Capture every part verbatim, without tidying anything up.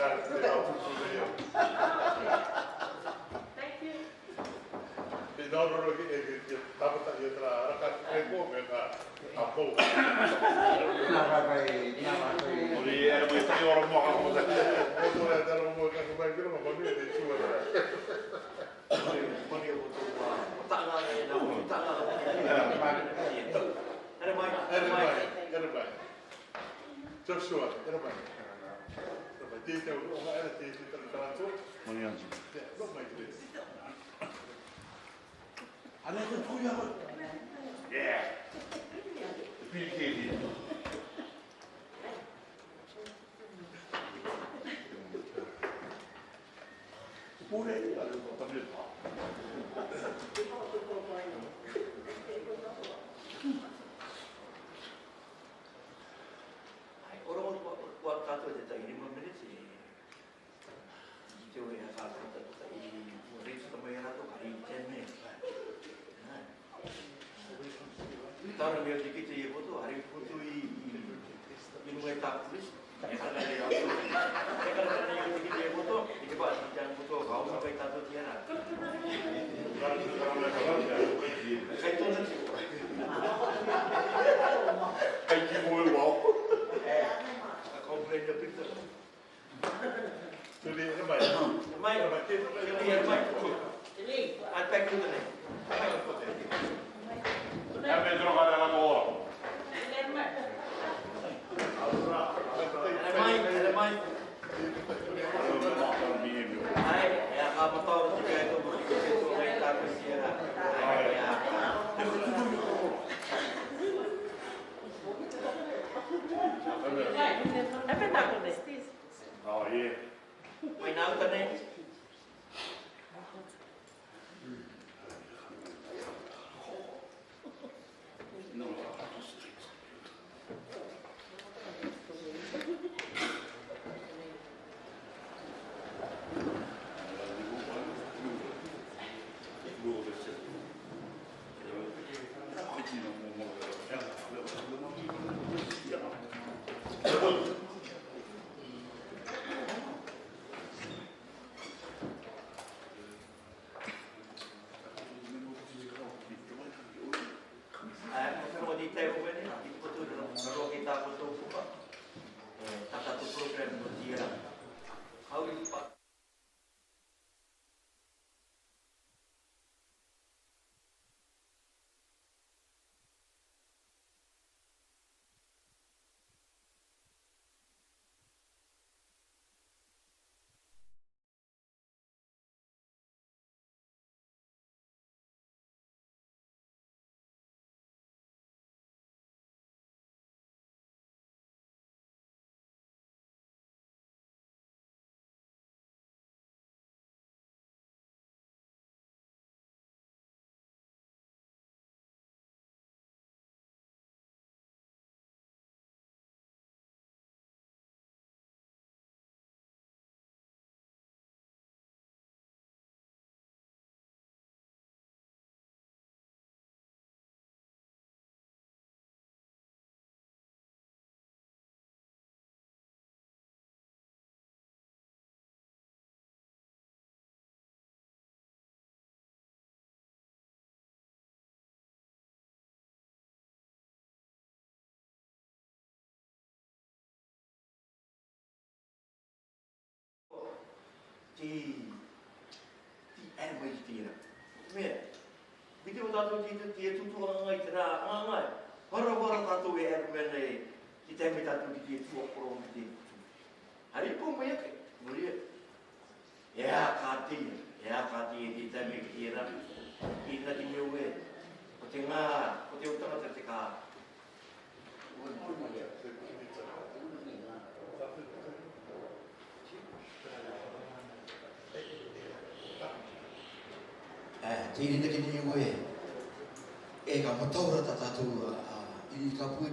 Thank you. Ina ro ro ki e ki tapa ta ia tra raka ke ko me ka apo. Nada vai, nada vai. Ori e mo ta ora mo ka mo ta. Mo ta ora mo ka ko mai ki ro mo ni de tu. Mo ni mo ta nga na mo ta nga. Era mai, era mai, era mai. Joshua, era mai. Era mai, tite, o era tite, tite, tite. Mo ni anjo. Era mai, tite. Ana ko kuya ko. Yeah. Pil ke dia. Pure, ada apa dia? Ai, ora, ora, ora, ora, tato de ta, lima minutes, eh. Ito, eh, sa, sa, sa, sa, eh, ito, sa, may, ano, to, ay, ten minutes. Ai. Tara, may, dikit, eh, foto, ay, foto, eh, eh, yung may tapo, please. Oh, yeah. Ti, ti erba itira. Me, biti o tato ti, ti, ti tutu angai tira, angai. Bara, bara tato e erba ne, ti teme tato ti, ti tu akoro ti. Hari ko me ke, muri. E a kati, e a kati ti teme tira. Ina ti me we. Ko tenga, ko te utanga te ka. Eh, ti ri na ki ni we. E ka mataura ta tato, ah, ini ka pue.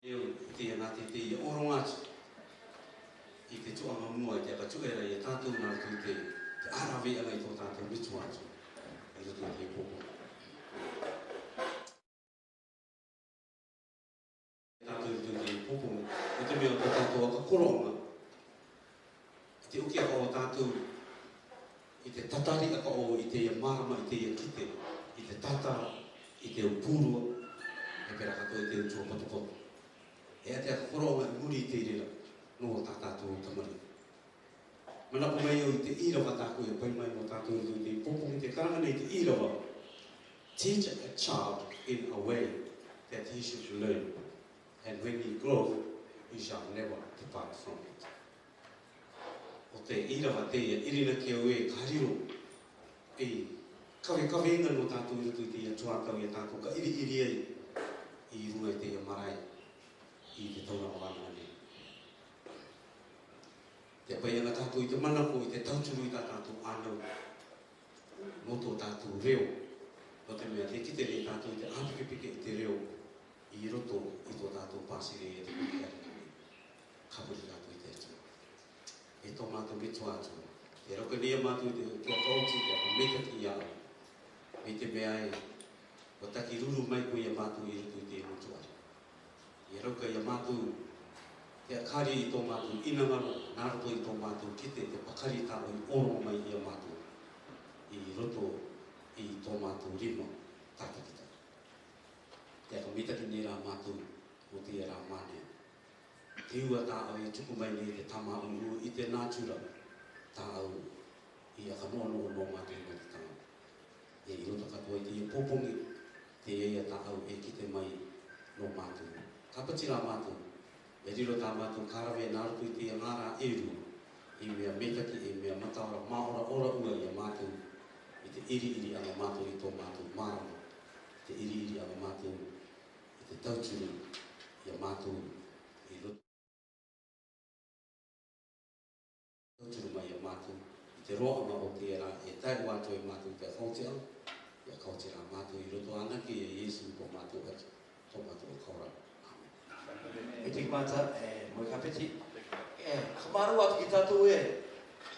Io, i te ia nā te te ia ʻōroʻa atu i te tuʻa mamua i te akatūʻera ia tātou nā roto i te, te ʻāraveiaga i tō tātou mito atu i roto i te pōpō. Tātou i roto i te pōpō, i te mea o tō tātou akakoroʻanga. I te uki aka o tātou, i te tatari aka o i te ia mārama, i te ia kite, i te tatara, i te upurua, e pera katoa i te utua potopoto. E a te akakoroʻanga i muri i te reira, nō tā tātou tamariki. Manako mai au i te ʻīrava tāku e pai mai mo tātou i te pōpō i te karanga nei te ʻīrava. Teach a child in a way that he should learn, and when he grow, he shall never depart from it. ʻO te ʻīrava te ia, ʻirina ke au e ka riro, e kavekavega nō tātou i roto i te ia tuatau ia tātou ka ʻiriʻiri ai, i runga i te ia marae, i te tauraʻa vānaʻa nei. Te pai ana tātou i te manako i te tauturu i tā tātou ʻānau. Nō tō tātou reo. Nō te mea te kite nei tātou i te ʻāpikepike i te reo. I roto i tō tātou pāsere e te kuki ariki. Ka muri tātou i te Atua. E tō mātou mito atu. Te roka nei a mātou i te kia kaoti, kia ka meitaki ia au. Me te mea e, ʻua taki ruru mai koe ia mātou i roto i te motuare. Ia roka ia mātou, te akari i tō mātou ʻinangaro, nā roto i tō mātou kite, te pakari tāʻu i ʻōroʻa mai ia mātou. I roto i tō mātou rima, tātakitaki. Te aka meitaki nei rā mātou, mo te ia rā mānea. Te ua tāʻau e tuku mai nei te tama ʻuʻu i te natura, tāʻau i aka noʻonoʻo nō mātou nō te tama. E i roto katoa i te ia pōpogi, te ia ia tāʻau e kite mai nō mātou. Ka pati rā mātou, e riro tā mātou ka rave nā roto i te ia ngā rā e rua, i mea meitaki, i mea mataora, māʻoraʻora ua ia mātou, i te ʻiriʻiriʻanga mātou i tō mātou mārama, i te ʻiriʻiriʻanga mātou, i te tauturu ia mātou, i roto. Tauturu mai ia mātou, i te roaʻaga o te ia rā, e tae atu ai mātou te kaotiʻa, ia kaoti rā mātou i roto anake ia Iesu ko mātou atu, ko mātou kora. ʻĒmeni. E te mata, e, mo e kapeti. E, ka mārō atu ki tātou e,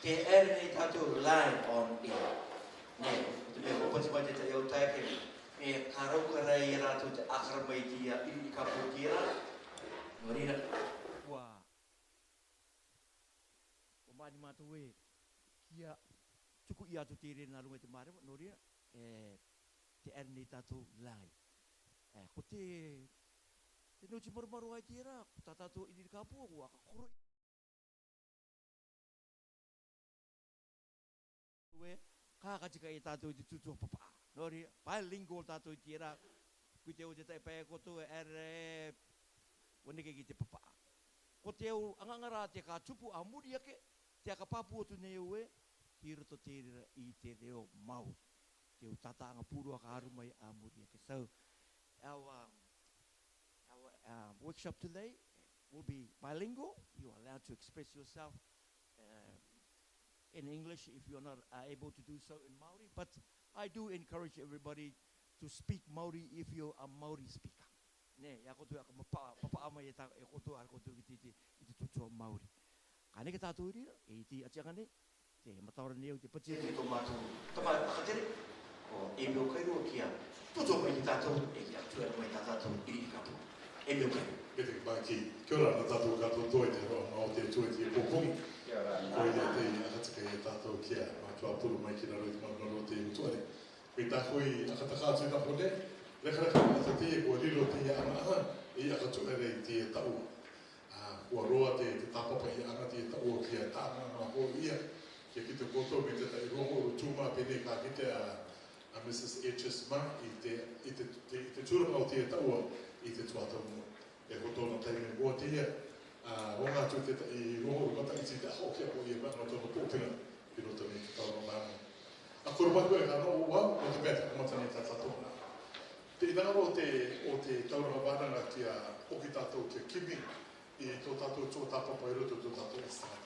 te ere nei tātou live on air. Nē, te mea ko pati mai te tai au tae ke, e, ka rau ka rai ia rātou te akara mai te ia, i, i ka pō te ia rā. Nō reira. Ua. Ko mani mātou e, kia tuku ia atu te rere nā runga i te māreva, nō reira, e, te ere nei tātou live. E, ko te, te noti marumaru ai te rā, ko tā tātou i riri ka pō, ko aka koro. Ue, ka ka tika e tātou i te tūtū papaʻa. Nō reira, bilingual tātou i te rā, ko te o te tai pae koto e ere, ua neke ki te papaʻa. Ko te au anganga rā te ka tupu a muri ake, te aka pāpū atu nei au e, ki roto te rira i te reo Māori. Te au tātāʻanga pūrua ka aru mai a muri ake. So, our, um, our, um, workshop today will be bilingual. You are allowed to express yourself, um, in English if you're not, uh, able to do so in Māori. But I do encourage everybody to speak Māori if you're a Māori speaker. Nē, ia koutou aka papaʻa, papaʻa mai e tā, e koutou, a koutou ki te, te, i te tūtū Māori. Ka neke tātou i reira, e i te atiaga nei, te mataora nei au te pati ki tō mātou tama aka tere, ko Emil Kairua kia tūtū mai ki tātou, e kia tū mai tā tātou i riri ka pō. Emil Kairua. Kia ora koutou, kia ora ana tātou kātoa i te roa mā o te Atua i te pōpogi. Kia ora. Ko ia te aka tika ia tātou kia mātua puru mai ki raro i te marumaru o te motuare. Ko tātou i aka taka atu i nā hone, rekareka ana te ia, kua riro te ia anaʻana, i aka tuʻere i te ia taʻua. Ā, kua roa te, te tāpapa ia ana te ia taʻua kia taʻanga ana hōʻia, kia kite koutou me te taʻi rongo o tū mā pēnei ka kite a, a Mrs H S mā, i te, i te, te, i te tūranga o te ia taʻua, i te tuatau mua. E ko tōna taime mua te ia, ā, ronga atu te taʻi rongo o mataʻiti te aho kia ko ia mā, nō tōna pōpega, ki roto nei te taonga māmā. ʻA koro mai koe ka noʻu au, nō te mea te kamata nei tā tātou nā. Te inanga o te, o te tauranga vānaŋa kia ʻoki tātou kia kimi, i tō tātou tuatāpapa i roto tō tātou ʻasaga.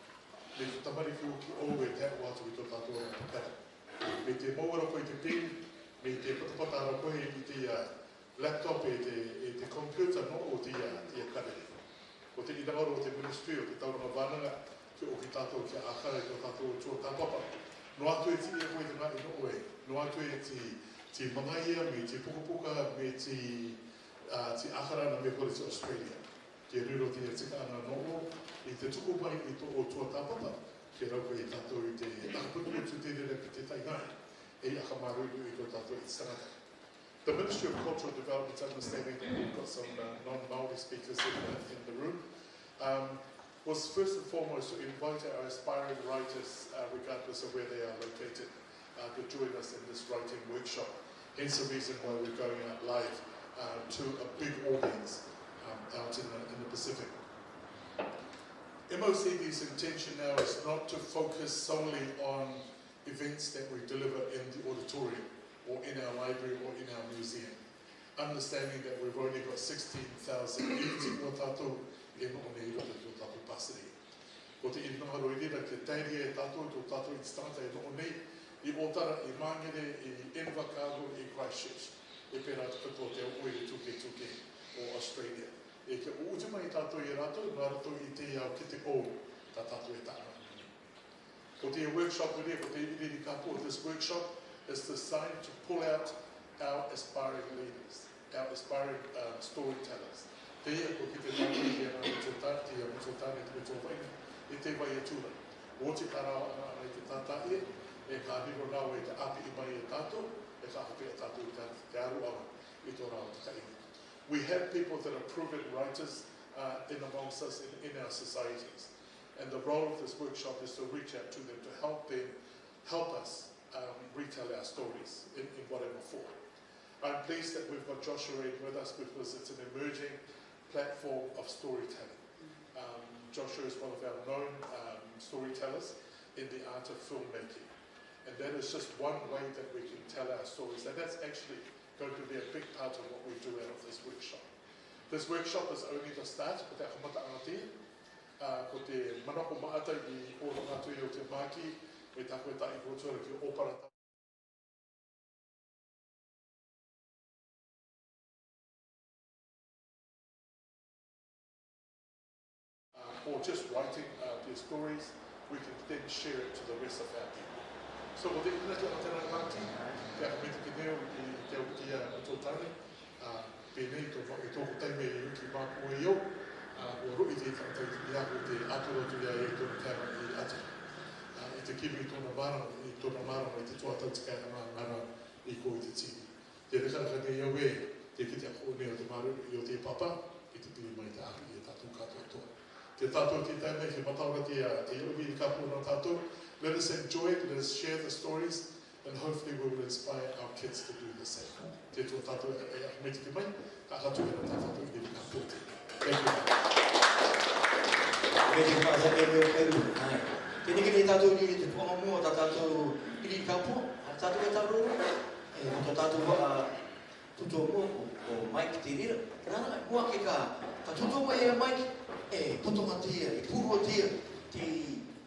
Me te tamariki uki ʻou e tae atu ki tō tātou ʻasaga. Me te mau ara koe i te pē, me te patapata ara koe i te ia, laptop, e te, e te computer nō o te ia, te ia karere. Ko te inanga rō o te ministry, o te tauranga vānaŋa, ke ʻoki tātou kia ʻākara i tō tātou ʻOtua tāpapa. Noa atu e te ia ko e te ngaahi nō e, noa atu e te, te mangaia, me te pukapuka, me te, ā, te ʻākara na me kore te Australia. Ke riro te ia tikaʻanga nō o, i te tuku mai i tō ʻOtua tāpapa, ke rau koe e tātou i te, ā, pukupuku te reira ki te tahi ngaahi, e ʻakamāruiru i tō tātou i te tangata. The Ministry of Cultural Development's understanding that we've got some, uh, non-Māori speakers in the, in the room, um, was first and foremost to invite our aspiring writers, uh, regardless of where they are located, uh, to join us in this writing workshop. Hence the reason why we're going out live, uh, to a big audience, um, out in the, in the Pacific. M O C D's intention now is not to focus solely on events that we deliver in the auditorium or in our library or in our museum. Understanding that we've only got sixteen thousand ʻīriti o tātou e noʻo nei i roto i tō tātou pasiri. Ko te ʻinanga rō i reira ke tae ria e tātou tō tātou ʻīriti tangata e noʻo nei i Ōtara, i Māngere, i Invercargill, i Christchurch, e pērā atu katoa te ao ʻoire tuketuke o Australia. E ke ʻūti mai tātou ia rātou nā roto i te ao ki te ʻou tā tātou e taʻa. Ko te workshop nei, ko te ʻīriti kāpō, this workshop is designed to pull out our aspiring leaders, our aspiring, um, storytellers. Teie ko ki te tātou ia nā Mutotani, te ia Mutotani, te Mutotani, i te vai e tura. Oti tā rāua ʻanaʻana i te tātaʻi, e ka riro rāua i te ʻāpī mai e tātou, e ka hope e tātou i te, te aruʻanga i tō rāua takaʻi. We have people that are proven writers, uh, in amongst us in, in our societies. And the role of this workshop is to reach out to them, to help them, help us, um, retell our stories in, in whatever form. I'm pleased that we've got Joshua in with us because it's an emerging platform of storytelling. Um, Joshua is one of our known, um, storytellers in the art of filmmaking. And that is just one way that we can tell our stories. And that's actually going to be a big part of what we do out of this workshop. This workshop is only the start, ko te ʻakamataʻanga teie. Ā, ko te manako maʻata i ʻōroʻa atu i ʻō te māki, me tā koe tā i koutou ki ʻōpara tā. Uh, or just writing, uh, their stories, we can then share it to the rest of our people. So, ko te ʻuhinga te ʻatamai te ʻākara nei, i te ʻaho nei, ā, pēnei tō, i tōku taime i uki māpō i ō, ā, ʻua roʻi te tangata i a koe te ʻātoro atu i a ia i tōna taime i ʻata. Ā, i te kimi i tōna mārama, i tōna mārama, i te tuatāutikaeʻanga ngara i kō i te tīni. Te reka reka nei au ē, te kite ʻoku nei ʻo te māuruuru i ʻō te papa, i te piri mai te ʻāpī i a tātou kātoatoa. Te tātou te taime ke mataora te, ā, te ʻīriti kāpō nā tātou. Let us enjoy it, let us share the stories, and hopefully we will inspire our kids to do the same. Te tō tātou e, e, me te ke mai, ka ka tū e nā tā tātou ʻīriti kāpō te. Thank you. Thank you, Pastor Gabriel Kairu. ʻAi. Teie nei tātou ʻīriti tuʻa mua tā tātou ʻīriti kāpō, ā tātou e tārō, e, tō tātou, ā, tutuʻa mua ko, ko Mike Terira. Nā, nā, mua ke ka, ka tutuʻa mai e Mike, e, putonga teie, e pūrua teie, te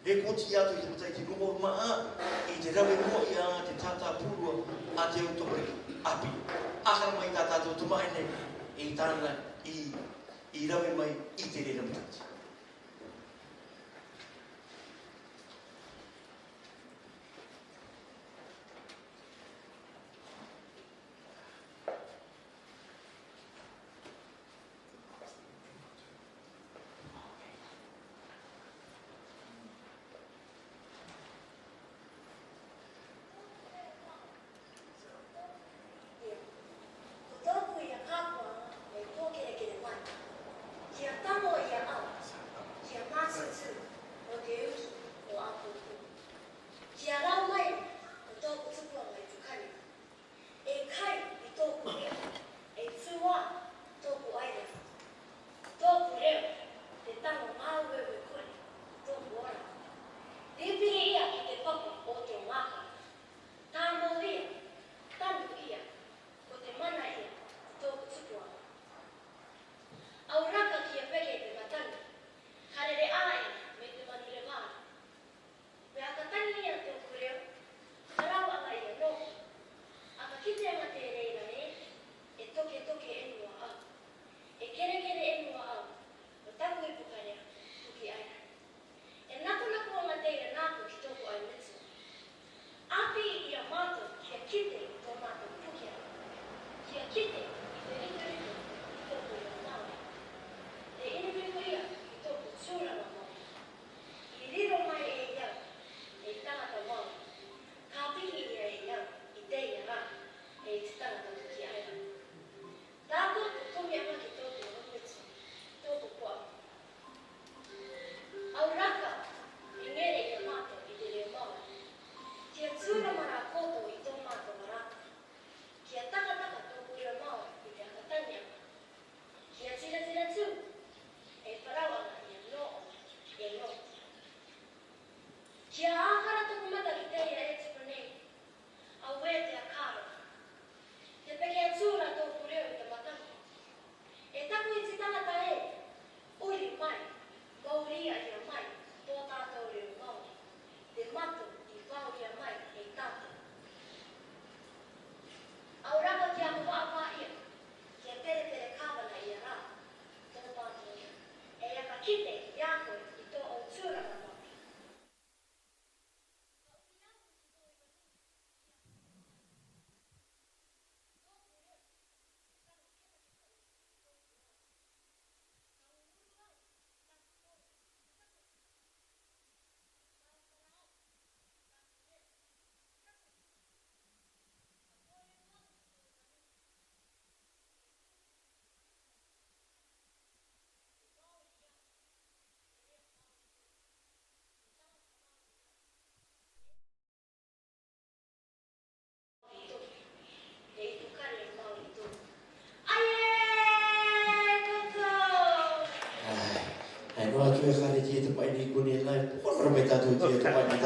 rekooti atu i te matahiti noa maha, i te rave noa ia te tātāpūrua a te au tamariki ʻāpī. ʻĀkara mai tā tātou tamahine, i tāna, i, i rave mai i te reira matahiti. Ko tōku ia kapua, e pōkelekele mai. Ia tamo ia au.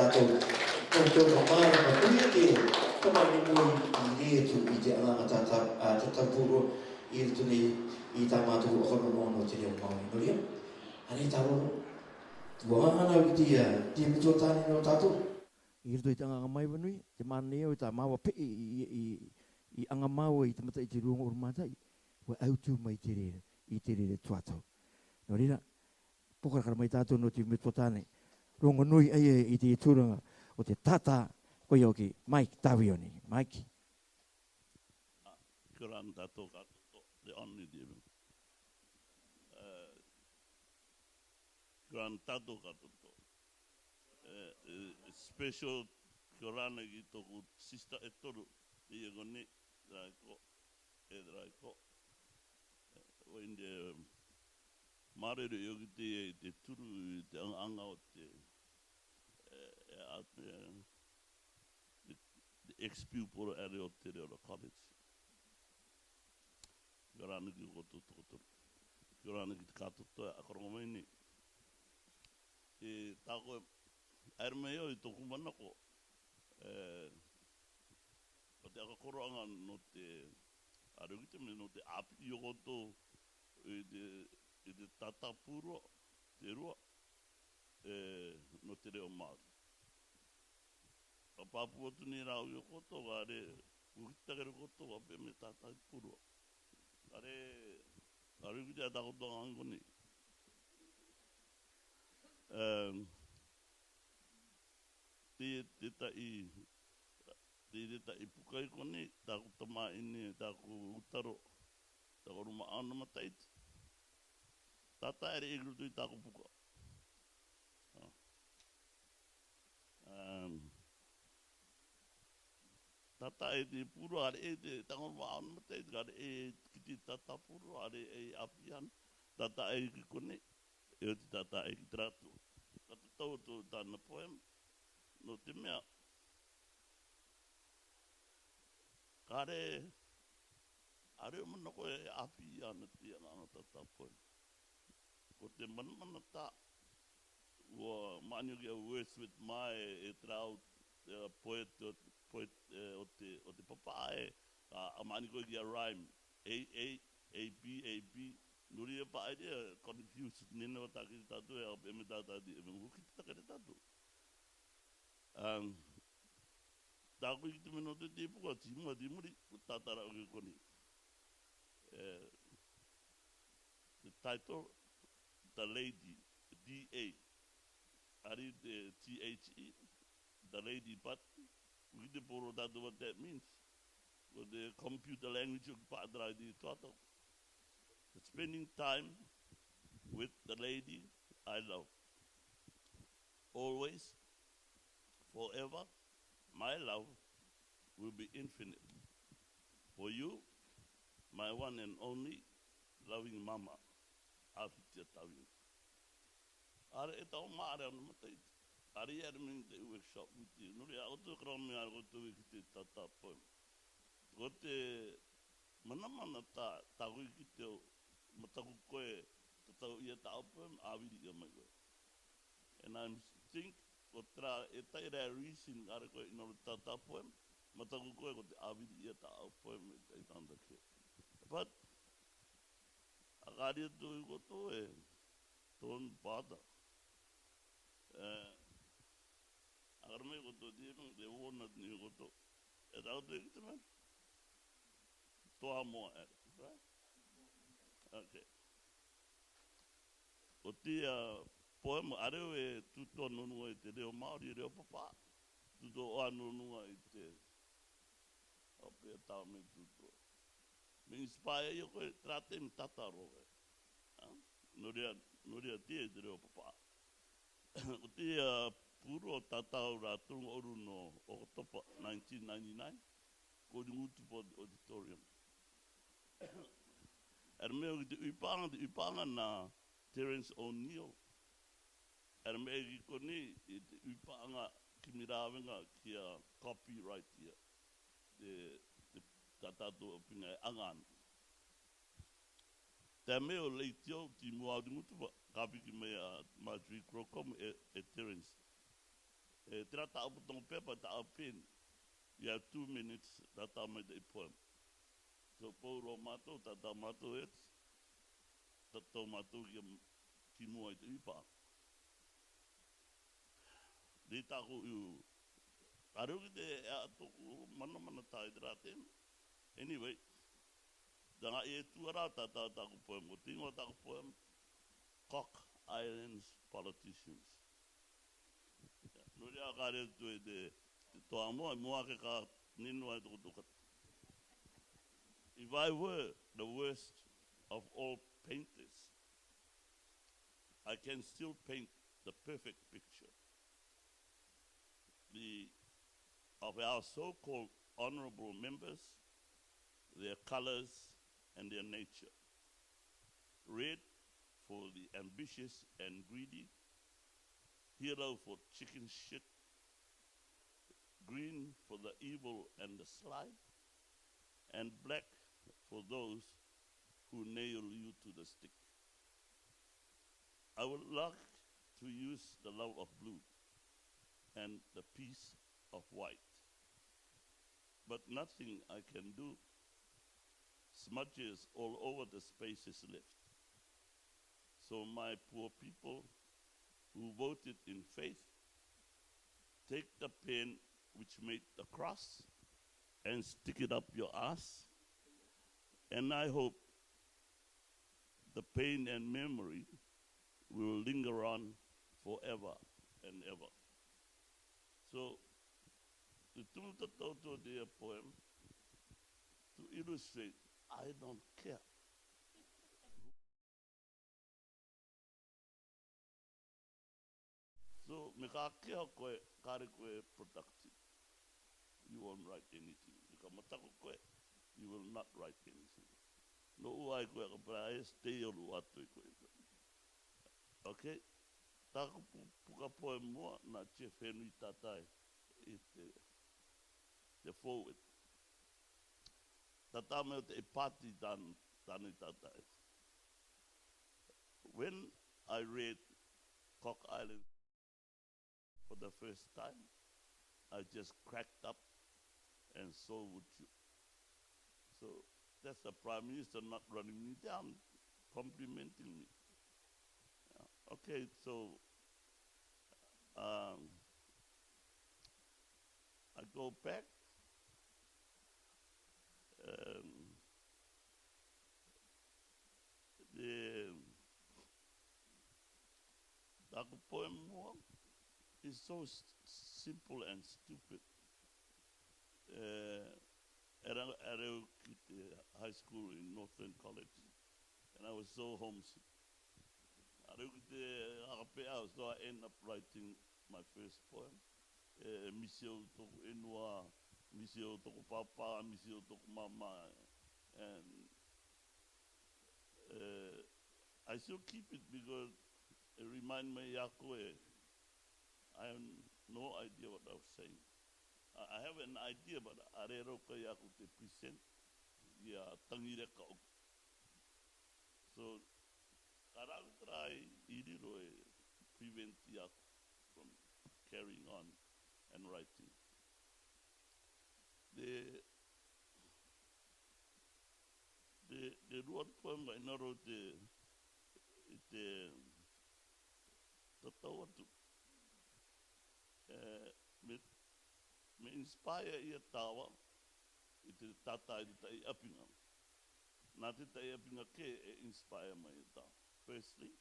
Tātou, ko te tau māramarama, ko ia te tau māramarama i reira atu i te anga tātā, ā, tātā pūrua i roto nei i tā mātou ʻākaro nō te reo Māori. Nō reira, ʻanei tā rōrō. Ua hanga ʻana au ki te, ā, te metua tāne nō tātou. I roto i te anga māiva nui, te mā nei au i tā māua pē i, i, i, i anga māua i te mata i te rua ngooru mā tahi. Ua autū mai te reira, i te reira tuatau. Nō reira, pokarakara mai tātou nō te metua tāne. Rongonui ai i te tūranga o te tātā, ko ia hoki Mike Tavioni. Mike. Ā, kia ora tātou kātoa, the only David. Ā, kia ora tātou kātoa. Ā, ā, special kia ora ki tōku sister e toru, te ia konei, Raiko, e Raiko. Ā, ʻo ʻene, ā, māuruuru ʻo ki te, te turu i te anga, anga o te, ā, ā, ā, te, te ex-pupil ʻere o te Reora College. Kia ora ʻana ki a koutou tokoturu. Kia ora ʻana ki te kātoa e ʻākaro mai nei. E, tā koe, ʻere mai au i tōku manako, ē, ko te ʻakakoroʻanga nō te, ʻa reira ki te mea nō te ʻāpī ʻo koutou i te, i te tātā pūrua, te rua, ē, nō te reo Māori. Ka pāpū atu nei rāua i a koutou, ka re, kua kite takeru koutou, ka pē meʻa tātā pūrua. Ka re, ka re kite a tā koutou anga konei. Ē, te, te tahi, te, te tahi puka i konei, tāku tamāʻine, tāku utaro, tāku ruma ʻaona mataiti. Tātā ʻere i roto i tāku puka. Ā. Ā, tātā e te pūrua, ʻa reʻe te tāku ruma ʻaona mataiti, ka reʻe ki te tātā pūrua, ʻa reʻe ʻāpī ʻana, tātā e ki konei, e oti tātā e ki te ratou. Ka tatau atu tāna poem, nō te mea, ka re, ʻa reʻe manako e ʻāpī ʻana te anga, anga tātā poem. Ko te manamanatā, ʻua māʻoniʻoni ʻo Wordsworth mā e, e te rāua, e, poet, o, poet, e, o te, o te papaʻā e, ā, ʻa māʻoniʻoni ko ia rhyme, A, A, A, B, A, B, nō reira paʻari e confuse, neneva taki tātou e, e meʻa tātā, e meʻa hoki te takere tātou. Ā, tāku i te mea nō te, te puka, te mua, te muri, ko tātara o ke konei. Ē, the title, The Lady, D A. ʻA reʻe te T H E, The Lady, but we te poro tātou what that means. Ko te computer language ʻoku paʻatara i te tuatau. Spending time with the lady I love. Always, forever, my love will be infinite. For you, my one and only loving mama, ʻAfitia Tavioni. ʻA reʻe e tau māʻare ʻaona mataiti. ʻA reʻe e meeting, te workshop, meeting. Nō reira, ʻa koutou karauna mai ʻa koutou ki te tātā poem. Ko te manamanatā, tāku i kite ʻo, mataku ko e, tatau ia tāʻau poem, ʻāviri ia mai koe. And I think, ko terā e tahi rā reason, ʻa reʻe ko e ʻino ro tātā poem, mataku ko e ko te ʻāviri ia tāʻau poem, e tahi tāna ke. But, ʻa ka ri atu i koutou e, don't bother. Ē, ʻa ka ra mai koutou, te, te vona ni koutou. E tau te ki te mea. Toa moa e, right? Okay. Ko te, ā, poem ʻa reʻe e tūtoa nō nua i te reo Māori, reo papaʻā. Tūtoa nō nua i te, ʻo pē tau me tūtoa. Me inspire ʻio koe, terā te me tātaro koe. Ā? Nō reira, nō reira te, te reo papaʻā. Ko te, ā, pūrua tātau rā toru ngooru nō Oketopa nineteen ninety-nine, ko Ringutupa Auditorium. ʻA reʻe mai au ki te ui paʻanga, te ui paʻanga nā Terence O'Neill. ʻA reʻe mai au ki konei, i te ui paʻanga kimi rāvenga kia copyright ia. Te, te, tā tātou ʻāpinga e anga ʻana. Te mea ʻo leitio, te mua ʻo Ringutupa, ka piki mai ʻa Marjorie Grocom e, e Terence. E, tera ta apu tong pepa ta apin. You have two minutes, ta ta mai te poem. So, poro mato, ta ta mato et, ta to mato ki, ki mua i te ipa. Di ta ku iu. Aru ki te, e, a to ku mana mana ta i te raten. Anyway, danga e tu ara ta, ta, ta ku poem, ko tingo ta ku poem, Cock Islands Politicians. Nuri a kare tu e te, te to amo, mo a ke ka ninu ai to ko to ka. If I were the worst of all painters, I can still paint the perfect picture. The, of our so-called honorable members, their colors, and their nature. Red for the ambitious and greedy, yellow for chicken shit, green for the evil and the sly, and black for those who nail you to the stick. I would like to use the love of blue and the peace of white, but nothing I can do. Smudges all over the spaces left. So my poor people who voted in faith, take the pen which made the cross and stick it up your ass. And I hope the pain and memory will linger on forever and ever. So, te tumu ta to to te poem to illustrate, I don't care. So, me ka ke ko e, kare ko e productive. You won't write anything. Me ka mataku ko e, you will not write anything. No u ai ko e ka para e stay o lu atu ko e. Okay? Ta ku pu-, puka poem mo na Jeff Henry Tatai. It, uh, the forward. Tata me te pati tan, tani Tatai. When I read Cock Island for the first time, I just cracked up, and so would you. So that's the Prime Minister not running me down, complimenting me. Yeah. Okay, so, um, I go back. Um, the, taku poem mo is so s-, simple and stupid. Uh, era, era eu ki te high school in Northland College, and I was so homesick. Era eu ki te haka pē, so I end up writing my first poem. E, misi au toku enua, misi au toku pāpā, misi au toku māmā. And, uh, I still keep it because it remind me iako e, I have no idea what I was saying. I, I have an idea, but are rau ka iako te present, ia tangi reka ʻoku. So, ka rau try i riro e prevent iako from carrying on and writing. Te, te, te rua atu poem mai naro te, te, tatau atu. E, me, me inspire ia tāua, i te tata i te taʻi ʻapiga. Nā te taʻi ʻapiga kē e inspire mai ia tāua. Firstly,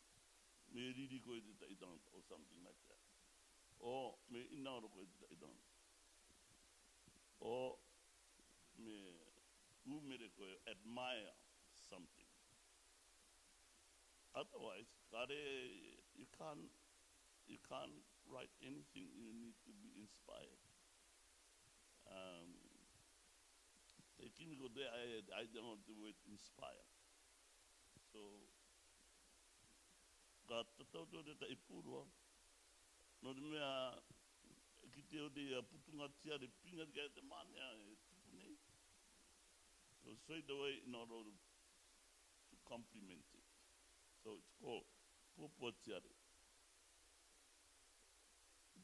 me riri koe i te taʻi tangata or something like that. Or me ʻinaro koe i te taʻi tangata. Or me ʻū mere koe, admire something. Otherwise, kare, you can't, you can't write anything. You need to be inspired. Um, te kimi ko te, I, I don't know the word inspire. So, ka tatau atu te taʻi pūrua. Nō te mea, ki te ʻore ia putunga tiare piga ki te mane e tupu nei. So straight away, in order to complement it. So it's called Puapua Tiare.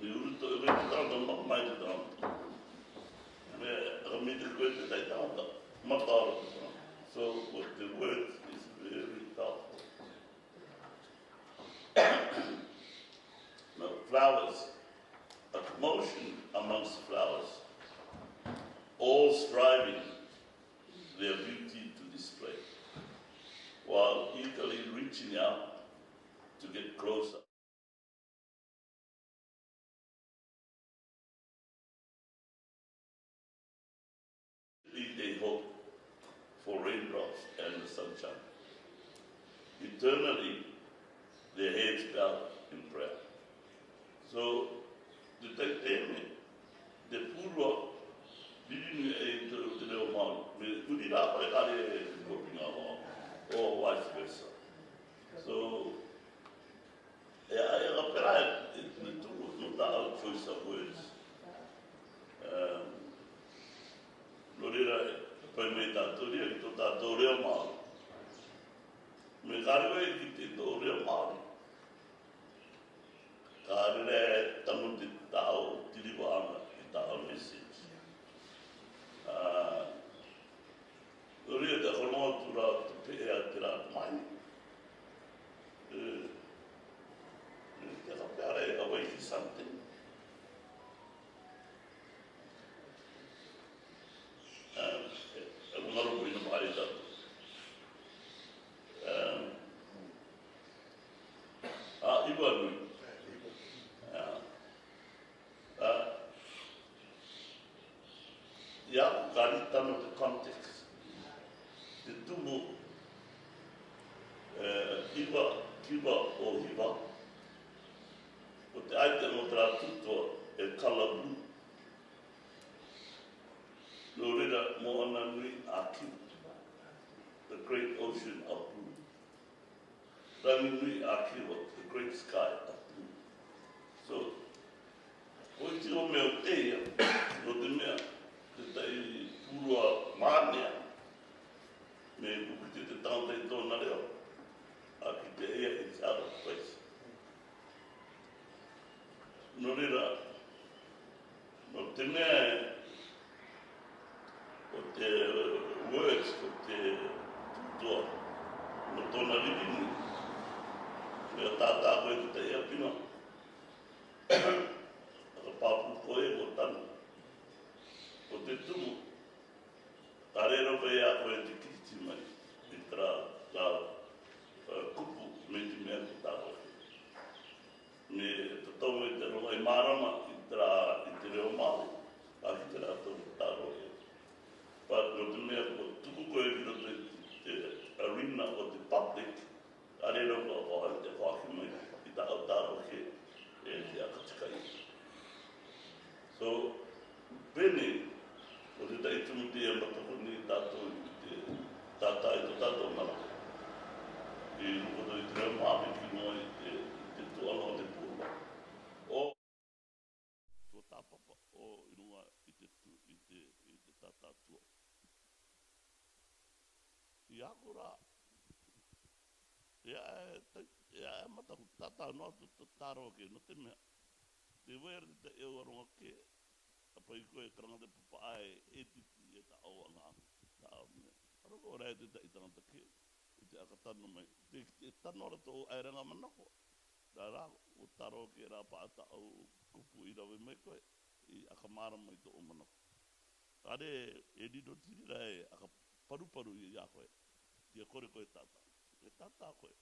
Me uru to e ko e tata ma mai te tata. Me a ka me te ko e te tata ma ta ora. So what the word is very powerful. Now, flowers, a commotion amongst flowers, all striving their beauty to display, while eagerly reaching out to get closer. They hope for raindrops and the sunshine. Eternally, their heads bowed in prayer. So, the time, the poor, didn't, eh, to, to the amount, we, we did not, I, I, or vice versa. So, e, e ka pē rā e, e tuku, no ta choice of words. Em, no reira, e pai me ta to ria, to ta to ria Māori. Me ka rere ki te to ria Māori. Ka rere tano te tao, te riva anga, te tao message. Ah, Uri e te hono tura te pe e a te rā mai. E, e te ka pe are a wai ki something. E, e, e ngaro pui no mai ta. E, a, iwa nui. E, A, ia, ka rere tano te context. Te tumu, e, iwa, kiwa o hiva. Ko te item o te rā tutua e kalabu. No reira moana nui a kiwa. The great ocean of blue. Rangi nui a kiwa, the great sky of blue. So, ko iti o mea o te ia, no te mea, te tai purua mānea, me kukite te tangata i tōna reo, a ki te ia it's out of place. No reira, no te mea, ko te words, ko te tutua, no tōna riri nui. Me a tātā koe ki te ia pina. A ka pāpū koe ko tano. Ko te tumu, ka rere koe a koe te kiriti mai. I te rā, rā, e, kupu, me te mea ko tākoe. Me te tau So, pē nei, ko te ta'i tumu te ia matapuna tātou i te tātā i tō tātou manako. I roto i te reo Māori ki runga i te, i te tuanga o te pūrongo. ʻO, tuatāpapa ʻo i runga i te tu-, i te, i te tātā tua. I ʻaku rā, e ʻai, e ʻai mataku tātā noa atu tā-, tāroa kē, nō te mea, te vai ra te taʻe au aronga kē, ʻa pai koe e karanga te papaʻā e titi e tāʻau aŋaŋa, tāʻau mea. Aro ko ora e te taʻi tangata kē, i te ʻakatano mai. Te, te tano ra tō ʻaereaŋa manako. Rā rā, ʻo tāroa kē rā paʻa tāʻau kupu i rave mai koe, i ʻakamārama i tō manako. Kare e riro tiri rā e ʻakaparuparu ia koe. Kia kore koe tātā. E tātā koe.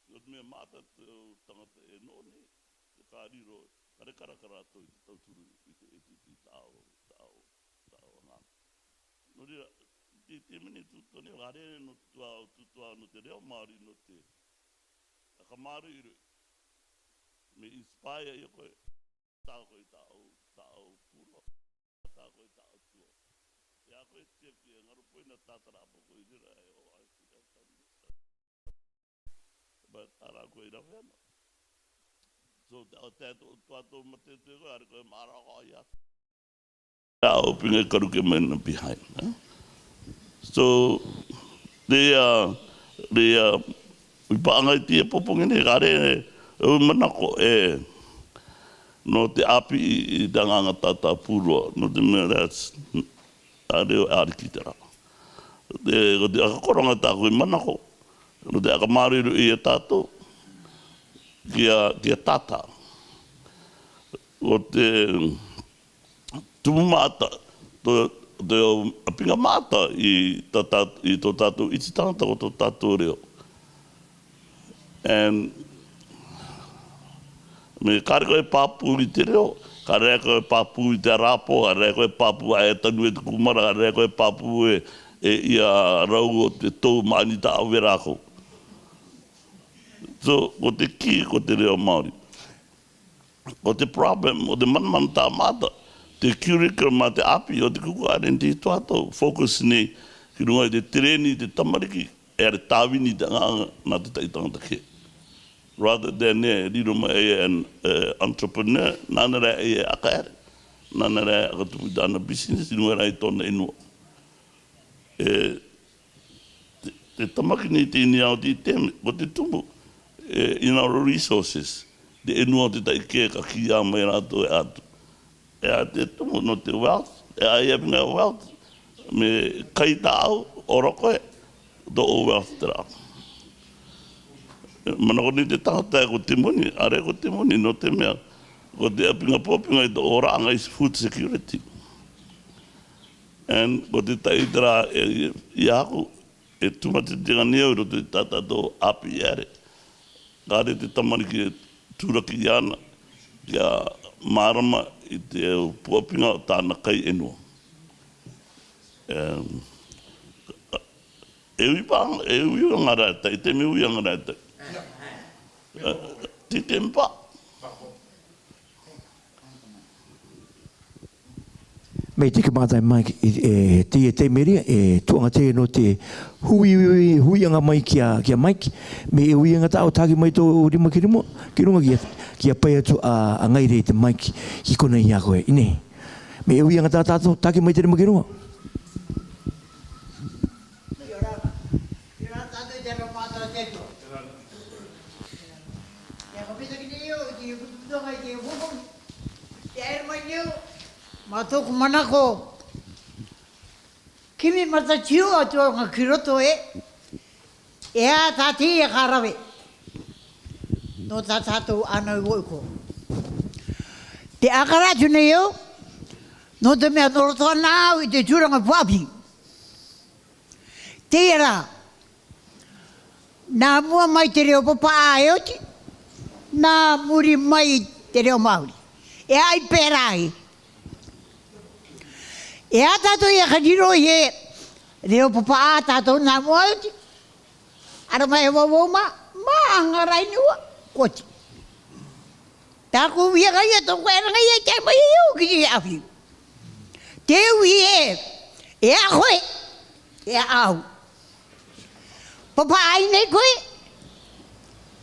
Ko te mea mātā te tangata e nō nei, te ka riro, kare karaka rātou i te tauturu i te, i te, i tāʻau, tāʻau, tāʻau aŋaŋa. Nō reira, te, te mea nei tū tō nei, kare nō tuā, tū tuā nō te reo Māori, nō te ʻakamāroiroi. Me inspire ia koe. Tātā koe tāʻau, tāʻau pūrongo. Tātā koe tāʻau tua. E a koe te ki e ngaro poina tātara apa koe i reira e o ai ki a tātara. But ara koe i rave ana. So, te, te, to, to, to, ma te, te, koe, are koe, mara koe, ia. Tāʻau pinga karu ke mai na behind, eh? So, they are, they are, i paʻanga i te popongi nei, kare, e, au manako e, nō te ʻāpī i, i te aŋaŋa tātā pūrongo, nō te mea that's, a reo ariki te rā. Te, ko te ʻakakoronga tāku i manako, nō te ʻakamāroiroi ia tātou, kia, kia tātā. Ko te, tumu mātā, tō, tō ʻāpiga mātā i tā tā-, i tō tātou iti tangata ko tō tātou reo. And me kare koe pāpū i te reo, kare koe pāpū i te arapo, kare koe pāpū ʻa e tanu e te kūmara, kare koe pāpū e, e ia rau o te tou maʻani tā ʻave rā kou. So, ko te kī, ko te reo Māori. Ko te problem, ko te manamana tā mātā, te curriculum a te ʻāpī, ʻo te kuku identity tuato, focus nei, ki runga i te tereni, te tamariki, e are tāvini te aŋaŋa nā te taʻi tangata kē. Rather than e riro mai e an, e, entrepreneur, nāna rā e ʻakaere, nāna rā e ʻakatupu i tāna business, i runga rā i tōna ʻenua. E, te, te tamaki nei te ini au te, te, ko te tumu, e, in our resources, te ʻenua o te taʻi kē ka kī mai rātou e atu. E a te tumu nō te wealth, e a ia vinga wealth, me kai tāʻau, ʻo roko e, tō wealth te rā. Manako nei te tangata e ko te moni, are ko te moni, nō te mea, ko te ʻāpiga pōpiga i tō ora anga is food security. And ko te taʻi te rā, e, i a kou, e tūmate te gani au i roto i tā tātou ʻāpī ʻaere. Kare te tamariki e turaki iāna, kia mārama i te pōpiga o tāna kai ʻenua. Em, e ui pā, e ui anga rā e tai, te mea ui anga rā e tai. E, te, te mea pā. Mai te kamata mai, e, te, te mea, e, tuanga te nō te hui, hui, hui anga mai kia, kia Mike. Me e hui anga tāʻu taki mai tō rima ki rima, ki runga kia, kia pai atu a, a Ngaire i te Mike, ki kona ia koe, ine. Me e hui anga tā tātou, taki mai te rima ki runga. Ia, ko pita ki nei o, ki kutu kutu ngai ki kuku. Ia, e mai nei o. Mā tōku manako. Kimi matatiu atu anga ki roto e. E a tāti e ka rave. Nō tā tātou ana i voiko. Te ʻakara atu nei o. Nō te mea nō roto ana au i te tūranga puapi. Teie rā, nā mua mai te reo papaʻā e oti, nā muri mai te reo Māori. E ai pērā e. E a tātou ia ka riro i e reo papaʻā tātou nā mua e oti. Ara mai e vavau mā, mā anga rai ni ua, ko oti. Tāku ia ka ia tōku e ranga ia te mai e o ki te afi. Te ui e, e a koe, e a au. Papa ai nei koe,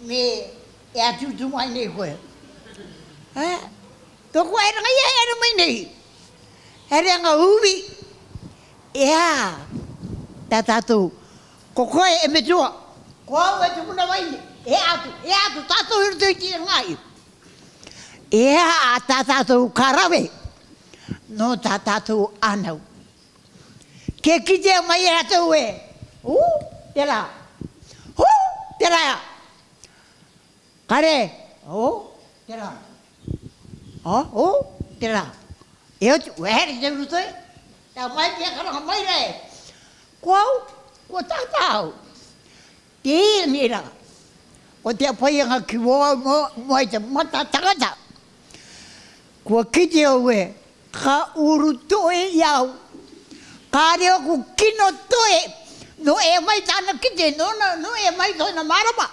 me e a tutu mai nei koe. Ē? Tō koe era ngai e era mai nei. Era nga uvi. E a, tā tātou. Ko koe e metua. Ko au e tuku na vai nei. E atu, e atu, tātou i roto i te ngai. E a tā tātou ka rave nō tā tātou anau. Ke kite mai e ratou e. Ū, tera. Ū, tera. Kare. Ū, tera. Ū, ū, tera. E oti, ue, here te uru toe. Ta mai pia karanga mai ra e. Ko au, ko tātā au. Tēnei ra. Ko te apaiaga ki vō au mo, mo ai te mata tangata. Kua kite au e, ka uru toe i au. Ka reo ku kino toe. Nō e mai tāna kite, nō na, nō e mai tōna marama.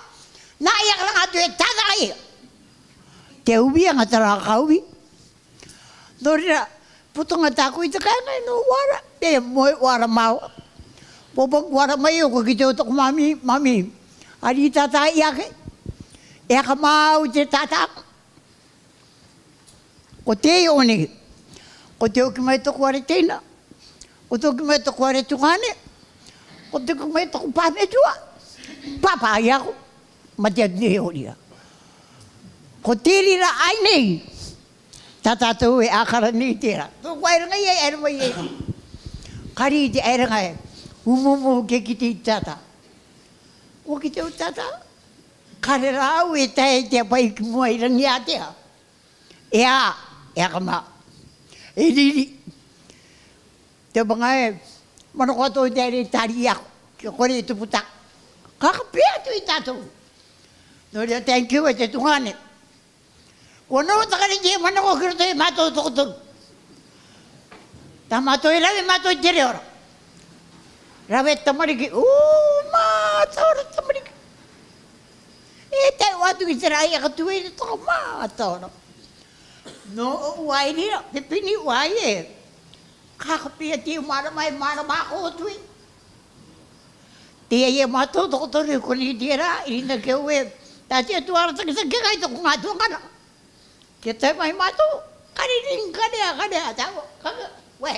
Na e karanga atu e tātā ia. Te uviaga tara ka uvi. Nō reira, putonga tāku i te kāiga i nō uara, e moe uara mau. Popo uara mai o ko ki te o toko mami, mami. Ari tātā i ake. E aka mau te tātā. Ko te i oni. Ko te o ki mai toko are teina. Ko te o ki mai toko are tungane. Ko te o ki mai toko pāmetua. Papa i ako. Ma te ati o ria. Ko te rira ai nei. Tā tātou e akara nei tera. Tō kua era ngai e era mai e. Kari te era ngai. Umumu ke kite i tātā. Ko kite o tātā. Kare ra au e tae te pai ki mua i rangi a tea. E a, e a kama. E riri. Te banga e, mana ko to te re tari ako. Ke kore tu puta. Ka ka pe atu i tātou. Nō reira thank you e te tungane. Ko nō takare te mana ko ki roto i mātou tokotoru. Ta mātou e rave mātou i te reora. Rave tamariki, ū, mātou ra tamariki. E te o atu ki te rai aka tu e te toko mātou ra. Nō o uai rira, pepini uai e. Ka ka pia te mara mai, mara mako o tui. Te ia ia mātou tokotoru ko ni te ra, i na ke ue. Ta te tu ara takitaki kai toko ngā tuangana. Ke tai mai mātou, kare ring, kare a, kare a, tau, kare, we.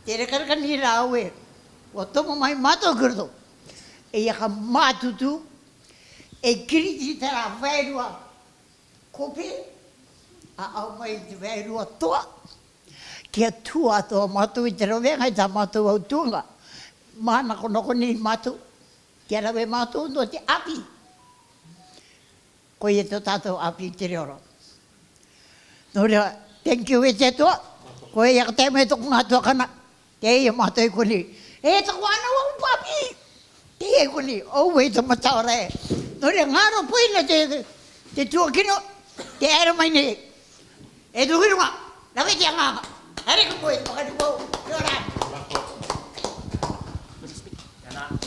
Te re kare kani ra we. Wa tomo mai mātou ki roto. E ia ka mātutu, e kiri ti tara vairua. Kope, a au mai te vairua toa. Kia tua toa mātou i te rave ngai tā mātou au tuanga. Mānakonako nei mātou. Kia rave mātou nō te ʻapi. Ko ia tō tātou ʻapi i te reora. Nō reira, thank you e te Atua. Ko ia ka tae mai tōku ngā tuakana. Te ia mātou i konei. E taku ana au papi. Te ia i konei. Au e tō mataora e. Nō reira, ngaro pui na te, te tuakino. Te aero mai nei. E tuki runga. Rave te anganga. Are ka koe, whakatupo. Kia ora.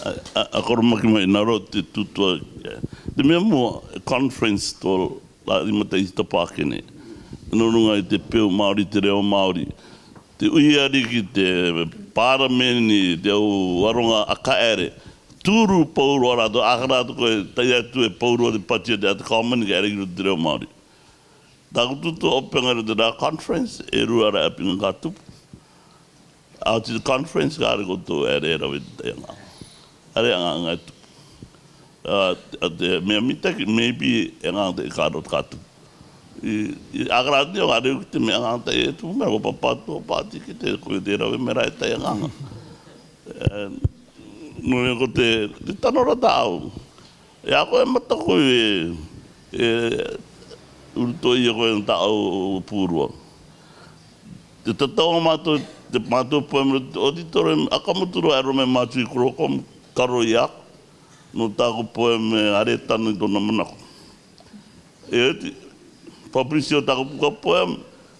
A, a, a koromaki mai naro te tutua. Te mea mua, conference tō la i mata i te pākene. Nō runga i te peu Māori, te reo Māori. Te ui ariki te parameni, te au aronga a kaere. Turu paurua rātou, aka rātou koe, tai atu e paurua te pati te ata kaomani ka ere ki roto te reo Māori. Tāku tutu o penga roto te rā conference, e rua rā apinga ka tupu. A te conference ka are ko tō ere e rave te tai anga. Are anga anga e tupu. A, a te mea mitaki, maybe e anga te ka roto ka tupu. I, i aka rā te o are ki te mea anga te e tupu, mea ko papa tō pāti ki te koe te rave mea rā e tai anga. E, nō reira ko te, te tano rā tā au. E a koe mataku e, e, uru tō ia koe nā tā au pūrua. Te tatau a mātou, te mātou poem, o te toro, a ka muturu a rome mātou i koro kom, karo i aku. Nō tāku poem, e, are tano i tōna manako. E, te, Fabrizio tāku puka poem,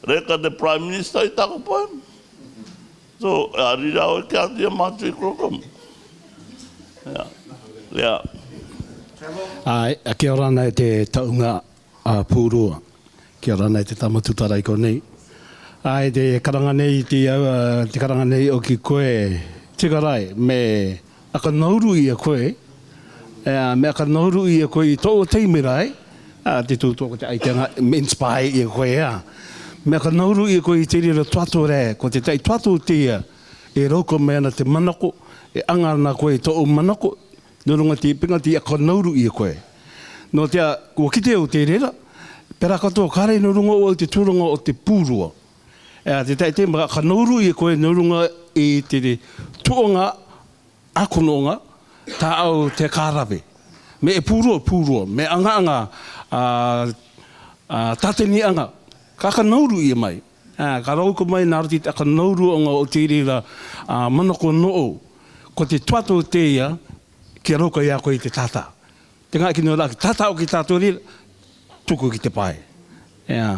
reka te Prime Minister i tāku poem. So, a rira o kia te mātou i koro kom. Yeah. Yeah. Ai, a kia ora ana e te taunga a pūrua. Kia ora na e te tama tūtara i konei. Ā, e te karanga nei te, ā, te karanga nei ʻoku ui ko e, Tigaraia, meʻa ka nauru ʻia koe, ā, meʻa ka nauru ʻia koe i tō taime ra, ā, te tūtō ko te ʻaitenga, meʻa inspire ʻia koe, ā. Meʻa ka nauru ʻia koe i te reira tuato ra, ko te taʻi tuato teie, e rauka mai ana te manako, e anga ana koe i tō manako, nō runga te pinga te ia ka nauru ʻia koe. Nō te ā, kua kite au te reira, pērā katoa ka rave nō runga ʻo au te tūranga ʻo te pūrua. Ā, te taʻi teime ka nauru ʻia koe nō runga i te tuʻunga ʻākonoʻonga, tā ʻoe te ka rave. Meʻa e pūrua, pūrua. Meʻa angaʻanga, ā, ā, tātaniʻanga. Ka ka nauru ʻia mai. Ā, ka rauka mai nā roto i te ka nauruaʻanga ʻo te reira, ā, manako nō ʻoe. Ko te tuato teie, kia rauka ʻia koe i te tātā. Te ngaahi kino rā, tātā ʻoku tātou reira, tuku ki te pae. Ā.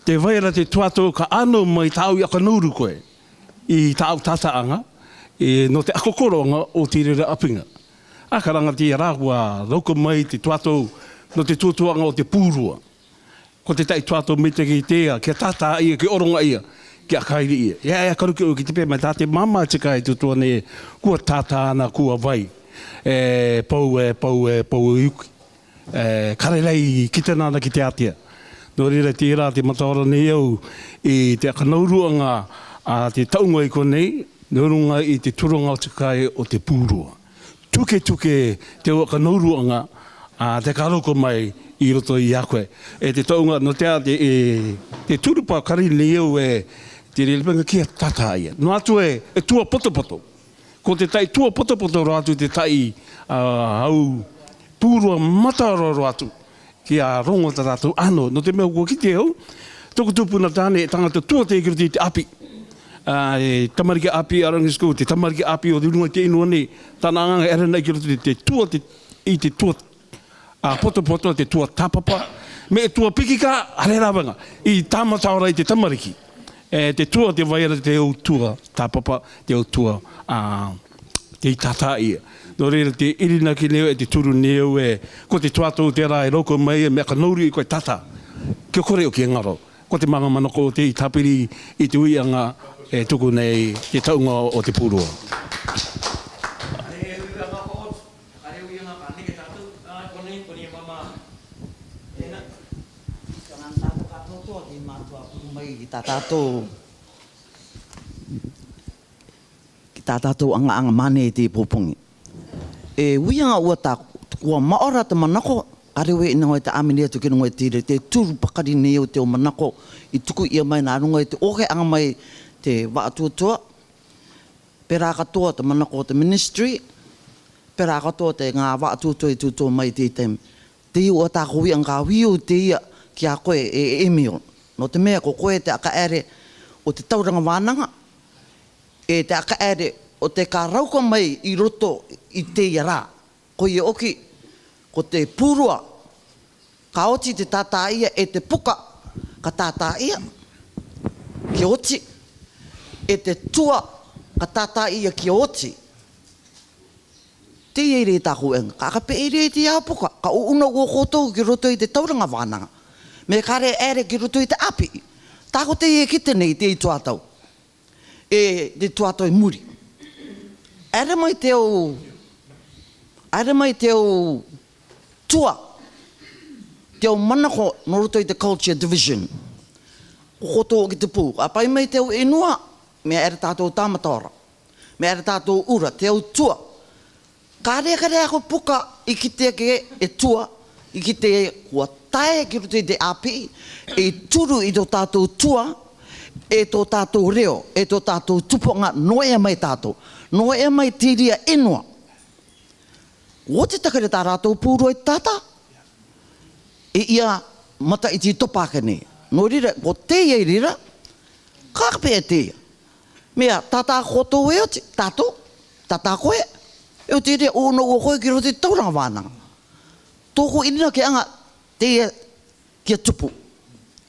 Te vai ra te tuato ka ʻānau mai tā ʻoe ia ka nauru koe. I tā ʻoe tātāʻanga, e, nō te ʻakokoroʻanga ʻo te reira ʻāpiʻanga. Ā, ka ranga te ia rā, kua rauka mai te tuato, nō te tūtōʻanga ʻo te pūrua. Ko te taʻi tuato mita ki te ia, kia tātā ʻia, kia ʻoronga ʻia, kia kairi ʻia. Ia, ia, ka ruke ʻoe ki te pē mai, tā te māmā tika e tūtō nei, kua tātā ana, kua vai. E, pou, e, pou, e, pou e uki. E, ka rere i kite nāna ki te ātea. Nō reira, tērā te mataora nei au i te ka nauruaʻanga, ā, te taunga i konei, nō runga i te tūranga o te kai o te pūrua. Tuketuke te ka nauruaʻanga, ā, te ka rauka mai i roto ia koe. E te taunga, nō te ā, te, e, te turu pakari nei au e, te reira pē ngā kia tātā ʻia. Noa atu e, e tua potopoto. Ko te taʻi tua potopoto roa atu te taʻi, ā, hau pūrua mataora roa atu. Kia rongo tā tātou ʻānau, nō te meʻa kua kite au, toku tupuna tāne, e tangata tua teie ki roto i te ʻāpī. Ā, e tamariki ʻāpī, ʻaronga school, te tamariki ʻāpī ʻo te runga i te ʻinua nei, tāna anga e ʻere nei ki roto i te tua te, i te tua, ā, potopoto, te tua tāpapa, meʻa e tua piki ka, ʻare rāveʻa, i tāmata ora i te tamariki. E, te tua te vai ra te tua tāpapa, te tua, ā, te tātā ʻia. Nō reira te ʻirinaki nei au e te turu nei au e, ko te tuato tērā e rauka mai e meʻa ka nauru ʻia koe tātā. Kia kore ʻoe kia ngaro. Ko te mānga manako ʻo te tāpiri i te uiʻanga e tuku nei te taunga o te pūrua. Ka rere uiʻanga ka neke tātou, ā, konei, konei māmā. E nā. Ka nā tātou ka tōtō ki mātou ʻa puru mai i tā tātou. Ki tā tātou aŋa, aŋa mane i te pōpogi. E uiʻanga ua tā, kua maʻora te manako, ka rere ʻi nā ngoi te ʻāmene atu ki nā ngoi te reira, te turu pakari nei au te manako, i tuku ʻia mai nā runga i te ʻoheaʻanga mai te vaʻa tuatua, pērā katoa te manako o te ministry, pērā katoa te ngā vaʻa tuatua i tūtō mai te taime. Te ia ua tā ko uiʻanga ka ui au te ia kia koe e, e Emil. Nō te meʻa ko koe te ʻakaʻere o te tauranga vānaŋa, e te ʻakaʻere o te ka rauka mai i roto i te ia rā. Ko ia ʻoki, ko te pūrua, ka oti te tātā ʻia e te puka, ka tātā ʻia, kia oti, e te tua, ka tātā ʻia kia oti. Te ia ʻere tā ko uiʻanga, ka, ka peʻe ʻere te ia puka, ka ʻuʻuna ua koutou ki roto i te tauranga vānaŋa. Meʻa ka rere ʻere ki roto i te ʻāpī. Tā ko te ia kite nei te tuatau. E te tuatau i muri. ʻAere mai te au, ʻaere mai te au tua, te au manako nō roto i te culture division. Ko koutou ki te pū, ʻa pai mai te au ʻenua, meʻa ʻaere tātou tāmata ora. Meʻa ʻaere tātou ura, te au tua. Ka rere, ka rere ko puka i kite ke e tua, i kite kua tae ki roto i te ʻāpī, e turu i tō tātou tua, e tō tātou reo, e tō tātou tupuʻanga, noaʻia mai tātou. Noaʻia mai te reira ʻenua. Oti takere tā rātou pūrua i tātā. E ia mataʻiti topa ake nei. Nō reira, ko te ia i reira, ka peʻe te ia. Meʻa, tātā koutou e oti, tātou, tātā koe, e oti reira ʻuʻuna ua koe ki roto i te tauranga vānaŋa. Tō ko ʻirinaki aŋa, te ia kia tupu.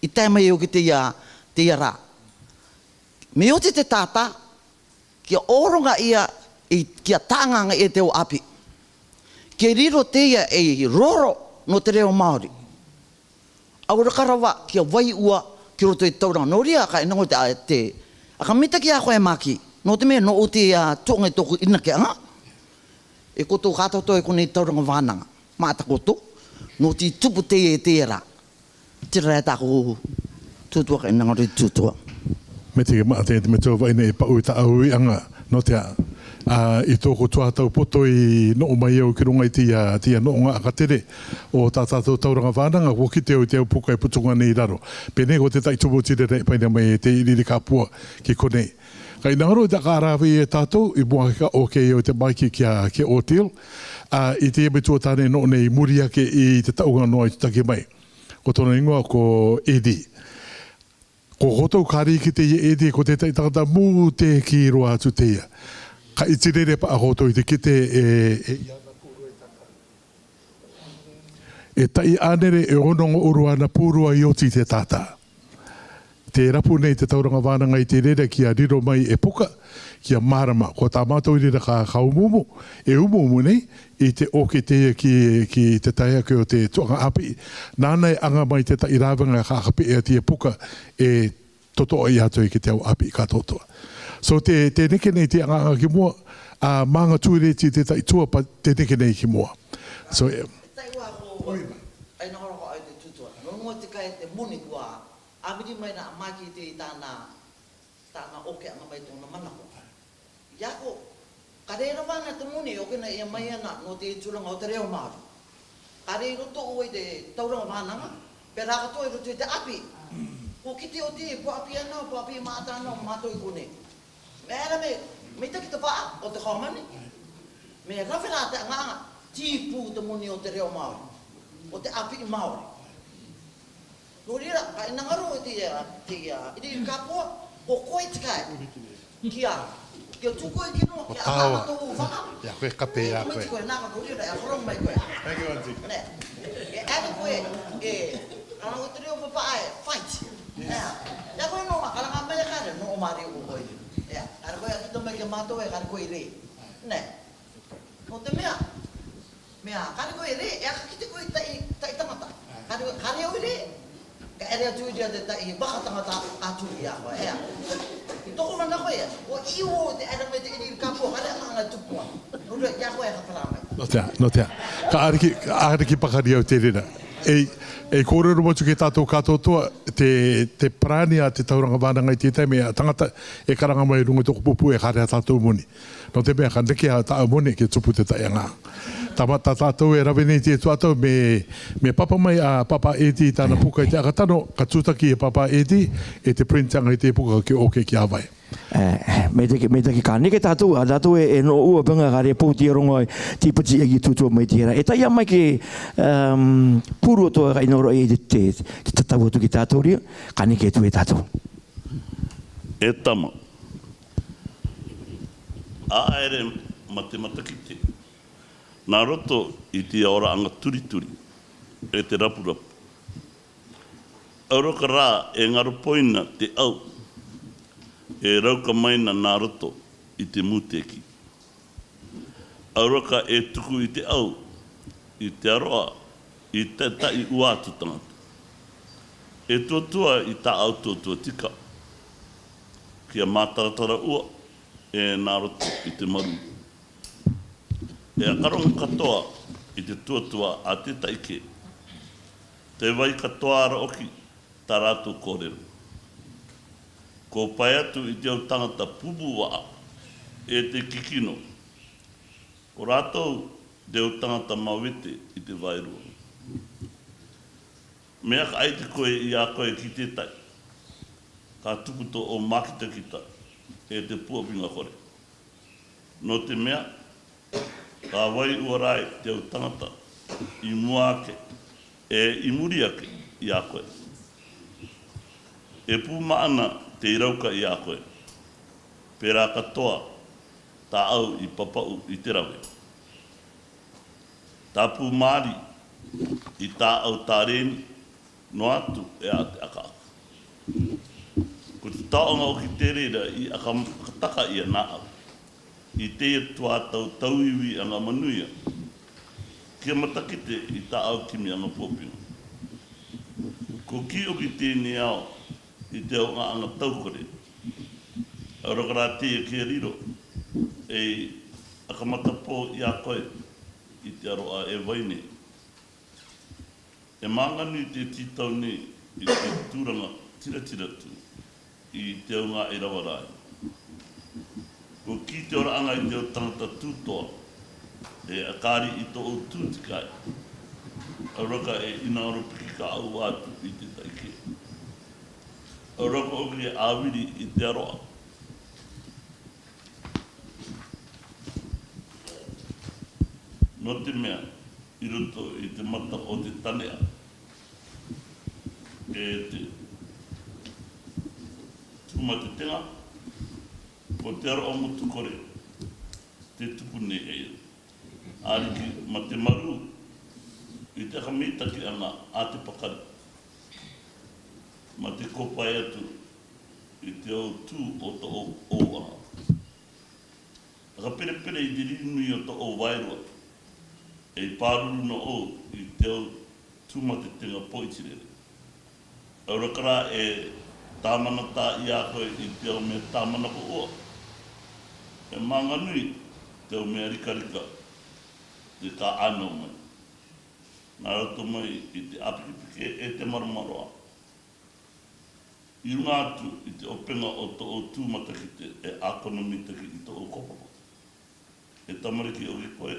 I tae mai au ki te ia, te ia rā. Mei oti te tātā, kia ʻoronga ia, i, kia taŋaŋa ʻia te au ʻāpī. Kia riro te ia ei roro nō te reo Māori. Au raka rava kia vai ua ki roto i te tauraga. Nō reira ka ʻinanga te, te, ʻa ka mitaki ā koe e Maki. Nō te mea nō ʻō te, ā, tuaʻanga i tōku ʻinakea. E koutou kātoatoa i konei tauraga vānaga. Maʻa takoto. Nō te tupu teie, teie rā. Tērā rā tāʻoku tuatua, ka ʻinanga rō te tuatua. Mea tiki maʻa te, te mea tō vaʻi nei e paʻu i taʻu uiʻanga, nō te ā, ā, i tō koutou tau poto i noʻo mai au ki runga i teie, teie noʻonga ʻakatere o tā tātou tauraga vānaga, kua kite au i te au puka e putunga nei i raro. Pē nei ko te taʻi tumu tire nei paina mai e te ʻiriʻiri kāpua ki konei. Ka ʻinanga rō te ʻakarava e tātou, i mua ake ka ʻoke au te maiki kia, kia Otil, ā, i teie metua tāne noʻo nei i muri ake i te taʻu noa i te taki mai. Ko tōna ingoa ko Edi. Ko koutou ka riki teie Edi, ko te taʻi tangata mūtēkī roa atu teie. Ka ʻiti rere paʻa koutou i te kite e, e, e taʻi ʻānere e ono ngōʻoru ana pūrua i oti i te tātā. Te rapu nei te tauraga vānaga i te reira kia riro mai e puka, kia mārama. Ko tā mātou i reira ka, ka umuumu, e umuumu nei, i te ʻoke teie ki, ki te tahi ake o te tuaʻanga ʻāpī. Nāna e anga mai te taʻi rāveaga ka, ka peʻe atu e puka, e totoʻa atu ki te au ʻāpī kātoatoa. So te, te neke nei te anga, anga ki mua, ā, mānga tūreti te taʻi tua pa te neke nei ki mua. So, e, Taʻi ua ko, ai nā roko ai te tuatua. Nō mua te kai te moni kua ʻāviri mai nā Maki te i tāna, tāna ʻokeaga mai tōna manako. Ia ko, ka rere vānaga te moni, ʻoke nā ia mai ana, nō te tūraga o te reo Māori. Ka rere i roto ʻo i te tauraga vānaga, pērā katoa i roto i te ʻāpī. Ko kite oti, ko ʻāpī ana, ko ʻāpī maʻata ana, mātou i konei. Mea ra me, me taki te paʻa, o te kōmani. Me rave rā te anga, tīpū te moni o te reo Māori. O te ʻāpī Māori. Nō reira, ka ʻinanga rō te, ā, te, ā, ʻiriʻiri kāpua, ko koe te kai. Kia, kia tuku e kino, kia tāua. Anga tō vaka. Ia koe kape, ia koe. Meti koe nā ka nō reira, e horo mai koe. Thank you, Auntie. Nē. E, ane koe, e, ka nā o te reo papaʻa e, fight. Ia. Ia koe nō, ma karanga mai e kare, nō o mare o koe. Ia, kare koe a kito mai ke mātou e, kare koe rē. Nē. Nō te mea, mea, kare koe rē, e aka kite koe taʻi, taʻi tangata. Kare, kare au rē, ka ere atu i te taʻi vaka tangata atu ia koe, ea. I tōku manako ea, ko iu te ere mai te ʻiriʻiri kāpua, kare anga anga tupu. Nō reira, ia koe e hapara mai. Nō te ā, nō te ā. Ka ariki, ka ariki pakari au te reira. E, e kōrero mai atu ki tātou kātoatoa, te, te parani a te tauraga vānaga i te taime a tangata, e karanga mai runga tōku pupu e kare a tātou moni. Nō te mea ka neke a tāʻu moni ke tupu te taʻi anga. Tama tā tātou e rave nei te tuatua me, me papa mai a Papa Edi tāna puka i te aka tano, ka tūtaki e Papa Edi, e te print anga i te puka ke ʻoke kia vai. E, me te, me te ka neke tātou, a tātou e, e nō ua penga ka re pou te rongo ai, te pati e ki tuatua mai te ra. E taia mai ke, um, puru to ka ʻinanga rō e te, te, te tatau atu ki tātou ria, ka neke atu e tātou. E tama. ʻAʻere ma te matakite. Nā roto i te oraraʻa turituri, e te rapurapu. ʻAuraka rā e ngaropoina te au, e rauka maina nā roto i te mūtēkī. ʻAuraka e tuku i te au, i te aroa, i te taʻi ua atu tangata. E tuatua i tāʻau tuatua tika. Kia mātaratara ua, e nā roto i te marū. E ʻakarongo katoa i te tuatua a te taʻi kē. Te vai katoa ra ʻoki, tā rātou kōrero. Ko pae atu i te au tangata pupu vaʻa, e te kikino. Ko rātou te au tangata mawete i te vairua. Mea ka ʻaita koe i a koe ki te taʻi. Ka tuku tō ʻou mākitakita, e te puapinga kore. Nō te mea, ka vai ua rā te au tangata, i mua ake, e i muri ake, i a koe. E pū maʻana te irauka i a koe. Pērā katoa, tāʻau i papaʻu i te rave. Tāpū māri, i tāʻau tārēni, noa atu e a te ʻakaʻaka. Ko te taoʻanga ʻoki te reira i ʻakataka ia nā au. I teie tuatau tauiuiʻanga manuia. Kia matakite i tāʻau kimiʻanga puapinga. Ko kī ʻoku ʻi tēnei ao i te aoʻanga tau kore. ʻA ora ka rā tē ia kē riro ei ʻakamata pō i a koe i te aroʻa e vai nei. E māngani te tītau nei i te tūranga tiratira atu i te aoʻanga i rava rā. Ko kī te oraʻanga i te tangata tūtoa, e ʻakari i tō ʻou tū tikai. ʻA ora ka e ʻinaro piki ka ʻau atu i te taʻi kē. ʻA ora ka ʻoki e ʻāviri i te aroʻa. Nō te mea, i roto i te mata o te taneʻa, e te tū mā te tenga, ko te aroʻa motu kore te tupu nei e ia. ʻĀriki mā te marū i te ʻakamītaki ʻana a te pakari, mā te kōpae atu i te ʻou tū o tō ʻou ʻaha. ʻAkaperepere i te riri nui o tō ʻou vaerua, e pāruru nō ʻou i te ʻou tū mā te tenga pōʻiti rere. ʻA ora ka rā e tāmanatā i a koe i te ʻou meʻa tāmana ko ʻoa. E māngani te ʻou meʻa rikarika te ka ʻanau mai. Nā roto mai i te ʻāpikipiki e te marumaru. I runga atu i te ʻopenga o tō ʻou tū matakite e ʻākonomitaki i tō ʻou kaupapa. E tamariki ʻoki koe,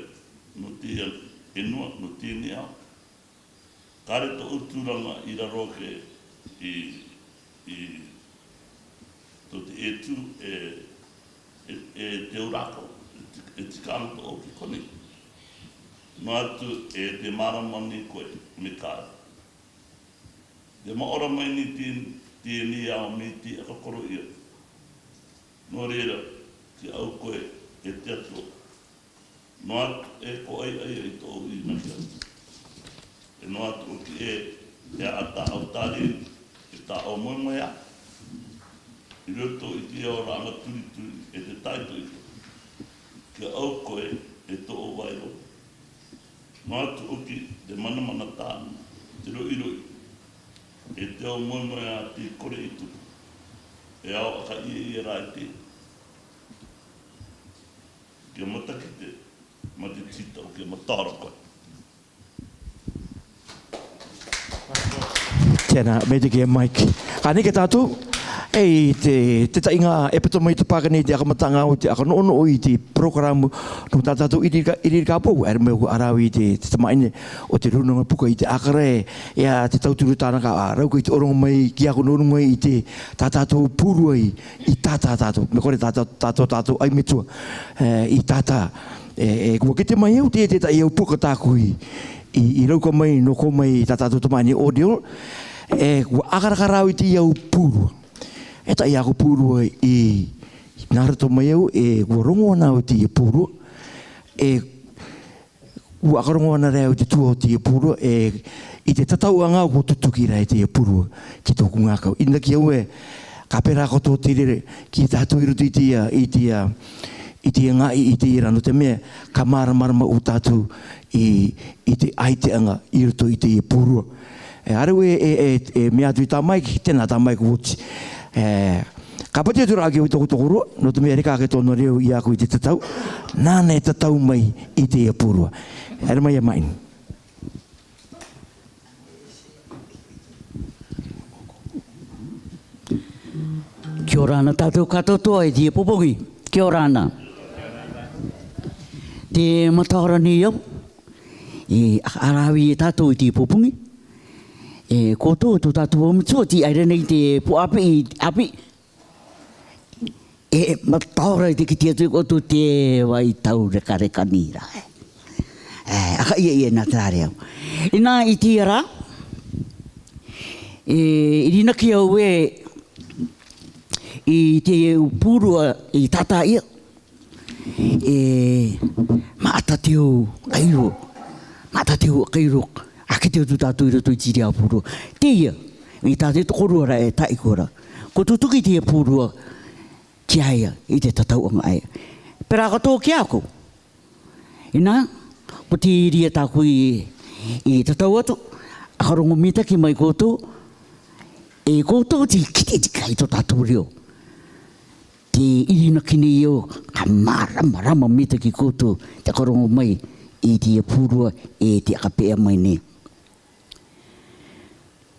nō teie fenua, nō tēnei ao. Kāre tō ʻou tūranga i raro ake i, i tō te ʻē tū e, e, e te ʻou rākau, e ti-, e tika ana tō ʻou ki konei. Noa atu e te mārama nei koe, me kāre. Te maʻora mai ni tēn-, tēnei ao mai te ʻakakoro ia. Nō reira, ki a au koe e te Atua. Noa atu e ko ai ai i tō ʻou i naki atu. E noa atu ʻoki e, e a tā ʻou tāre, e tā ʻou moemoeā. I roto i te aoraʻanga turituri e te taitoito. Ki a au koe e tō ʻou vaerua. Noa atu ʻoki te manamanatā, te roʻiroʻi, e te ʻou moemoeā te kore i tupu. E ao ʻakaiʻeʻie rā i te, kia matakite, mā te tītau kia mataora koe. Tēnā, mai te kia Mike. Ka neke tātou, ei te, te taʻinga e pato mai te pāka nei te ʻakamataʻanga o te ʻakanoʻonoʻo i te porokaramu nō tā tātou ʻiriri ka, ʻiriri ka pou, ʻere mai ʻoku ʻaravi te, te tamaʻine o te rūnanga puka i te ʻakare, e a te tauturu tānaka a rau kai te ʻorongo mai ki a koe nō runga i te tā tātou pūrua i, i tātā tātou. Me kore tā, tā, tātou, tātou ʻai metua, e, i tātā. E, e, kua kite mai au te, te taʻi au puka tāku i, i, i rauka mai, nō ko mai tā tātou tamaʻine ʻo Dale. E, kua ʻakaraka rau i te au pūrua. E taʻi aku pūrua i, nā roto mai au, e, kua rongo ana au te pūrua. E, kua ʻakarongo ana rā au te tua o te pūrua, e, i te tatauʻanga kua tutuki rā e te pūrua ki tōku ngākau. ʻInaki au e, ka pērā katoa te rere ki tātou i roto i te, i te, i te ngāue, i te rā nō te mea, ka māramarama ʻo tātou i, i te ʻaitaʻanga i roto i te pūrua. E, ʻa reira e, e, e, e meʻa atu i tā Mike, tēnā tā Mike Watts. E, ka pati atu rā ki au i tōku tokorua, nō te mea reka ake tōna reo i a koe i te tatau, nāna e tatau mai i te pūrua. ʻEre mai ia Maʻini. Kia ora na tātou kātoatoa e te popongi. Kia ora na. Te mataora nei au, e, ʻa, ʻaravi e tātou i te popongi. E, koutou, tō tātou ʻāmutua, tī ʻaira nei te puʻa ʻāpī, ʻāpī. E, mataora i te kite atu koutou te vai tau rekareka nei rā. E, ʻakaiʻeʻie nā te reo. ʻInā i te rā, e, i rinaki au e, i te pūrua i tātā ia. E, maʻata te u kairo. Maʻata te u kairo. ʻA kite atu tātou i roto i te reira pūrua. Teie, i tā te tokorua rā e taʻi kora. Kua tutuki te pūrua ki a ia, i te tatauʻanga ē. Pērā katoa ki a au. ʻInā, ko te reira tāku i, i tatau atu, ʻakarongo mitaki mai koutou, E koutou te kite tika i tō tātou reo. Te irinaki nei au, ka māramarama mitaki koutou te korogo mai i te pūrua e te aka peʻa mai nei.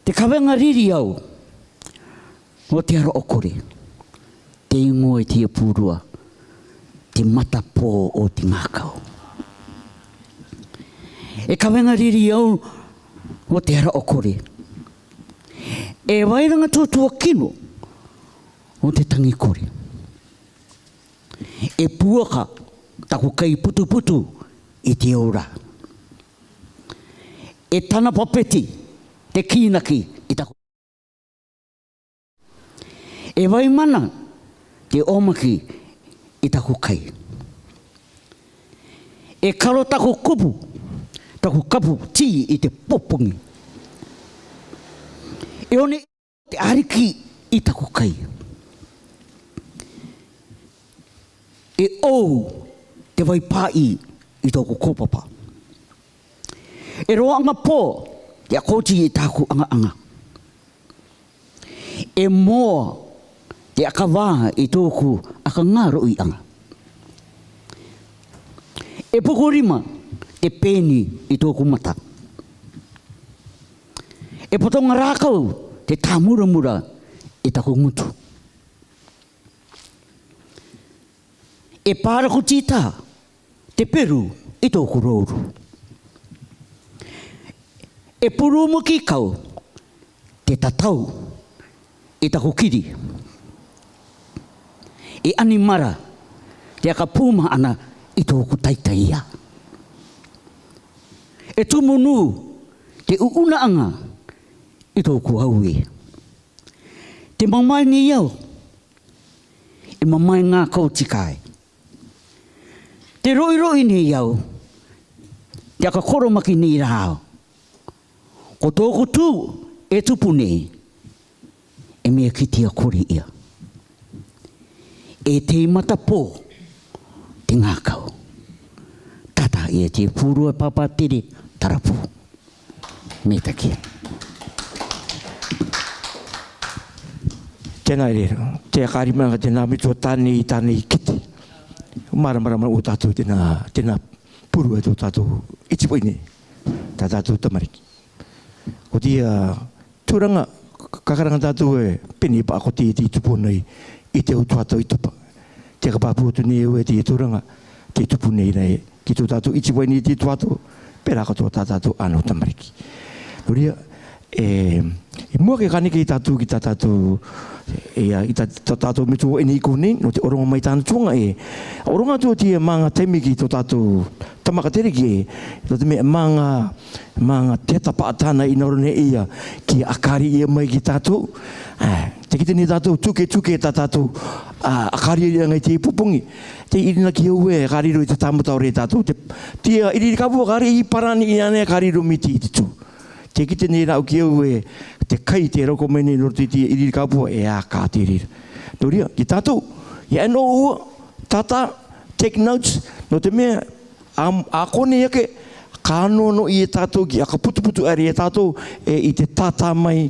Te kavenga riri au o te ara ʻokore. Te igoa i te pūrua, te matapō o te ngakau. E kavenga riri au o te ara ʻokore. E vairaga tūtua kino o te tangi kore. E puaka taku kai putuputu i te ora. E tana papeti te kinaki i taku. E vai mana te ʻōmaki i taku kai. E karo taku kupu, taku kapu tī i te popongi. E one te ariki i taku kai. E ʻou te vai pāʻi i tōku kōpapa. E roaʻaga pō te aka oti i tāku ʻagaʻaga. E moa te aka vā i tōku aka ngaroʻiʻaga. E puku rima te peni i tōku mata. E potonga rākau te tāmuramura i taku ngutu. E pāraku tita te peru i tōku rouru. E purūmuki kau te tatau i taku kiri. E ʻanimara te aka pūmaʻana i tōku taitaia. E tumu nū te ʻuʻunaʻaga i tōku aue. Te mamae nei au, e mamae ngakau tika ai. Te roʻiroʻi nei au, te aka koromaki nei rā au. Ko tōku tū e tupu nei, e mea kitia kore ia. E te matapō te ngakau. Tata ia te pūrua papa tere tarapu. Mitaki. Tēnā rero, te aka rima ka tēnā mitua tāne i tāne i kite. Māramarama ʻo tātou tēnā, tēnā pūrua tō tātou ʻiti vahine, tā tātou tamariki. Ko te tūraga, ka karanga tātou e pene paʻa ko te, te tupu nei i te utuata i tupa. Te ka pāpū atu nei au e te tūraga, te tupu nei nei ki tō tātou ʻiti vahine te utuata, pērā katoa tā tātou ʻānau tamariki. Nō reira, e, i mua ke kani ki tātou, ki tā tātou, e, i tā, tā tātou mitua vahine i konei, nō te ʻorongo mai tāna tuaga e, ʻorongo atu te māga taime ki tō tātou tama ka tere ki e, nō te mea māga, māga te tapaʻa tāna i naro nei ia, ki ʻakari ia mai ki tātou. Ā, te kite nei tātou, tuke, tuke tā tātou, ā, ʻakari ia ngai te popongi. Te irinaki au e, ka riro i te tāmata ʻore tātou, te, te, ā, ʻiririkapua ka riro i parani i ane, ka riro miti i te tū. Te kite nei rāʻau ki au e, te kai te roko mai nei nō te, te ʻiririkapua e aka te rira. Nō reira, ki tātou, ia e nō ua, tātā, take notes, nō te mea, ā, ā konei ake, ka nonoʻi e tātou ki aka putuputu ʻaere e tātou, e, i te tātā mai,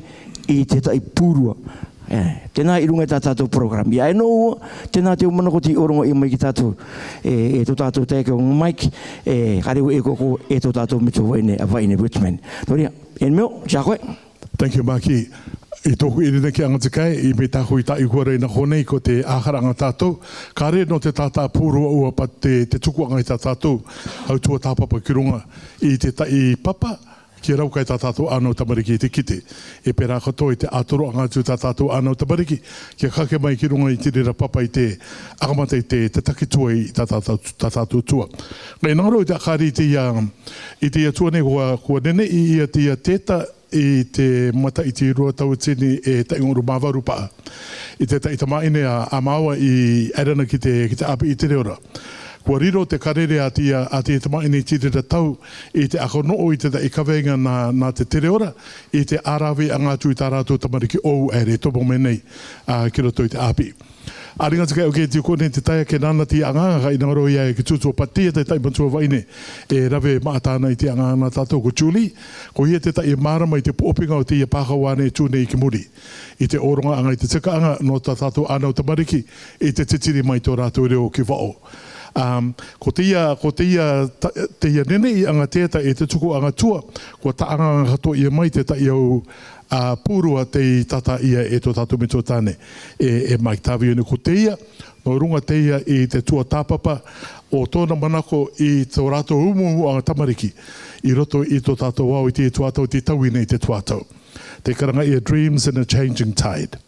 i te taʻi pūrua. E, tēnā i ruŋa i tā tātou program. Ia e nō ua, tēnā te u manako te ʻorongo ia mai ki tātou. E, e tō tātou taeaʻe ko Mike, e, ka reo e koko, e tō tātou mitua vahine, a vahine Richmond. Nō reira, e meo, tia koe. Thank you, Maki. I tōku ʻirinaki anga te kai, i mea tāku i taʻi kua rai nā konei, ko te ʻākaraʻaga tātou. Ka rē nō te tātā pūrua ua pā te, te tukuʻaga i tā tātou. Au tua tāpapa ki ruŋa, i te taʻi papa, kia rau kai tā tātou ʻānau tamariki i te kite. E pērā katoa i te ʻātoroʻaga atu tā tātou ʻānau tamariki, kia kake mai ki ruŋa i te reira papa i te akamata i te, te taki tua i tā tātou, tā tātou tua. Ngai nangaro i te ʻakari i te ia, i te ia tua nei kua, kua neneʻi ia te ia tēta i te mata i te rua tauatini e taʻi ŋoru mā varu paʻa. I te taʻi tamāʻine a, a māua i ʻairana ki te, ki te ʻāpī i te reora. Kua riro te karere a te ia, a te tamāʻine i te reira tau i te aka noʻo i te taʻi kavenga nā, nā te, te reora, i te ʻāraveʻaga atu i tā rātou tamariki ʻou ʻaere e tomo mai nei, a, ki roto i te ʻāpī. ʻĀ, ʻoku ʻikai ke tiko ʻeni te taia ke nana te anga, ka ʻinanga ro ia e ki tutu patia te taʻi matua vaine. E rave maʻa tāna i te anga nā tātou ko Julie. Ko ia te taʻi mārama i te pōpinga o teie pākawa nei tū nei ki muri. I te ʻōroŋaʻanga i te tekaʻanga nō tā tātou ʻānau tamariki i te titiri mai tō rātou reo ki vaʻo. Um, ko teie, ko teie, ta-, teie neneʻiʻanga tētahi e te tukuʻanga tua, kua taʻanga katoa ia mai te taʻi au a pūrua tei tata ia e tō tātou metua tāne, e, e Mike Tavioni ko teie, nō ruŋa teie i te tua tāpapa o tōna manako i tō rātou umuumuʻanga tamariki, i roto i tō tātou ao i te tuatau, te tau i nei te tuatau. Te karanga ia Dreams in a Changing Tide.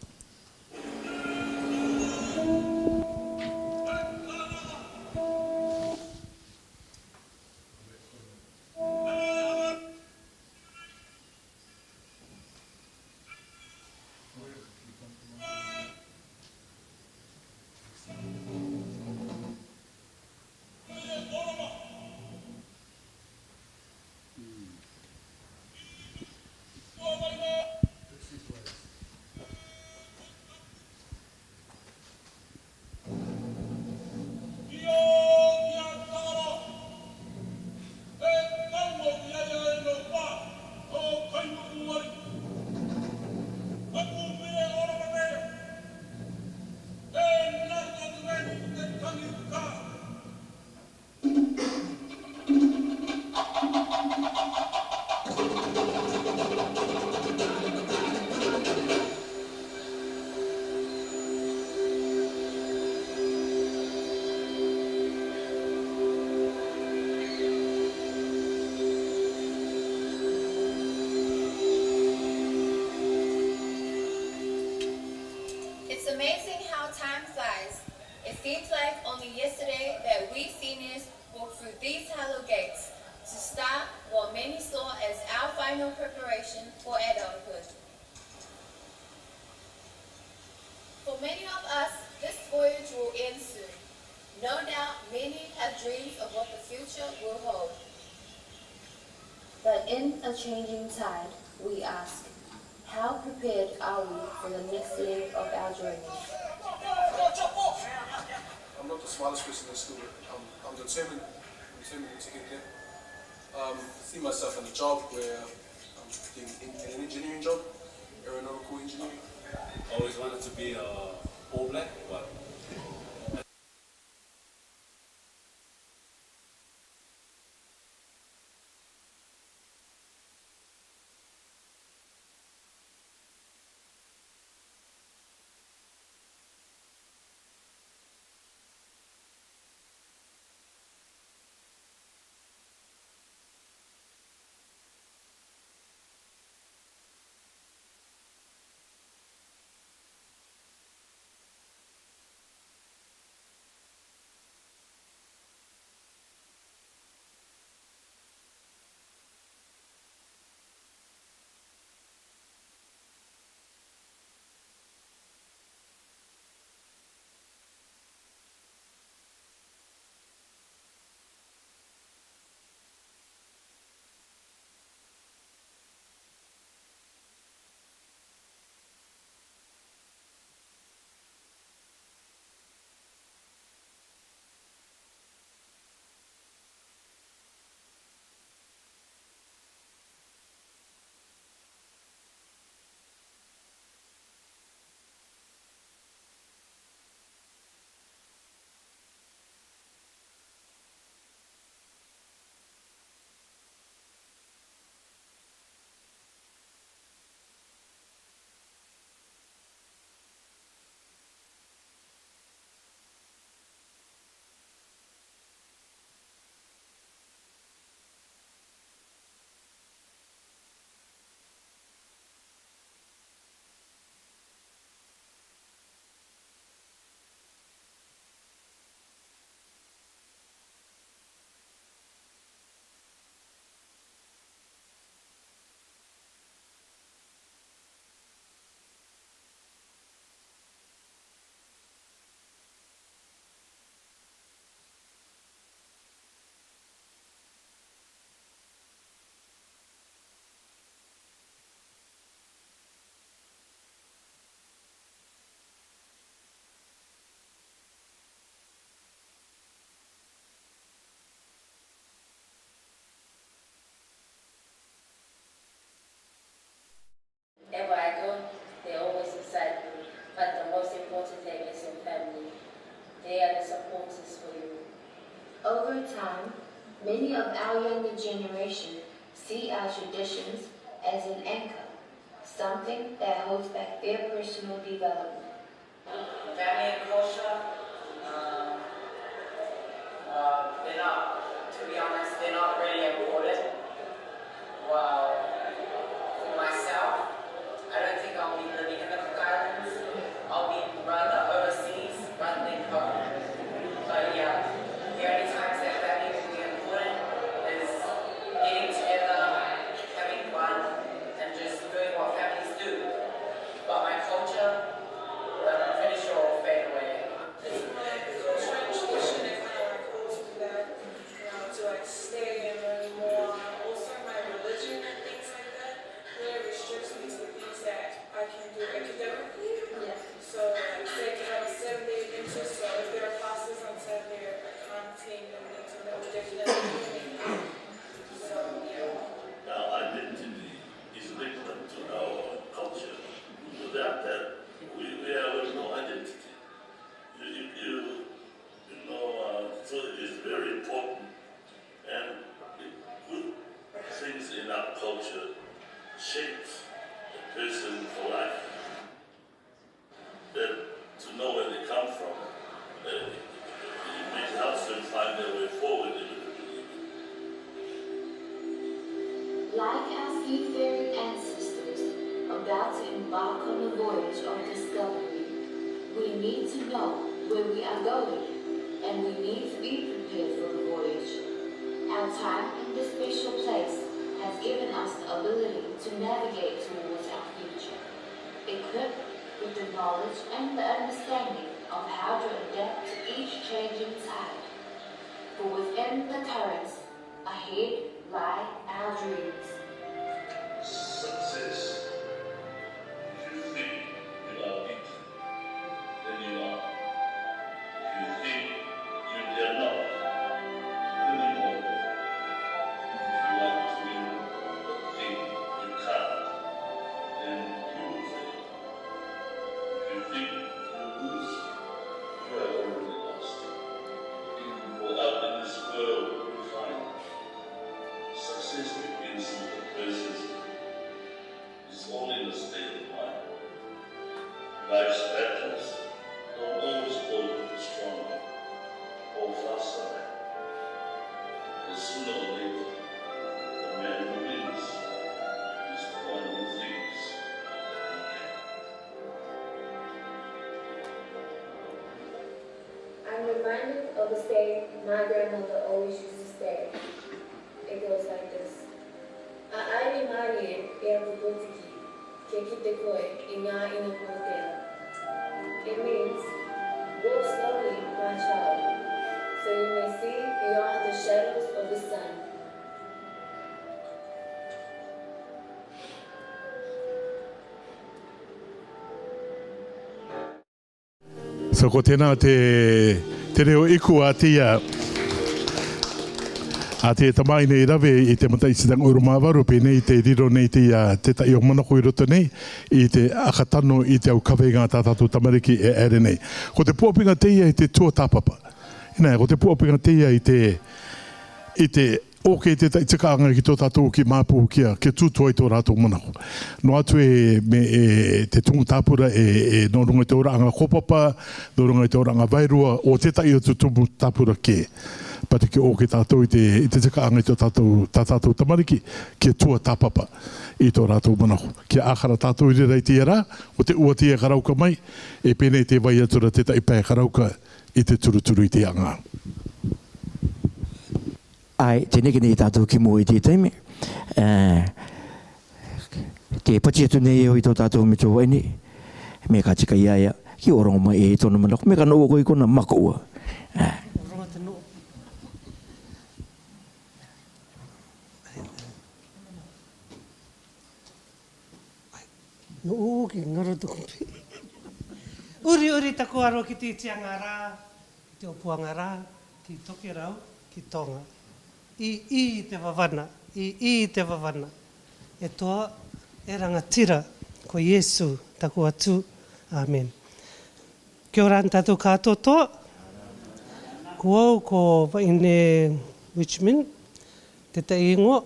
It's amazing how time flies. It seems like only yesterday that we seniors walked through these hollow gates to start what many saw as our final preparation for adulthood. For many of us, this voyage will end soon. No doubt many have dreams of what the future will hold. But in a changing tide, we ask, how prepared are we for the next leg of our journey? I'm not the smartest person in school, but I'm, I'm determined, I'm determined to get there. Um, I see myself in a job where I'm doing in, an engineering job, aeronautical engineering. Always wanted to be a All Black, but Today is your family. They are the supporters for you. Over time, many of our younger generation see our traditions as an anchor, something that holds back their personal development. Family and culture, um, uh, they're not, to be honest, they're not really important. Well, for myself, I don't think I'll be living in the Cook Islands. I'll be rather overseas rather than home. But yeah, the only times that family will be important is getting together, having fun, and just doing what families do. But my culture, I'm pretty sure, will fade away. It's my culture and tradition that kind of like holds me back, you know, to like stay and learn more. Also, my religion and things like that really restricts me to the things that I can do academically. Yeah. So, like, say if I have a seven-day Adventist, so if there are classes on Saturday, I can't attend, I need to know the definition. So, yeah. Our identity is linked to our culture. Without that, we, we have no identity. You, you, you, you know, uh, so it is very important, and the good things in our culture shapes a person for life. That to know where they come from, uh, it, it helps them find their way forward in the community. Like our seafaring ancestors about to embark on a voyage of discovery, we need to know where we are going, and we need to be prepared for the voyage. Our time in this special place has given us the ability to navigate towards our future, equipped with the knowledge and the understanding of how to adapt to each changing tide. For within the currents, ahead lie our dreams. Success. If you think you are big, then you are. If you think you dare not, then you won't. If you want to win but think you can't, then you will fail. If you think you lose, you have already lost. If you go out in this world, you find success begins with a person's is only the state of mind. Life's battles don't always go stronger or faster, but sooner or later, the man who wins is the one who thinks he can. I'm reminded of a saying my grandmother always used to say. It goes like this. A ari mari e a pututiki, ke kite koe i nga ina potea. It means, walk slowly, my child, so you may see beyond the shadows of the sun. So ko tenā te, te reo iku a te ia, a te tamai nei rave i te mataititanga ʻUrumaʻa varu, pēnei te riro nei te ia, te taʻi o manako i roto nei, i te aka tano i te au kaveinga tā tātou tamariki e ʻere nei. Ko te puapinga te ia i te tuatāpapa. Ina, ko te puapinga te ia i te, i te ʻoke te taʻi tikaʻanga ki tō tātou ʻoki māpū kia, kia tūtū ai tō rātou manako. Noa atu e, me, e, te tumu tāpura e, e, nō runga i te ʻōraʻanga kōpapa, nō runga i te ʻōraʻanga vairua, ʻo te taʻi atu tumu tāpura kē. Pati kia ʻoke tātou i te, i te tikaʻanga i tō tātou, tā tātou tamariki, kia tuatāpapa i tō rātou manako. Kia ʻākara tātou i reira i teie rā, ʻo te ʻua te ia ka rauka mai, e pēnei te vai atu ra te taʻi pae ka rauka i te turuturu i te aʻanga. ʻAe, te nekeneke tātou ki mua i te taime. Ē, te pati atu nei au i tō tātou metua vaʻine, me ka tika ia ia, ki ʻōrogo mai e tōna manako, me ka noʻu koe i kona makaʻua. Ē. Noʻu ki ngaro tuku pē. Uri, uri taku aro ki te itianga ra, ki te ʻōpuanga ra, ki Tokerau, ki Tonga. ʻĪ, ʻī te vavana, ʻī, ʻī te vavana. E toa, e rangatira, ko Iesu taku Atua. Amen. Kia ora tātou kātoatoa. Ko au ko Vaine Richmond, te taʻi ingoa,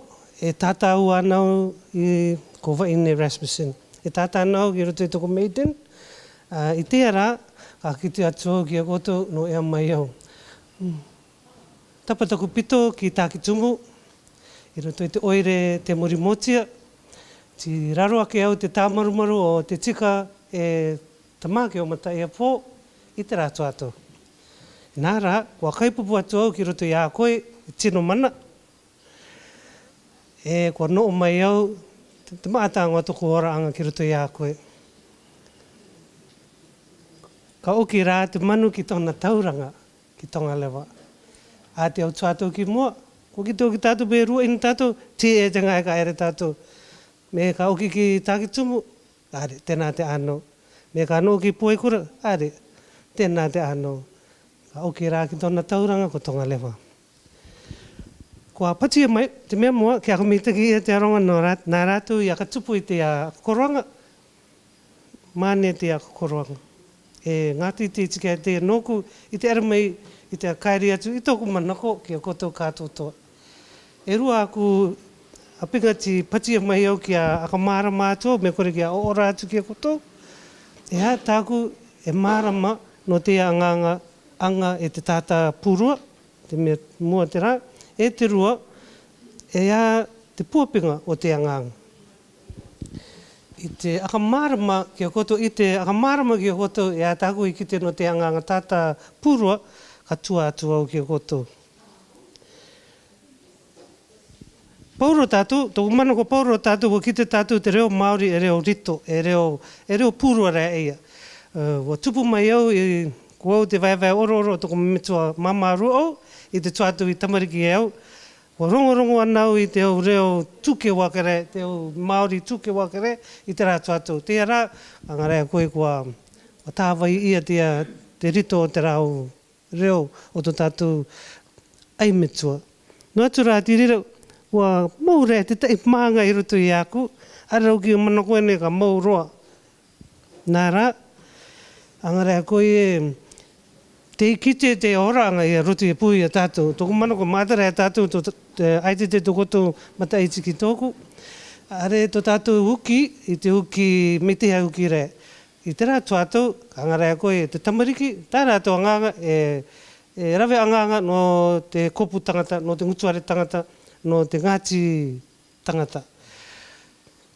e tātāua ana au i ko Vaine Rasmussen. E tātā ana au ki roto i toku maiden, ā, i teie rā, ka kite atu au ki a koutou nō ea mai au. Mm. Tapa taku pito ki Takitumu, i roto i te ʻoire Te Mori Motia, ti raro ake au te tāmarumaru o te tika e Tamā Keomataia Pō i te rā tuato. Nā rā, kua kaipupu atu au ki roto i a koe, e tino mana. E, kua noʻo mai au, te, te maʻataʻanga o toku oraʻanga ki roto i a koe. Ka ʻoki rā te manu ki tōna tauranga, ki Tongareva. ʻA te au tuato ki mua, kua kite ʻoki tātou pe rua ina tātou, te e te ngae ka ʻere tātou. Me ka ʻoki ki Takitumu, ʻare, tēnā te ʻano. Me ka noʻo ki Poekura, ʻare, tēnā te ʻano. Ka ʻoki rā ki tōna tauranga ko Tongareva. Kua pati mai, te mea mua, kia ko mitaki ia te aronga nō rā, nā rātou ia ka tupu i te a koroanga, Māne te a koroanga. E ngāti te tika te nōku i te ʻere mai i te kaeri atu i tōku manako ki a koutou kātoatoa. E rua aku ʻapinga ti pati mai au kia ʻaka mārama atu au, me kore kia ʻoʻora atu ki a koutou. E aha tāku e mārama nō te aŋaŋa, aŋa e te tātā pūrua, te mea mua te rā, e te rua, e aha te puapinga o te aŋaŋa. I te ʻaka mārama ki a koutou, i te ʻaka mārama ki a koutou, e aha tāku i kite nō te aŋaŋa tātā pūrua, ka tua atu au ki a koutou. Pauroa tātou, tōku manako pauroa tātou, kua kite tātou te reo Māori e reo rito, e reo, e reo pūrua rā ia. Ā, kua tupu mai au i, ko au te vaevae orooro, tōku metua māmā rua au, i te tuato i tamariki e au, kua rongorongo ana au i te au reo Tuke Wakere, te au Māori Tuke Wakere, i te rā tuato. Teie rā, anga rā koe kua, kua tāvai ia te, te rito o te rā au reo o tō tātou ʻai metua. Nō atu rā te reira, kua mau rē te tahi mānga i roto i a au, ʻa rau ki manako ʻene ka mau roa. Nā rā, anga rā koe e, tei kite te oraʻanga i roto i pū i a tātou. Tōku manako mātara e tātou, tō, te, ʻaita te tō koutou mataʻiti ki tōku. ʻAre tō tātou uki, i te uki, me te uki rē. I te rā tuato, anga rā koe e te tamariki, tā rātou aŋaŋa e, e rave aŋaŋa nō te kopu tangata, nō te ngutuare tangata, nō te ngāti tangata.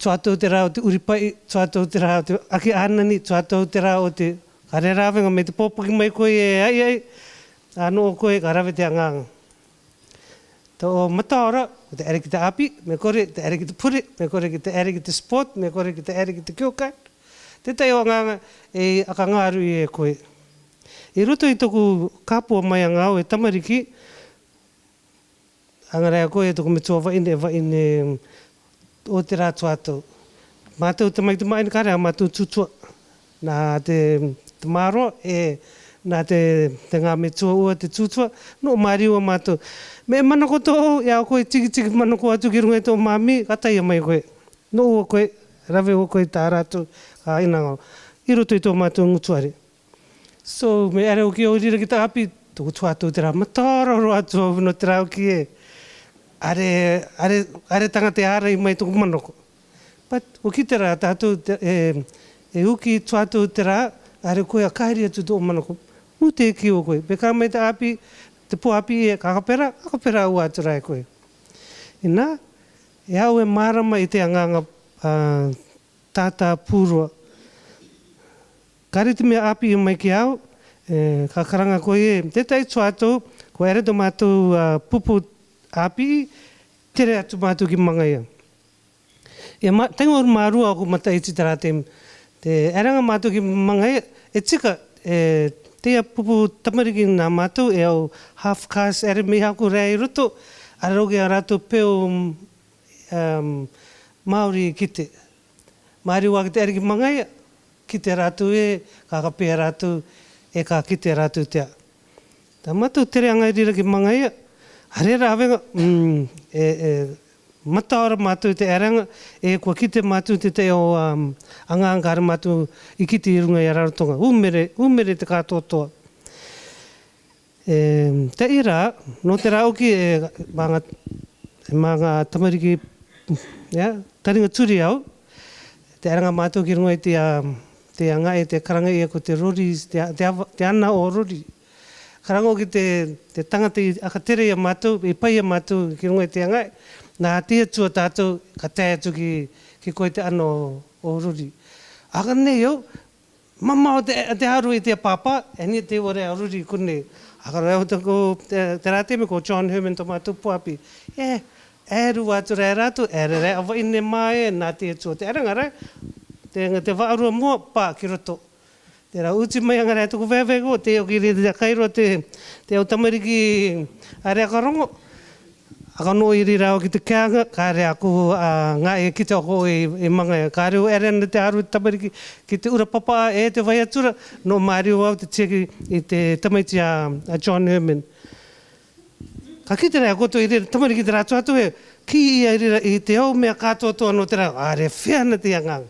Tuato te rā o te ʻuri paʻi, tuato te rā o te ake ʻānani, tuato te rā o te, ka rera venga me te pōpoki mai koe e ai ai, ā nō koe ka rave te aŋaŋa. Tō mataora, ko te ʻere ki te ʻāpī, me kore, te ʻere ki te pure, me kore ki te ʻere ki te sport, me kore ki te ʻere ki te kiokai. Te tahi o aŋaŋa e ʻaka ngaru i e koe. I roto i tōku kāpua mai aŋa au e tamariki, anga rā koe e tōku metua vaʻine, vaʻine o te rā tuato. Mātou tamaiti maʻa ʻeni ka rē a mātou tūtua. Nā te, te māroa, e, nā te, te ngā metua ua te tūtua, nō māri ua mātou. Me manako tō, e a koe tikitiki manako atu ki runga i tō māmī, ka taia mai koe. Nō ua koe, rave ua koe tā rātou, ka ina ngā. I roto i tō mātou ngutuare. So, me ʻere au ki au rira ki te ʻāpī, tōku tuato te rā mataora roa atu au nō te rā au ki e. ʻAre, ʻare, ʻare tangata e ārai mai tōku manako. But, ʻo kite rā tātou te, e, e uki tuato te rā, ʻare koe a kaeri atu tō manako. Mū te ki o koe. Pe ka mai te ʻāpī, te pō ʻāpī e ka kapera, ka kapera ua atu rā e koe. Inā, e au e mārama i te aŋaŋa, ā, tātā pūrua. Ka rite mea ʻāpī mai ki au, e, ka karanga koe e, te tahi tuato, ko ʻere tō mātou, ā, pupu ʻāpī, tere atu mātou ki Mangaia. E ma-, tainga ʻoru mā rua aku mataʻiti te rā te, te ʻeranga mātou ki Mangaia, e tika, e, teie pupu tamariki nā mātou, e au half caste, ʻere mei haku rē i roto, ʻa rau ki a rātou peu, um, Māori kite. Māri ua ki te ʻere ki Mangaia, kite rātou e, ka kapea rātou, e ka kite rātou te a. Tā mātou tere aŋa i rira ki Mangaia, ʻare rā venga, mm, e, e, Mataora mātou i te ʻarenga, ʻe kua kite mātou te taiō, um, anga anga ka hara mātou i kite i runga i a Rarotonga. Ūmere, ūmere te kātoatoa. E, te ira, nō te rā ʻoki e, manga, manga tamariki, ia, taringa turi au, te ʻarenga mātou ki runga i te, um, te anga e te karanga ia ko te rori, te, te, te ana o rori. Karanga ʻoki te, te tangata i ʻakatere ia mātou, i pai ia mātou ki runga i te anga e, nā te Atua tātou, ka tae atu ki, ki koe te ana o, o rori. Aka nei au, mama o te, te haru i te pāpā, e ni te ware a rori kune. Aka rau te ko, te, te rā te me ko John Herman to mātou puapi. E, e ru atu rā rātou, e re re, a vaine mā e, nā te Atua te ʻarenga rā, te, te vaʻarua mua, pā ki roto. Tērā uti mai anga rā tuku veve ko, te ʻoki rei te kai roa te, te au tamariki are aka rongo. Aka nō i rira au ki te kāinga, ka re aku, a, ngā e ki te ako i, i manga e. Ka re u ere ana te aru tamariki ki te ura papa e te vai atura, nō māri au te tiaki i te tamaiti a, a John Herman. Ka ki te rā koto i rira tamariki te rā tuatu e, ki ia i rira i te au mea kātoatoa nō te rā, a re whea ana te anganga.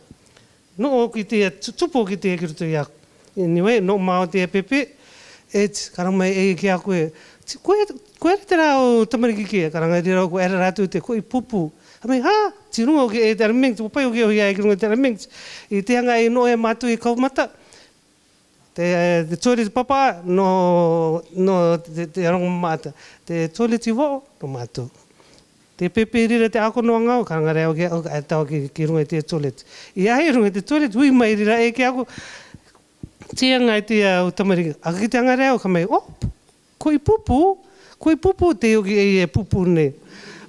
Nō ʻoku i te tu-, tupu ki te ki roto i aku. Anyway, nō mao te pepe, e ti, karanga mai e ki aku e. Ti, ko e, ko e te rā o tamariki ki e, karanga rira ko e rā rātou te ko i pupu. A me, ha, ti runga ʻoki e te arameng, te papai ʻoki o ia e ki runga te arameng. I te anga i nō e mātou i kau mata. Te, te toilet papa, nō, nō te, te rongo mata. Te toilet i vao, nō mātou. Te pepe rira te ako noa ngau, ka ngare au ke, au, e tau ki, ki runga i te toilet. I ai runga i te toilet, ui mai rira e ke ako, te anga i te au tamariki, a ki te anga reo, ka mai, oh, ko i pupu, ko i pupu, te ʻoki e, e pupu nei.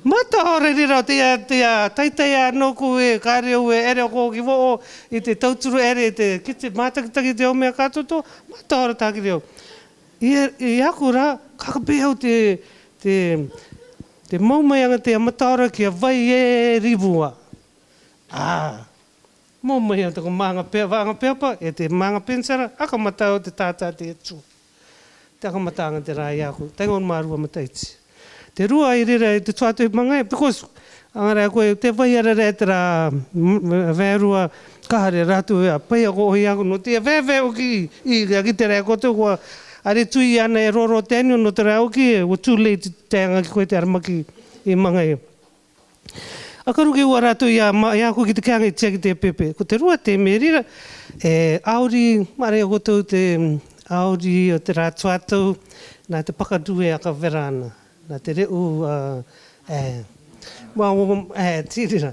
Mata ora rira, te a, te a, taitai a noku e, ka reo e, ere ko ki vo, i te tauturu ere, i te, ki te mātakitaki te o mea kātoto, mata ora taki reo. I, i aku rā, ka ka pē au te, te, te mau mai anga te mataora ki a vai e rivua. Ā, mau mai au te ko manga pē, vanga pē apa, e te manga pensara, aka mata au te tātā te tu. Te aka mata anga te rā i aku, tainga o mārua mataiti. Te rua i rira i te tuatu i mangai, because anga rā koe, te vai ara rā e te rā, m-, m-, vērua, ka hare rātou e a pai ako o i aku, nō te veve ʻoki, i, i aki te rā koto kua, are tui ana e roro Daniel, nō te rā ʻoki, e, ua too late te anga ki koe te aramaki i mangai. Aka ruke ua rātou i a ma-, i aku ki te kāinga i tia ki te pepe. Ko te rua te me rira, e, ʻaori, mare o kotou te, mm, ʻaori o te rā tuatu, nā te pakatu e aka vera ana. Nā te reʻu, a, e, ua, ua, e, tirira.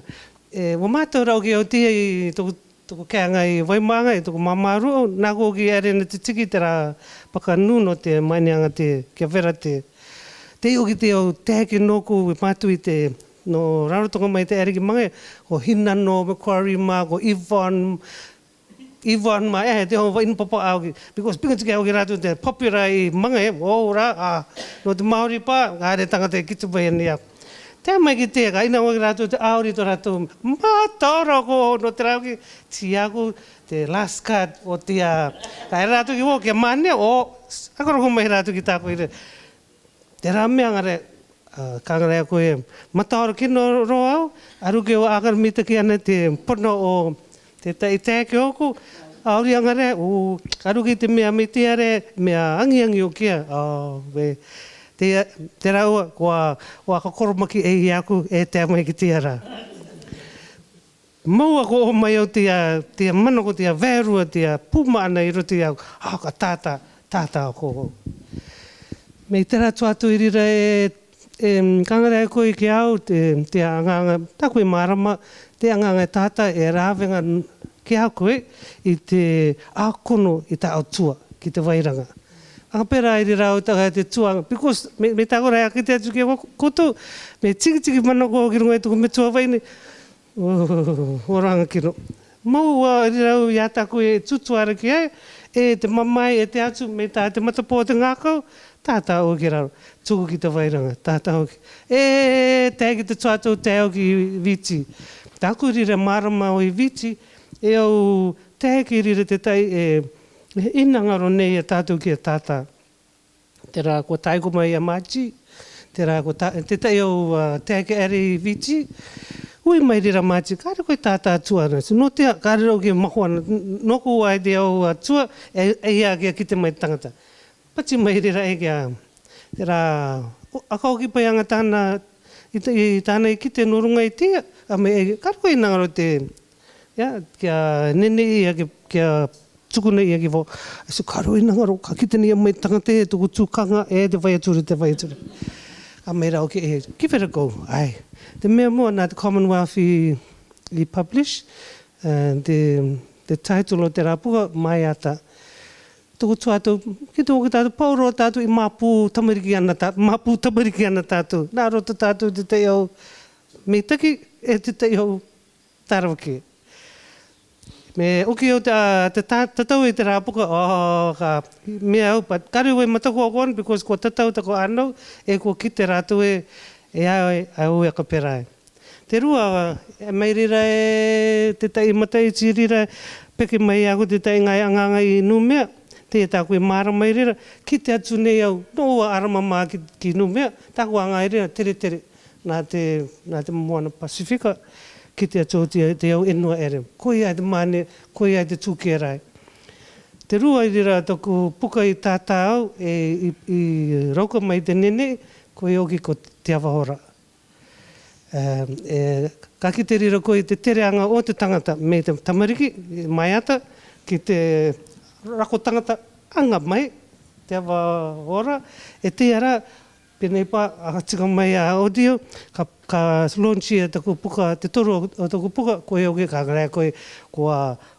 E, ua mātou rau ki au te i toku, toku kāinga i Waimanga, i toku māmāru, nā ko ki ere na te tiki te rā pakanu nō te mainianga te, kia vera te. Te i ʻoki te au, te ki nōku, i mātou i te, nō Rarotonga mai te ere ki Mangai, ko Hinano, Macquarie mā, ko Yvonne, Yvonne mā, e, te hō, inu papa au ki, because pinga tiki au ki rātou te popular i Mangai, o rā, a, nō te Māori pā, ngā re tangata e ki te vai ani au. Te mai ki te, ka ina wai rātou te ʻaori tō rātou, mataora ko, nō te rau ki, ti aku, te last card, o te a, ka e rātou ki wō, kia mane, o, aka roko mai rātou ki tāku i re. Te rā mea ngare, a, ka ngare aku e, mataora kino rō au, aru ke o akar mita ki ana te pono o, te tai te ke oku, ʻaori anga rē, u, aru ki te mea miti are, mea angi angi o kia, a, we, te, te rā ua, kua, ua ka koromaki e i aku, e te mai ki te ara. Mau ako o mai au te a, te a manako, te a vērua, te a puma ana i roto i au, a, ka tātā, tātā ako. Mei te rā tuatu i rira e, e, ka ngare koe ki au, te, te anganga, tā koe mārama, te anganga e tātā, e rāvenga n-, ki au koe, i te ākono, i tā o tua, ki te vairanga. Aka pērā i rira au taka te tuanga, because me, me tāko rā ki te atu ki a ko-, koto, me tiki tiki manako ki runga i tuku me tua vaine, o, o ranga kino. Mau ua rira au i a tāku e tutu ara ki ai, e te mamae, e te atu, me tā te matapō te ngākau, tātā o ki raro, tuku ki te vairanga, tātā o ki. E, te ki te tuatu, te o ki Viti. Tāku rira mārama o i Viti, e au, te ki rira te tai, e, e ina ngaro nei e tātou ki a tātā. Te rā kua tae ko mai a Māti, Terā ko ta, te ta'i au, a, tae ke ere i Viti. Ui mai rira mati, kare ko e tata tua na. Nō te, kare rau ke maho ana, nō ko ai te au, a, tua, e, e ia ke kite mai tangata. Pati mai rira e kia. Terā, o, a ka oki pai anga tāna, i ta, i tāna i kite nō runga i te, a me e, kare ko e nangaro te, ia, kia nene ia ke, kia tukuna ia ke vo. Ai, so karo i nangaro, ka kite nei ia mai tangata e, tuku tukanga e, te vai atu ra, te vai atu ra. A mai rau ke e, give it a go, ai. Te mea mua nā te Commonwealth i, i publish, e, te, te title o terā puka, Maiata. Tuku tua atu, ki tuku ki tātou, pau roa tātou i māpū tamariki ana tā, māpū tamariki ana tātou. Nā roto tātou te ta'i au, meitaki, e te ta'i au, Tarawa ke. Me oki au te, a, te ta, tatau i terā puka, o, ka, mea au, but kare au e mataku au kon, because kua tatau taku anau, e kua kite rātou e, e au, e au e ka pera e. Te rua, e mai rira e, te ta'i mataiti rira, peke mai aku te ta'i ngai anganga i Numea, te tāku e māra mai rira, kite atu nei au, nō ua arama mā ki, ki Numea, tāku a ngai rira, tere tere. Nā te, nā te moana Pasifika, kite atu te, te au e nua ere. Ko ia te mane, ko ia te tūkera e. Te rua i rira taku puka i tātā au, e, i, i rauka mai te nene, ko e oki ko Te Ava Hora. E, e, ka kite rira ko i te tereanga o te tangata, me te tamariki, Maiata, ki te rako tangata, anga mai, Te Ava Hora, e te ara, Pēnei pā, a, tika mai a audio, ka, ka launch ia taku puka, te toru o, o taku puka, ko e oki ka kare ko e, kua,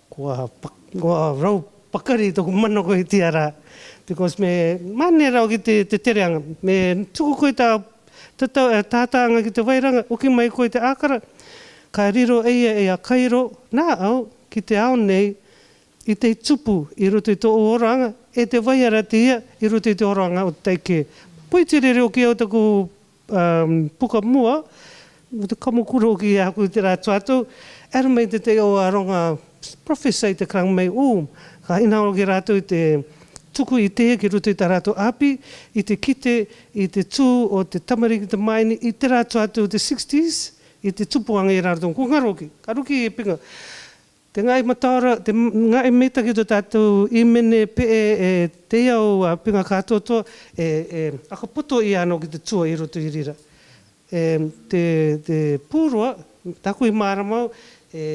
kua, pa, kua rau pakari taku mana ko e tiara. Because me, mane rau ki te, te tereanga, me tuku ko e ta, ta, ta, e, tātāanga ki te vairanga, oki mai ko e te ākara, ka riro e ia, e a kairo, nā au, ki te ao nei, i te tupu i roto i tō oranga, e te vai ara te ia i roto i te oranga o te ta'i kē. Poi te rere oki au taku, um, puka mua, mo te kamokura oki aku i te rā tuatou, era mai te ta'i au aronga professor i te Crown mai u, ka ina oki rātou i te tuku i te ki roto i tā rātou āpi, i te kite, i te tū o te tamariki te maini, i te rā tuatou te sixties, i te tupuanga i rātou, ko ngaro oki, ka ruki e pinga. Te ngāi mataora, te ngāi meitaki tō tātou hīmene pe'e e te au a pinga kātoatoa, e, e, aka poto i anō ki te tua i roto i rira. E, te, te pūroa, tāku i mārama au, e,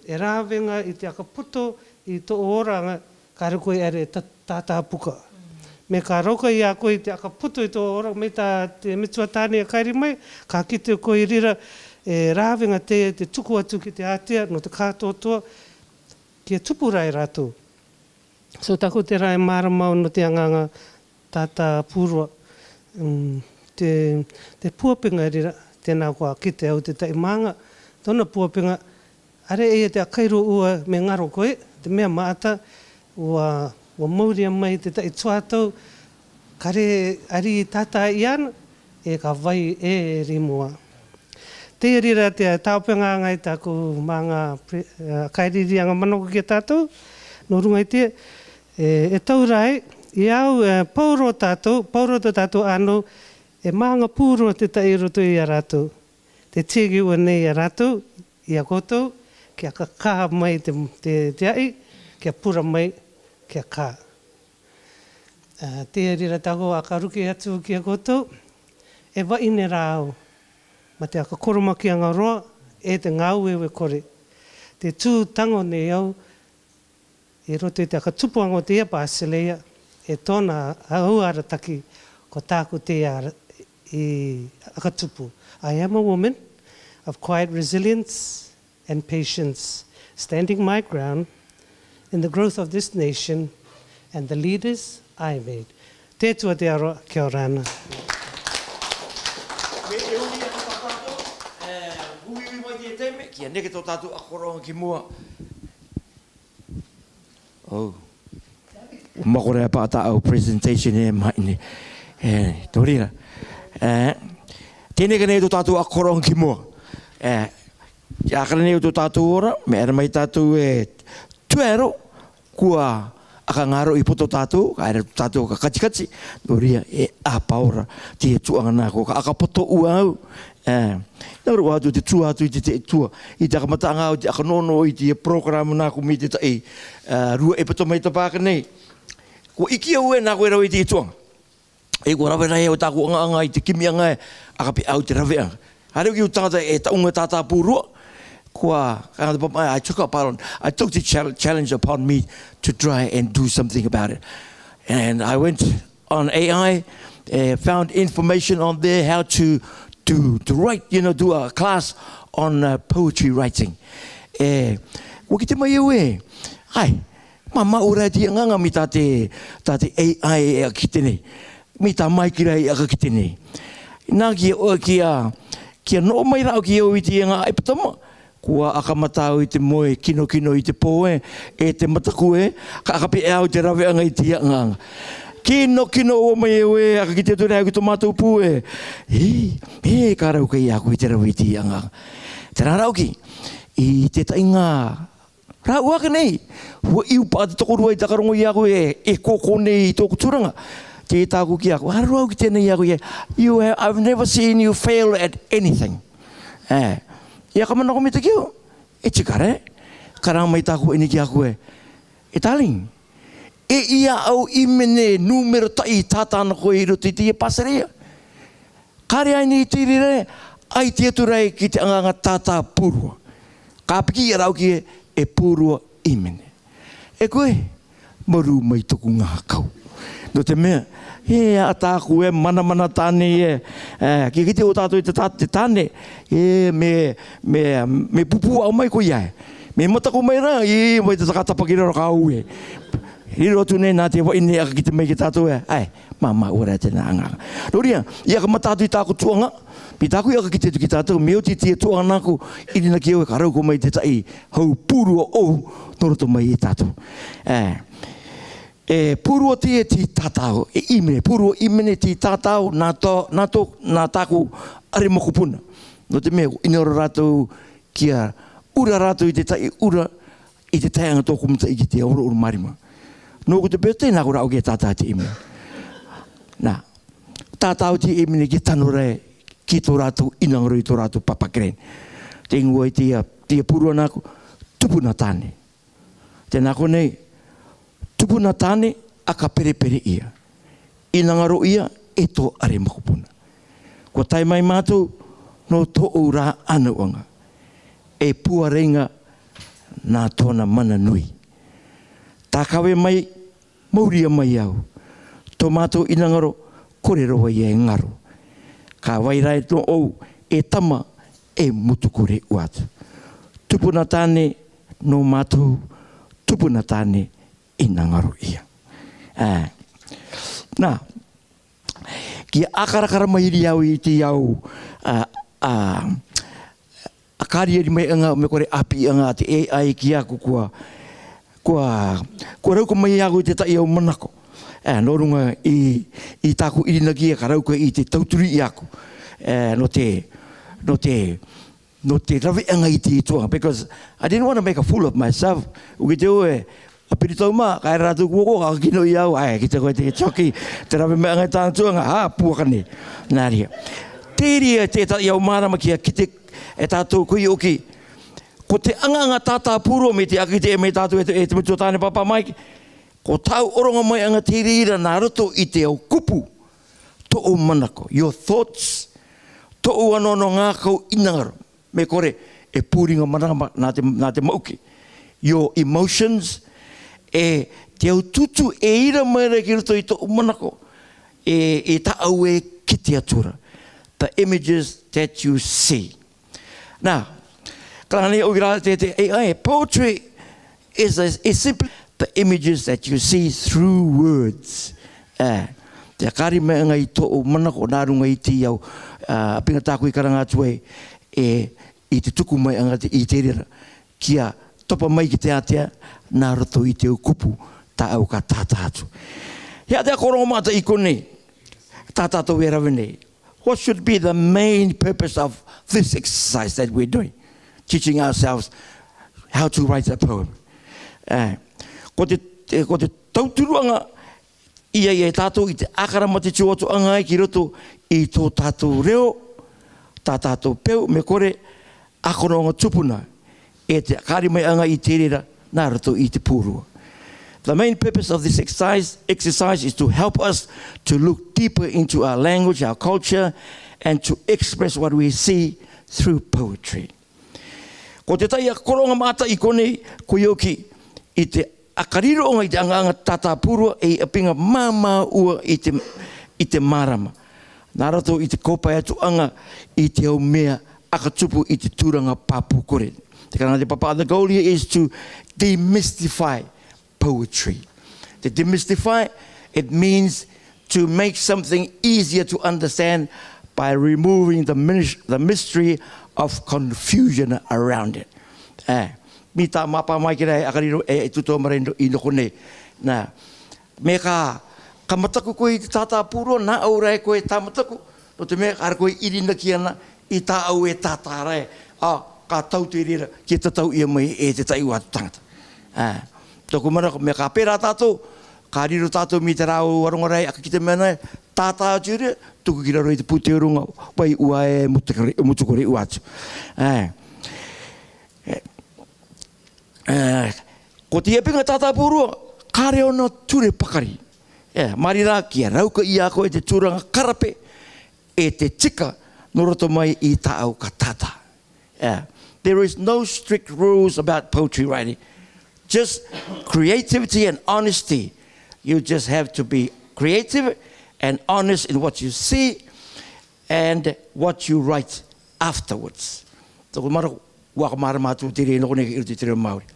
e rāvenga i te aka poto i tō oranga, ka rere koe ere ta, tātā puka. Me ka rauka i a koe i te aka poto i tō oranga, me tā te metua tāne a kairi mai, ka kite koe i rira, e rāvenga te, te tuku atu ki te ātea, nō te kātoatoa, kia tupu rā e rātou. So tāku terā e mārama au nō te anganga tātā pūroa. Mm, te, te puapenga rira, tēnā kua kite au te ta'i mānga, tōna puapenga, are e te a kairo ua me ngaro koe, te mea maata, ua, ua mauria mai te ta'i tuatou, kare ari tātā i ana, e ka vai e rimoa. Te rira te tāopenga ngai tāku mānga pre, e, kairirianga manako ki a tātou, nō runga i te, e, e tau rai, i au, e, pauro tātou, pauro tō tātou anō, e mānga pūroa te ta'i roto i a rātou. Te tēgi ua nei a rātou, i a koutou, kia kakā mai te, te, te a'i, kia pura mai, kia kā. A, te rira tāku a ka ruki atu ki a koutou, e vaine rā au, ma te aka koromakianga roa, e te ngāueue kore. Te tū tango nei au, i roto i te aka tupuanga o te ia Basileia, e tōna au arataki, ko tāku te ara, i aka tupu. I am a woman of quiet resilience and patience, standing my ground in the growth of this nation and the leaders I made. Te tua te aroa, kia ora na. Me e uri ana tātou, e, ui ui mai te taime, kia neke tō tātou a koroa ki mua. Oh. Makore pa ta au presentation e mai ni. E, tō rira. E, tēnei ka nei tō tātou a koroa ki mua. E, kia kare nei tō tātou ora, me era mai tātou e tuero, kua aka ngaro i poto tātou, ka era tātou ka katikati, nō reira e āpā ora te tuʻanga nāku, ka aka poto ua au. Ē, nā roto atu te tua atu i te, te tua, i te aka mataʻanga au te aka nōnō i te program nāku mai te taʻi, ā, rua e poto mai te pāka nei. Kua ʻikai au e nāku e rave i te tuʻanga. E kua rave rahi au tāku aŋa-aŋa i te kimiaŋa e, aka pē au te raveaŋa. Haere au ki ʻū tangata e taʻu ŋa tātāpūrua. Kua, ka ngata papa, I took up on, I took the chal-, challenge upon me to try and do something about it. And I went on A I, uh, found information on there how to, to, to write, you know, do a class on, uh, poetry writing. E, kua kite mai au e, ai, māmā ora te aŋa-aŋa mai tā te, tā te A I e aka kite nei. Mai tā Maikira e aka kite nei. Nā kia, ʻo, kia, kia noʻo mai ra au ki au i te aŋa ʻaipatama. Kua aka mata au i te moe kinokino i te pō e, e te mataku e, ka aka pē au te raveaŋa i te aŋa-aŋa. Kinokino ua mai au e, aka kite atu ra au ki tō mātou pū e. Hē, hē, ka rau kai aku i te rave i te aŋa-aŋa. Terā ra au ki, i te taʻi ŋā rāua ake nei. Hua iu paʻa te tokorua i taka rongo i aku e, e kōkō nei i tōku tūraŋa. Tē tāku ki aku, ararua au ki tēnei aku e, you have, I've never seen you fail at anything. Ē, i aka manako mai ta ki au, e tikare. Ka rā mai tāku ʻaeni ki aku e, e darling, e ʻia au ʻīmene nūmero taʻi tātā na koe i roto i teie pasarea. Kare ai nei te reira, ʻaita atu ra ki te aŋa-aŋa tātāpūrua. Ka piki ia ra au ki e, e pūrua ʻīmene. E koe, marū mai toku ngakau. Nō te mea, e a tāku e manamana tāne e, e, kia kite ʻo tātou i te tā-, te tāne, e, mē, mē, mē pupū au mai ko ia e. Mē mataku mai ra, e, mai te taka tapaki ra ka au e. Riro atu nei nā te vaʻine aka kite mai ki tātou e, ai, māmā ora te nā aŋa-aŋa. Nō reira, i aka mata atu i tāku tuʻanga, mai tāku i aka kite atu ki tātou, mē oti te tuʻanga nāku, ʻirina ki au e ka rau koe mai te taʻi hau pūrua ʻou, nō roto mai i tātou. Ē, e pūrua te, te tātao, e ʻīmene, pūrua ʻīmene te tātao, nā tō, nā tō, nā tāku ʻare mokopuna. Nō te mea, ʻinaoro rātou kia ura rātou i te taʻi ura, i te taeaʻe aŋa tō kōmata i ki te oro oro marima. Nō ko te peo te nā ko ra au ke tātao te ʻīmene. Nā, tātao te ʻīmene ke tano ra e, ki tō rātou ʻinaŋaro i tō rātou papa keren. Te ingua i te ia, te ia pūrua nāku, tupuna tāne. Te nā ko nei, tupuna tāne, aka perepere ia. ʻInaŋaro ia, e tō ʻare mokopuna. Kua tae mai mātou, nō tōʻu rā ʻaneuaŋa. E pua reinga, nā tōna mana nui. Tākave mai, mauria mai au. Tō mātou ʻinaŋaro, kore rova ia e ŋaro. Ka vai ra e tō ʻou, e tama, e mutu kore ua atu. Tupuna tāne, nō mātou, tupuna tāne, ʻinaŋaro ia. Ā. Nā, kia ʻākarakara mai ri au i te au, ā, ā, ʻākariari mai aŋa, mē kore ʻāpī aŋa te A I ki aku kua, kua, kua rau koe mai aku i te taʻi au manako. Ā, nō ruŋa i, i tāku ʻirina ki a ka rau koe i te tauturu i aku. Ā, nō te, nō te, nō te raveaŋa i te tuʻanga, because I didn't want to make a fool of myself. ʻUa kite au e, ʻa piri tau mā, ka era rātou kua kō, ka kino i au, ai, kite koe te choki, te rave mai aŋa i tāna tuʻanga, ha, puaka nei. Nā reira. Te reira te taʻi au mārama kia kite e tātou koe ʻoki. Ko te aŋa-aŋa tātāpūrua mai te aka kite e mai tātou e te, e te matua tāne pāpā Maikira. Ko tāʻu ʻoronga mai aŋa te reira nā roto i te au kupu. Tōʻu manako, your thoughts, tōʻu anoano ngakau ʻinaŋaro. Mē kore, e pūriŋa marama, nā te, nā te maʻuki. Your emotions, e te au tutu e ira mai ra ki roto i tōʻu manako. E, e taʻau e kite atu ra. The images that you see. Nā, ka lahi nei ʻoku ʻi rā te, te A I, poetry is, is simply the images that you see through words. Ā, te ʻākari mai aŋa i tōʻu manako nā ruŋa i te au, ā, ʻāpinga tāku i karanga atu ai, e, i te tuku mai aŋa te, i te reira, kia topa mai ki te ātea, nā roto i te au kupu, tāʻau ka tātā atu. He ātea koro mata i konei, tā tātou e rave nei. What should be the main purpose of this exercise that we're doing? Teaching ourselves how to write a poem. Ā, ko te, ko te tauturuʻaga ia ia tātou i te ʻākara mate tū atu ʻaga ai ki roto i tō tātou reo, tā tātou peu, me kore ʻa kona ʻaga tupuna e te kari mai ʻaga i te reira nā roto i te pūrua. The main purpose of this exercise, exercise is to help us to look deeper into our language, our culture, and to express what we see through poetry. Ko te tahi ʻa koroʻaga mātaʻi konei, ko ia ʻoku ʻi te ʻakariroʻaga i te ʻagaʻaga tātāpūrua ʻe ʻi ʻapiga māmā ua i te, i te mārama. Nā roto i te kōpae atu ʻaga i te au mea ʻakatupu i te tūraga pāpū kore. Te karanga te papa, the goal here is to demystify poetry. To demystify, it means to make something easier to understand by removing the, minis- the mystery of confusion around it. ʻE, mi tā mapa mai ki rai ʻakariro e, e tuto mara ino, ino konei. Nā, me ka, ka mataku koe i te tātāpūrua, nā ʻau rai koe tā mataku, nō te mea, ʻare koe ʻirina ki ana, i tā ʻau e tātā rai, ʻa, ka tau te reira, ki tatau ia mai e te taʻi ua tangata. ʻE, toku mana, me ka pērā tātou, ka riro tātou mi te rāua rongoraʻa ʻaka ki te mea nei, tātā atu ira, tuku ki raro i te pūtē o runga, vai ua e mutu kore, mutu kore ua atu. ʻE, ʻe, ʻe, ko te ʻapiga tātāpūrua, kare ona ture pakari. ʻE, mari rā kia rauka ia koe te tūraga karape, e te tika, nō roto mai i tā ʻau ka tātā. ʻE, there is no strict rules about poetry writing. Just creativity and honesty. You just have to be creative and honest in what you see and what you write afterwards. Toku mana, ua ka mārama atu te reira nō konei ki roto i te reo Māori.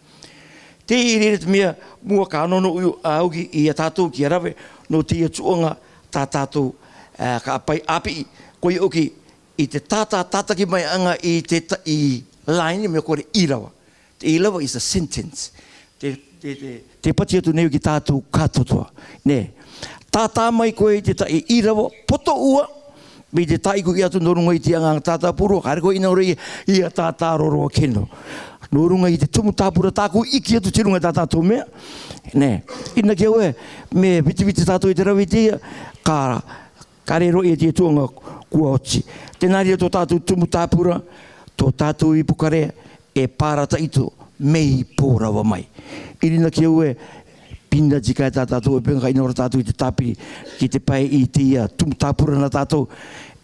Te reira te mea mua ka nonoʻo ʻauki ia tātou kia rave, nō teie tuʻaga tā tātou, ʻe, ka ʻapai ʻāpī, ko ia ʻoku ʻi te tātā tātaki mai ʻaga i te taʻi laini me kore ʻīrava. Te ʻīrava is a sentence. Te, te, te, te pati atu nei ki tātou kātoatoa. Nē. Tātā mai koe i te taʻi ʻīrava, poto ua, me te taʻi ko ia atu nō runga i te ʻagaʻaga tātāpūrua, ka ʻare koe ʻinaua ia, ia tātā roroa kino. Nō runga i te tumu tāpura tāku iki atu te runga tā tātou mea. Nē. ʻIna ki au ē, me vitiviti tātou i te rave i te ia, ka kare roʻi e te tuʻaga kua oti. Tēnā reira tō tātou tumu tāpura, tō tātou ipu kare, e pārataʻi atu mei pōrava mai. ʻIrina ki au ē, pīna tika e tā tātou ʻapiga ka ʻinaua ra tātou i te tāpiri, ki te pae i te ia tumu tāpura nā tātou,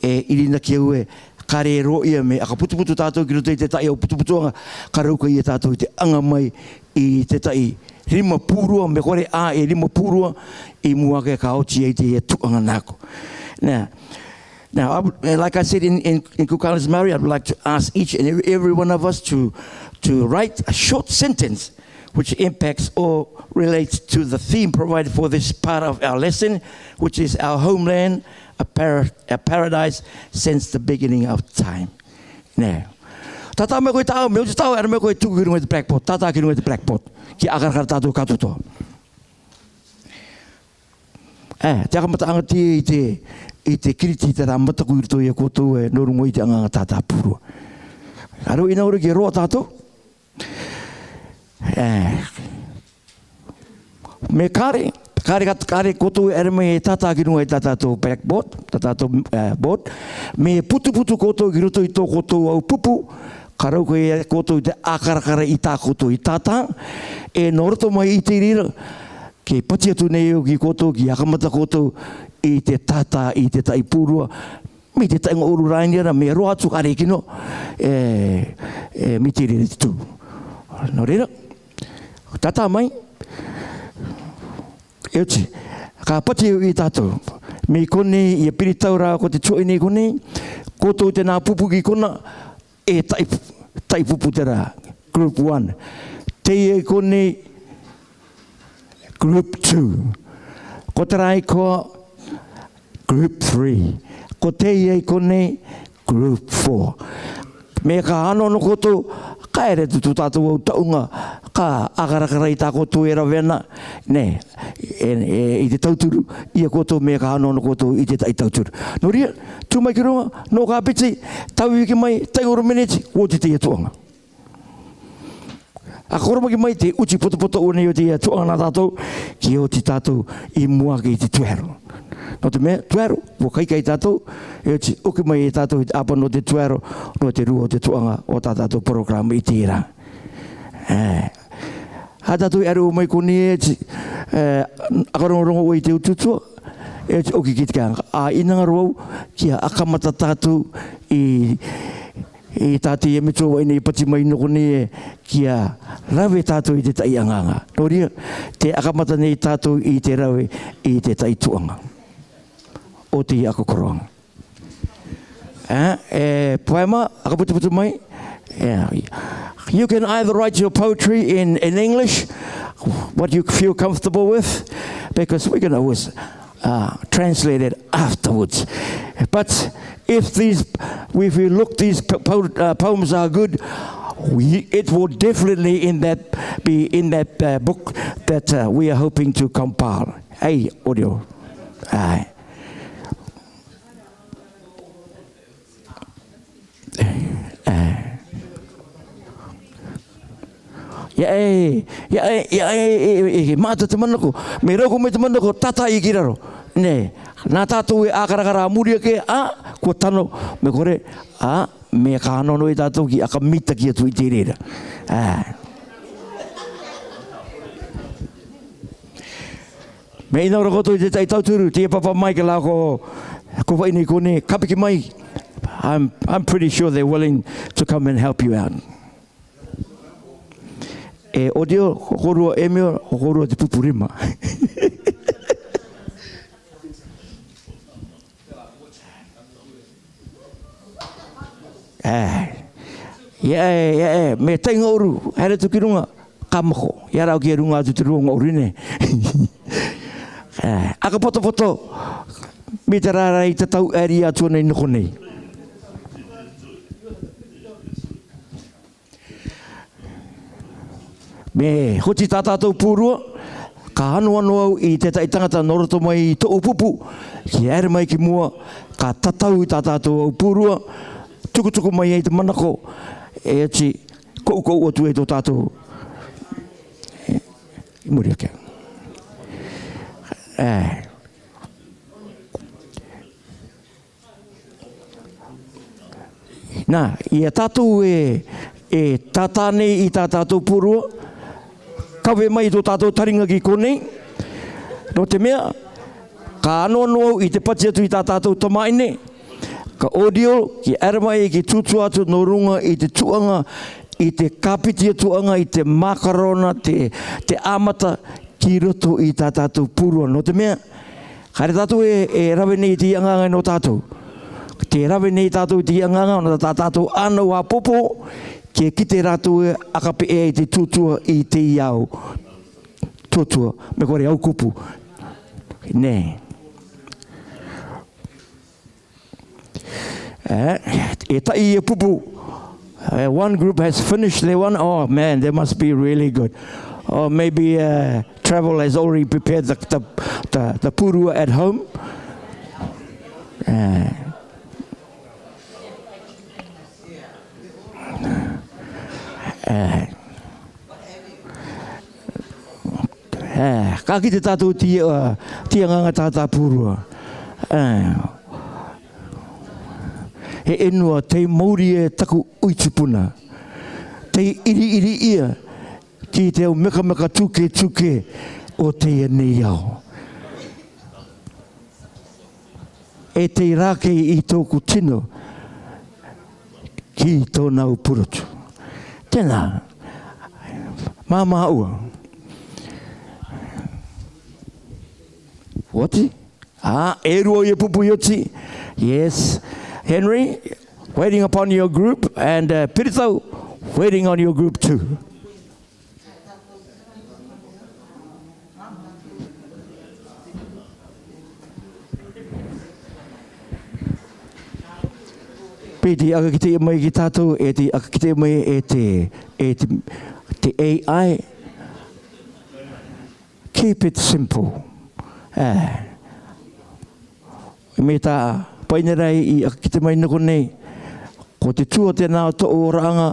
ʻe ʻirina ki au ē, kare roʻi ia me ʻakaputuputu tātou ki roto i te taʻi au putuputuʻaga, ka rauka ia tātou i te ʻaga mai i te taʻi rima pūrua, me kore ʻā e rima pūrua, ʻi muʻa ake ka oti ai te ia tuʻaga nāku. Now, now, I would, uh, like I said in, in, in Kukaana's Māori, I'd like to ask each and every, every one of us to, to write a short sentence which impacts or relates to the theme provided for this part of our lesson, which is our homeland, a, par- a paradise since the beginning of time. Nē. Tātā mai koe tāʻau, me oti tāʻau, ʻere mai koe tuku ki runga i te blackboard, tātā ki runga i te blackboard. Kia ʻākarakara tātou kātoatoa. ʻE, te ʻakamataʻaga te, i te, i te Kiriti terā mataku i roto ia koutou ē, nō runga i te ʻagaʻaga tātāpūrua. Ka rau ʻinaua ra kia roaʻa tātou. ʻE, me kare, kare ka, kare koutou ʻere mai e tātā ki runga i tā tātou blackboard, tā tātou, ʻe, board. Me putuputu koutou ki roto i tō koutou au pupu, ka rauka ia koutou i te ʻākarakara i tā koutou i tātā, ʻe nō roto mai i te reira, ke pati atu nei au ki koutou, kia kamata koutou i te tātā i te taʻi pūrua, me te taʻi ngaʻuru rā eni ra, me roaʻa atu kare kino, ʻe, ʻe, me te reira te tū. Nō reira, tātā mai, ʻe oti, ka pati au ia tātou, me konei, ia piri tau rā ko te tuaʻi nei konei, koutou te nā pupu ki kona, ʻe taʻi, taʻi pupu terā, group one. Teie konei, group two. Ko terā i koa, group three. Ko teie konei, group four. Me ka anono koutou, ka ʻere atu tō tātou au taʻunga, ka ʻākarakara i tā koutou e rave ana, nē, ʻe, ʻe, i te tauturu, ia koutou me ka anono koutou i te taʻi tauturu. Nō reira, tū mai ki runga, nō ka piti, tauiki mai, tahi ʻahuru meneti, oti te ia tuʻaga. A koro mai ki mai te uti potopoto ʻua nei o te ia tuʻanga nā tātou, ki oti tātou i mua ki te tuero. Nō te mea, tuero, ʻua kaikai tātou, e oti, ʻoki mai e tātou i te ʻapa nō te tuero, nō te rua o te tuʻanga o tā tātou porokaramu i te rā. E, a tātou e aro mai ko ni e ti, e, a karongorongo ʻoe i te utuutua, e ti ʻoki ki te kāinga. A, ʻinanga rō au, kia ʻakamata tātou i, i tā te ia metua wai nei pati mai nō ko ni e, kia rave tātou i te taʻi anganga. Nō reira, te ʻakamata nei tātou i te rave i te taʻi tuʻanga. ʻO te ia ako koroanga. E, e, poema, ʻakaputuputu mai. Yeah. You can either write your poetry in, in English, what you feel comfortable with, because we can always, uh, translate it afterwards. But if these, if we look, these po-, po-, uh, poems are good, we, it will definitely in that, be in that, uh, book that, uh, we are hoping to compile. Hey, audio. Aye. E. Ia e, ia e, ia e, e, e, e, mata te manako. Me rau ko me te manako, tata i ki raro. Nē, nā tātou e ʻākarakara a muri ake, a, kua tano, me kore, a, me ka nono e tātou ki ʻakamita ki atu i te reira. A. Me ʻinanga rō koutou i te taʻi tauturu, te ia papa mai ke la ko, ko vai nei ko ne, ka piki mai. I'm, I'm pretty sure they're willing to come and help you out. E audio, ko kōrua Emil, ko kōrua te pupu rima. E. Ia e, ia e, me tainga uru, haere atu ki runga, ka moko, ia rau ki runga atu te rua ngaʻuru nei. E, ʻakapotopoto, me te rārā i te tau ʻēria atu nei nō konei. Me hoti tā tātou pūrua, ka anoano au i te taʻi tangata nō roto mai i tōʻu pupu, ki haere mai ki mua, ka tatau i tā tātou au pūrua, tukutuku mai ai te manako, e oti, koukou atu ai tō tātou. E, i muri ake. E. Nā, ia tātou e, e tātā nei i tā tātou pūrua, kave mai tō tātou taringa ki konei, nō te mea, ka anoano au i te pati atu i tā tātou tamāʻine, ka audio, ki haere mai ki tūtū atu nō runga i te tuʻanga, i te kāpiti atu anga, i te mākarona, te, te ʻamata, ki roto i tā tātou pūrua nō te mea, ka haere tātou e, e rave nei i te ia anganga nō tātou. Te rave nei tātou i te ia anganga nō tā tātou ʻānau ʻāpōpō, ke kite rātou e ʻakapeʻe i te tūtua i te ia ao. Tūtua, me kore au kupu. Nē. E, e taʻi e pupu. E, one group has finished their one. Oh man, they must be really good. Or maybe, uh, Travel has already prepared the, the, the, the pūrua at home. E. E. E, ka kite tātou te, e, te anganga tātā pūrua. E, he ʻenua tei mauri e taku ʻuitupuna. Tei ʻiriʻiri ia ki te au mekameka tuketuke o teie nei ao. E tei rākei i tōku tino ki tōna au purotu. Tēnā, māmā ua. Oti? A, e rua ia pupu i oti. Yes. Henry, waiting upon your group, and, uh, Piritau, waiting on your group too. Piti aka kite mai ki tātou, e te aka kite mai e te, e te, te A I. Keep it simple. E. Me tā Painerai i aka kite mai nō konei, ko te tua tēnā o tōʻu oraʻanga,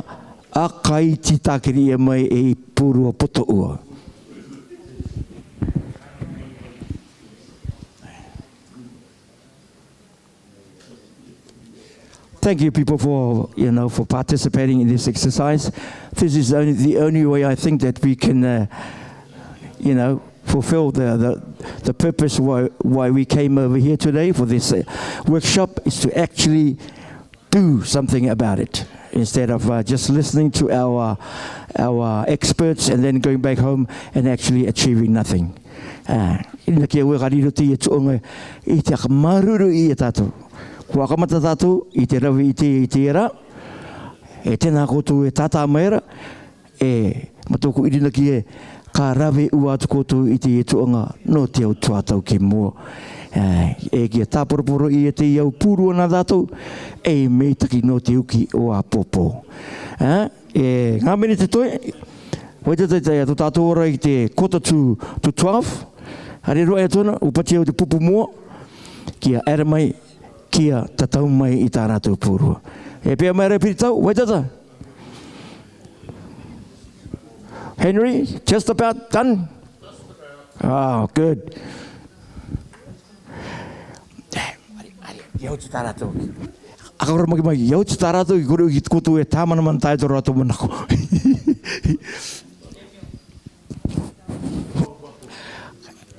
aka iti takiri ia mai e i pūrua poto ua. Thank you, people, for, you know, for participating in this exercise. This is only the only way I think that we can, uh, you know, fulfill the, the, the purpose why, why we came over here today for this, uh, workshop, is to actually do something about it instead of, uh, just listening to our, our experts and then going back home and actually achieving nothing. Ā, ina ke ue ka riro te ia tuʻonga i te aka māuruuru ia tātou. Kua hakamata tātou i te rave i te, i te ia rā, e tēnā koutou e tātā mai ra, e, mā tōku ʻirinaki ē, ka rave ua atu koutou i te ia tuʻonga nō te au tuatau ki mua. Ā, e kia tāporoporo ia te ia au pūrua nā tātou, e meitaki nō te uki o āpōpō. Ā, e, ngā miniti toe, Vai tata i te, tō tātou ora i te quarter to, to twelve. Haere roa e tōna, upati au te pupu mua. Kia haere mai, kia tatau mai i tā rātou pūrua. E pea mai ra piri tau, vai tata. Henry, just about done? Oh, good. Ia oti tā rātou. Aka ora mai mai, ia oti tā rātou, i kore ki te koutou e tāmanamana tae tō rātou manako.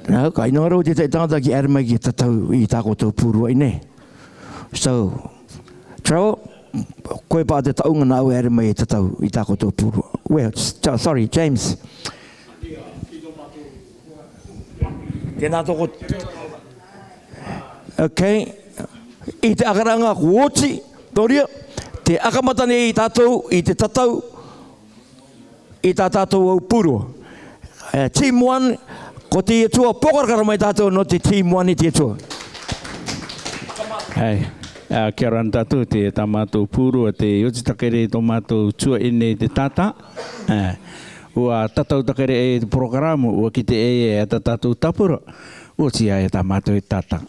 Nā, ka ino aro te tai tangata ki haere mai ki tatau i tā koutou pūrua i nei. So, Trevor, koe pā te taunga nā ʻoe haere mai e tatau i tā koutou pūrua. Well, s-, sorry, James. Tēnā tō koutou. Okay. I te aka rā anga kua oti, Toria, te aka mata nei tātou i te tatau i tā tātou au pūrua. E, team one, ko te ia tua, pokarakara mai tātou nō te team one i te ia tua. Hei, ā, kia ora na tātou, te tā mātou pūrua, te oti takere tō mātou tua i nei te tātā. Ā, ua tatau takere e te porokarama, ua kite e e tā tātou tāpura, ua oti e tā mātou e tātā.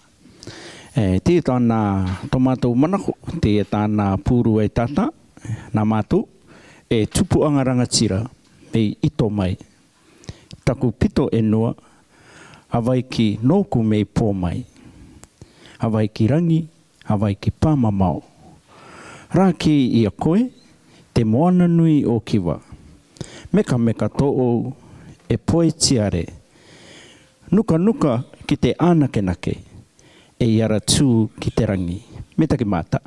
E, te tāna, tō mātou manako, te tāna pūrua e tātā, nā mātou, e tupuʻanga rangatira, mei ito mai. Taku pito e nua, a vai ki nōku mei pō mai. A vai ki rangi, a vai ki pāmamao. Rā kī ia koe, te moana nui o Kiva. Mekameka tōʻou, e poe tiare. Nukanuka ki te ʻānakenake, e i ara tū ki te rangi. Mitaki Mata.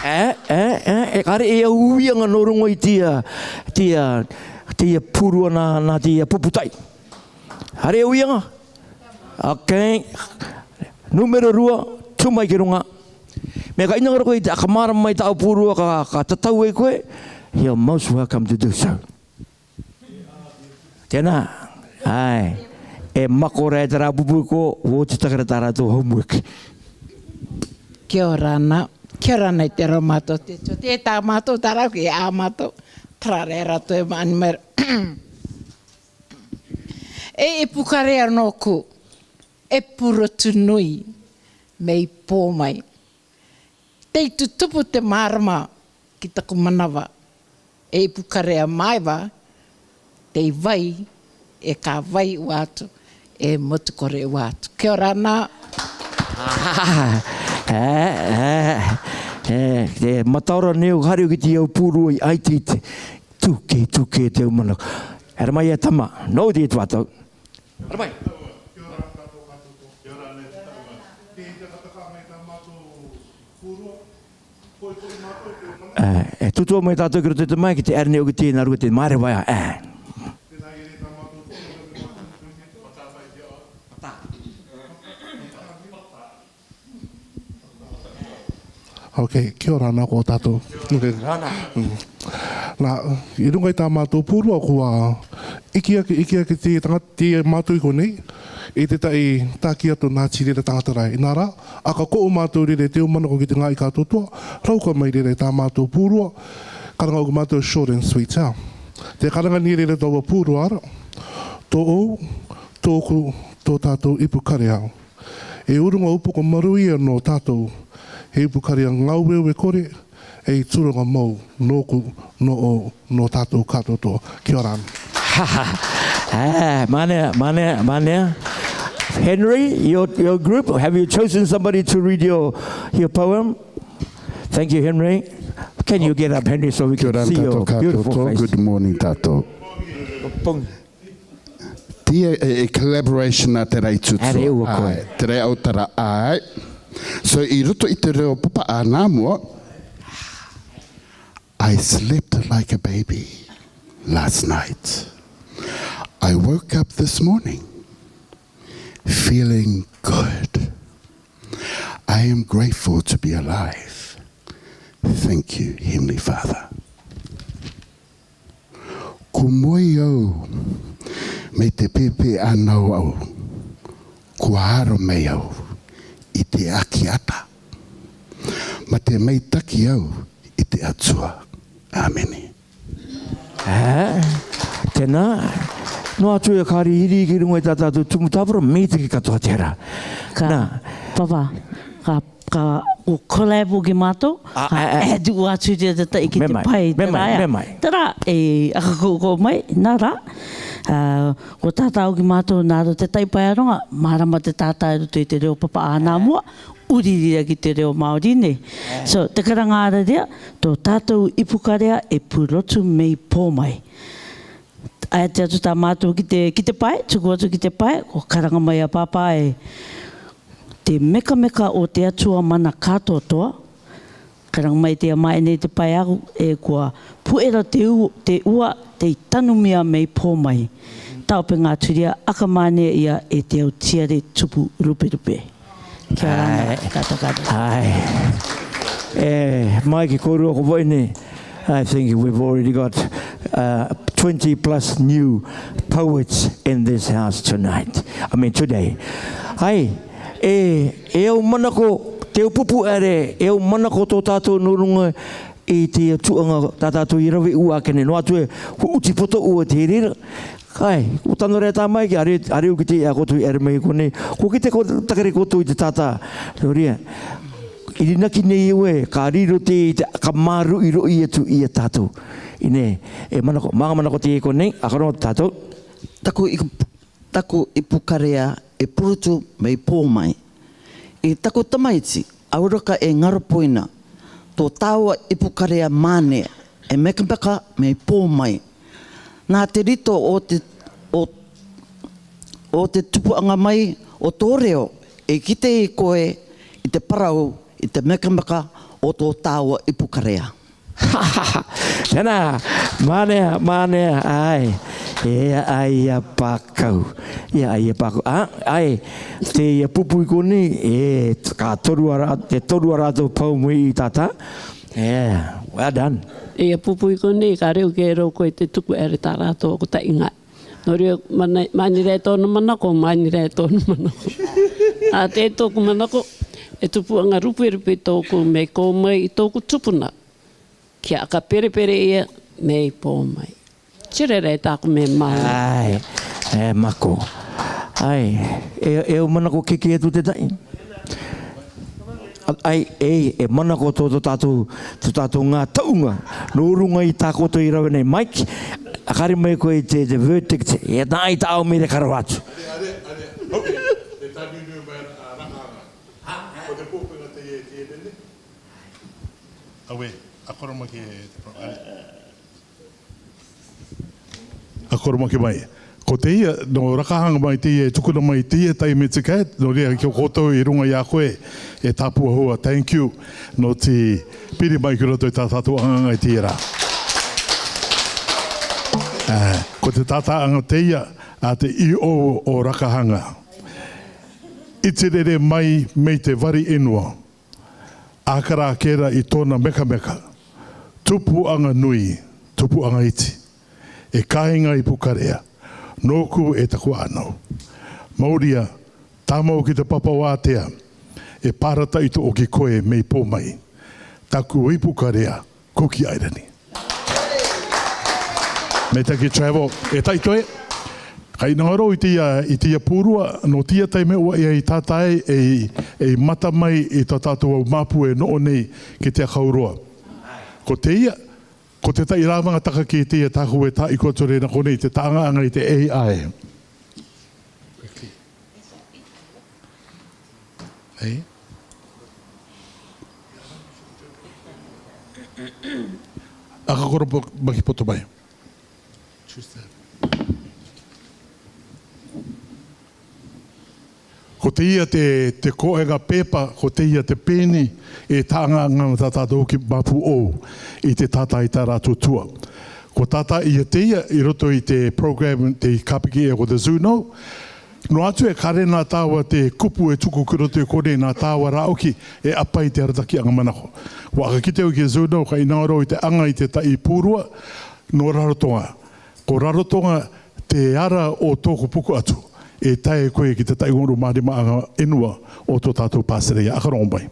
E, e, e, e kare e au uianga nō rongo i te ia, te ia, te ia pūrua nā, nā te ia puputai. Hare uianga. Okay. Numero rua, tū mai ki runga. Mea ka ʻinanga roko i te aka mārama mai tāʻu pūrua ka, ka tatau e koe, you're most welcome to do so. Tēnā, ai, e mako ra e te rā pupu ko, oti takere tā rātou homework. Kia ora na, kia ora na i te rā mātou te, te tā mātou tā rātou ki a mātou, tarare rātou e maʻani mai ra. E, e pukarea nōku, e puro tunui, mei pō mai. Tei tutupu te mārama ki taku manava, e ipu karea mai va, tei vai, e ka vai ua atu, e motu kore ua atu. Kia ora na. E, e, e, e, mataora nei o kare o ki te au pūrua i aitite. Tuke, tuke te au manako. Era mai e tama, no te tuatau. Ara mai. E, e tutua mai tātou ki roto i te mai, ki te ʻere nei ʻoku te nā rua te māere vai a, e. Ok, kia ora na ko tātou. Ok. Nā, i runga i tā mātou pūrua kua iki ake, iki ake te tangata, te mātou i konei, i te tahi taki atu nā te rere tangata rae. Inā rā, aka ko mātou rere te au manako ki te ngaahi kātoatoa, rauka mai rere tā mātou pūrua, karanga ʻoku mātou short and sweet, ha. Te karanga ni rere taua pūrua ra, tō ʻou, tōku, tō tātou ipu karea. E urunga upoko maru ia nō tātou. e ipukarea ngāue e kore, e i tūronga mau nōku, nō ʻō, nō tātou kātoa. Kia ora. Ah, mane, mane, mane. Henry, your, your group, have you chosen somebody to read your, your poem? Thank you, Henry. Can you get up, Henry, so we can see your beautiful face? Good morning, tātou. Pong. Tia e, e collaboration a Te Raitutu. Are ua koe. Ai, Te Raiautara, ai. So, i roto i te reo papa ʻānāmua, I slept like a baby last night. I woke up this morning feeling good. I am grateful to be alive. Thank you, Heavenly Father. Ko moe au mai te pēpē ʻānau au, kua aro mai au i te ʻākiata, mā te maitaki au i te Atua. ʻĀmene. Ā, tēnā, noa atu e kari hiri ki runga i tā tātou tumu tāvoro, mītiki katoa te hara. Ka, nā. Papa, ka, ka, ko collab hoki mātou, ā, ka ā, ā, e tuʻu atu te tataʻi ki te pae, me mai, me mai, me mai. Terā, e, aka ko, ko mai, nā rā. Ā, ko tātā hoki mātou, nā roto te tai pae aronga, mārama te tātā i roto i te reo papa ʻānāmua, ʻuriri ra ki te reo Māori nei. So, te karanga ararua, tō tātou ipukarea e purotu mei pō mai. ʻAe atu tā mātou ki te, ki te pae, tuku atu ki te pae, ko karanga mai a Papa e te mekameka o te Atua mana kātoatoa. Karanga mai te ama e nei te pae aku, e kua puʻera te u-, te ua, tei tanumia mei pō mai. Taupe ngā turia, aka māne ia e te au tiare tupu ruperupe. Kia ora, ʻāe. Kata, kata. ʻĀe. E, mai ki kōrua ko Voine. I think we've already got, uh, twenty plus new poets in this house tonight. I mean, today. ʻAe, e, e au manako, te au pupu ʻere, e au manako tō tātou nō runga i te tuʻuaʻanga tā tātou i rave ua ake nei, noa atu e, ko uti poto ua te reira. ʻAe, ko tano rē tā mai ki, are, are u ki te ako tui ʻere mai ko nei, ko ki te ko takere ko tui te tātā, nō reira. I rinaki nei au e, ka riro te, te, ka māruʻiruʻi atu ia tātou. ʻIne, e manako, manga manako te ko nei, ʻa karo tātou. Taku i Taku ipukarea e purotu mei pō mai. I taku tamaiti, ʻauraka e ngaropoina, tō tāua ipukarea māne e mekameka mei pō mai. Nā te rito o te, o, o te tupuʻanga mai o tō reo, e kite i koe i te parau, i te mekameka o tō tāua ipukarea. Tēnā, māne, māne, ʻae. E ʻaia pākau. E ʻaia pākau. ʻĀ, ʻae. Te ia pupu i konei, e, ka toru ara, te toru ara tō pau mai i tātā. Yeah, well done. Ia pupu i konei, ka reo ke reo koe te tuku ʻere tā rātou ko taʻinga. Nō reira, mani, mani rē tōna manako, mani rē tōna manako. ʻA te tōku manako, e tupuʻanga ruperupe tōku mei kō mai i tōku tupuna. Kia aka perepere ia mei pō mai. Tirere tāku me māu. ʻAe, e mako. ʻAe, e, e au manako keke atu te taʻi. ʻAe, e, e manako tō, tō tātou, tō tātou ngā taunga. Nō runga i tā koutou i rave nei, Mike, ʻa kare mai koe i te, te verdict, e nā i tā au mire karo atu. Aue, ʻa koro mai ke te pro-, ʻa koro mai ke mai. Ko teie, nō Rakahaŋa mai teie, e tukuna mai teie taime tika, nō reira ki a koutou i ruŋa i a koe, e Tāpua Hua, thank you. Nō te piri mai ki roto i tā tātou aŋaŋa i teie rā. Ā, ko te tātāaŋa teie, a te ʻīʻou o Rakahaŋa. ʻIte rere mai mei te vari ʻenua. ʻĀkara kē ra i tōna mekameka. Tupuʻaŋa nui, tupuʻaŋa iti. E kāiŋa ipukarea, nōku e taku ʻānau. Mauria, tāmau ki te papa o Ātea, e pārata i tō ʻoki koe mei pō mai. Taku ipukarea, Kuki ʻAirani. Meitaki Travel, e taʻi toe. Ka ʻinanga rō i teie, i teie pūrua, nō teie taime ʻoku ʻi ai tātā ē, ʻe, ʻe mata mai i tā tātou mau māpu ʻe noʻo nei ki te ʻakau roa. Ko teie, ko te taʻi rāvanga taka ki teie tāku e taʻi ko atu rē nā konei te taʻanga ʻanga i te A I. Ei. ʻAka koro po-, maki poto mai. Ko teie te, te koʻenga pepa, ko teie te peni, ʻe taʻanga ʻanga tā tātou ki māpu ʻou, i te tātā i tā rātou tua. Ko tātā ia teie, i roto i te program te kāpiki ē ko te Zuno, noa atu ē kare nā tāua te kupu e tuku ki roto i konei nā tāua rāʻoki, ʻe ʻapai te arataki ʻanga manako. ʻOku ʻaka kite au ki Zuno, ka ʻinanga rō i te ʻanga i te taʻi pūrua, nō Rarotonga. Ko Rarotonga te ara ʻo tōʻoku puku atu, ʻe tae koe ki te taʻi ono mā rima ʻanga ʻenua ʻo tō tātou Pātireia. ʻAka rongo mai.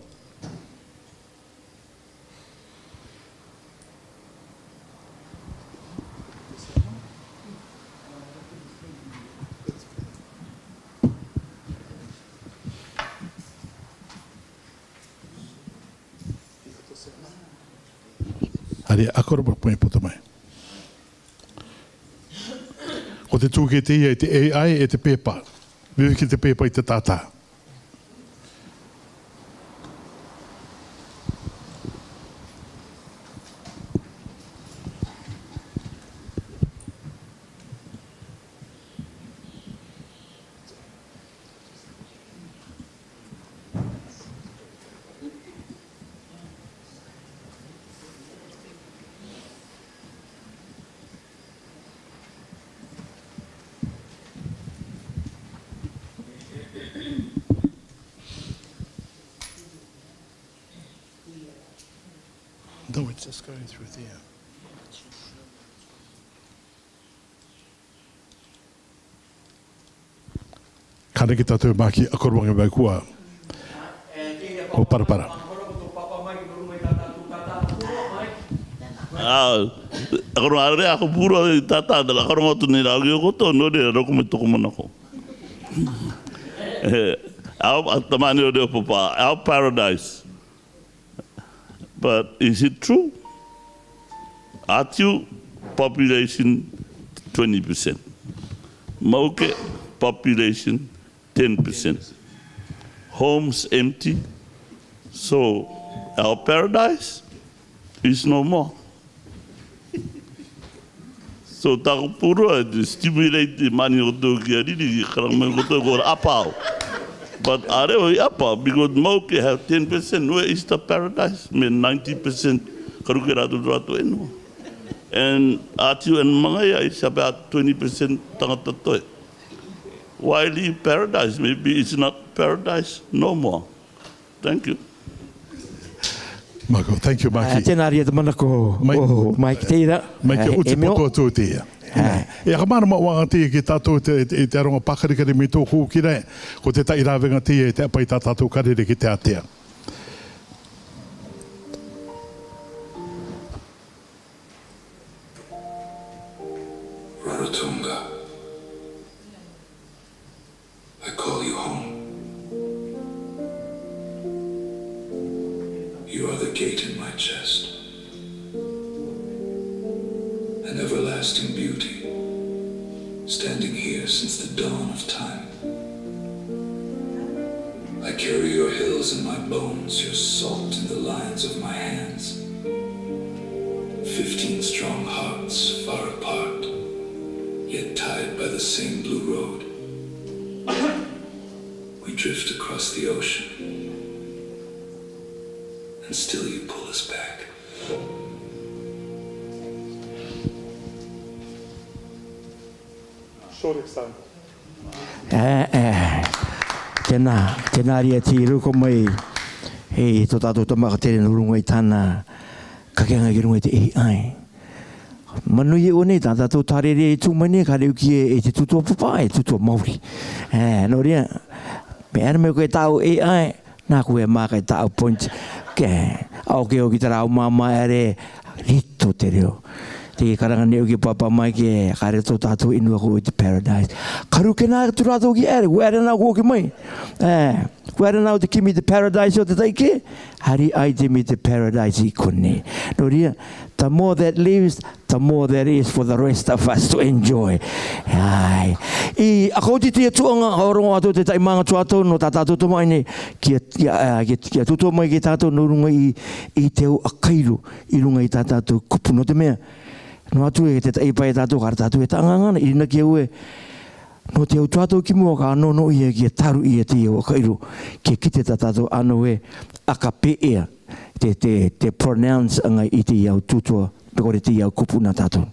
Haere, ʻaka koro maki poto mai. Ko te tūkete ia i te A I ʻe te pepa. Veve ki te pepa i te tātā. No, it's just going through there. Ka neke tātou e maki ʻakoromaʻi mai kua ʻo parapara. ʻĀ, ʻakoro are ʻaku pūrua i tātā, ʻakoro atu nei rā ki ʻo koto, nō reira, roko mai tōʻoku manako. ʻE, our, ʻa, tamani o reo papa, our paradise. But is it true? Atiu population twenty percent. Mauke population ten percent. Homes empty. So our paradise is no more. So tāʻoku pūrua, to stimulate the money ʻo tō ki a riri, ki karanga mai ʻo tō ko ʻapa au. But are ʻo i ʻapa, because Mauke have ten percent, where is the paradise? Mei ninety percent, karuke rātou rātou ʻenua. And Atiu and Mangaia is about twenty percent tangata toe. Why leave paradise? Maybe it's not paradise no more. Thank you. Mako, thank you, Maki. Tēnā ria te manako ʻo Maikiteira. Maikiteira. Maikiteira, ʻe, ʻoku te poto atu teie. ʻE, ʻaka māramarama ʻanga teie ki tātou te, te, te aronga pākarikari mai tō kūkira, ko te taʻi rāvenga teie, te ʻapai tā tātou karere ki te ātea. Rarotonga. I call you home. You are the gate in my chest. An everlasting beauty, standing here since the dawn of time. I carry your hills in my bones, your salt in the lines of my hands. Fifteen strong hearts, far apart, yet tied by the same blue road. We drift across the ocean, and still you pull us back. Short example. ʻE, ʻe. Tēnā, tēnā ria te roko mai e tō tātou tama ka tere nō ruŋa i tāna kakeaŋa ki ruŋa i te A I. Manuia ʻō nei tā tātou tārere e tū mai nei ka reuki e te tutua papa, e tutua Māori. ʻE, nō reira, mea ʻana mai ko e tāʻu A I, nā ko e maka e tāʻu point. Ke, ʻoke ʻoki te rau māmā ʻere, rito te reo. Te karanga nei ʻoku pāpā mai ke kare tō tātou inu ako i te paradise. Ka ruke nā atu rātou ki ʻere, ʻoku ʻere nā ʻoku ʻoki mai. E, ʻoku ʻere nā ʻo te kimi te paradise ʻo te taʻi ke, hari ai te mi te paradise i konei. Nō reira, the more that lives, the more there is for the rest of us to enjoy. Ai. I, a kouti te tuʻanga, ʻo rongo atu te taʻi mānga tuatau, nō tā tātou tō mai nei, kia, kia, a, kia, kia tūtō mai ki tātou, nō runga i, i te au ʻakairo, i runga i tā tātou kupu nō te mea. Nō atu e te taʻi pae tātou, ka ra tātou e taʻangangana, i rina ki au e. Nō te au tuatau ki mua ka nō nō ia kia taru ia te au ʻakairo, kia kite tā tātou ano e, aka pē ea, te, te, te pronounce anga i te au tūtō, pe kore te au kupu nā tātou.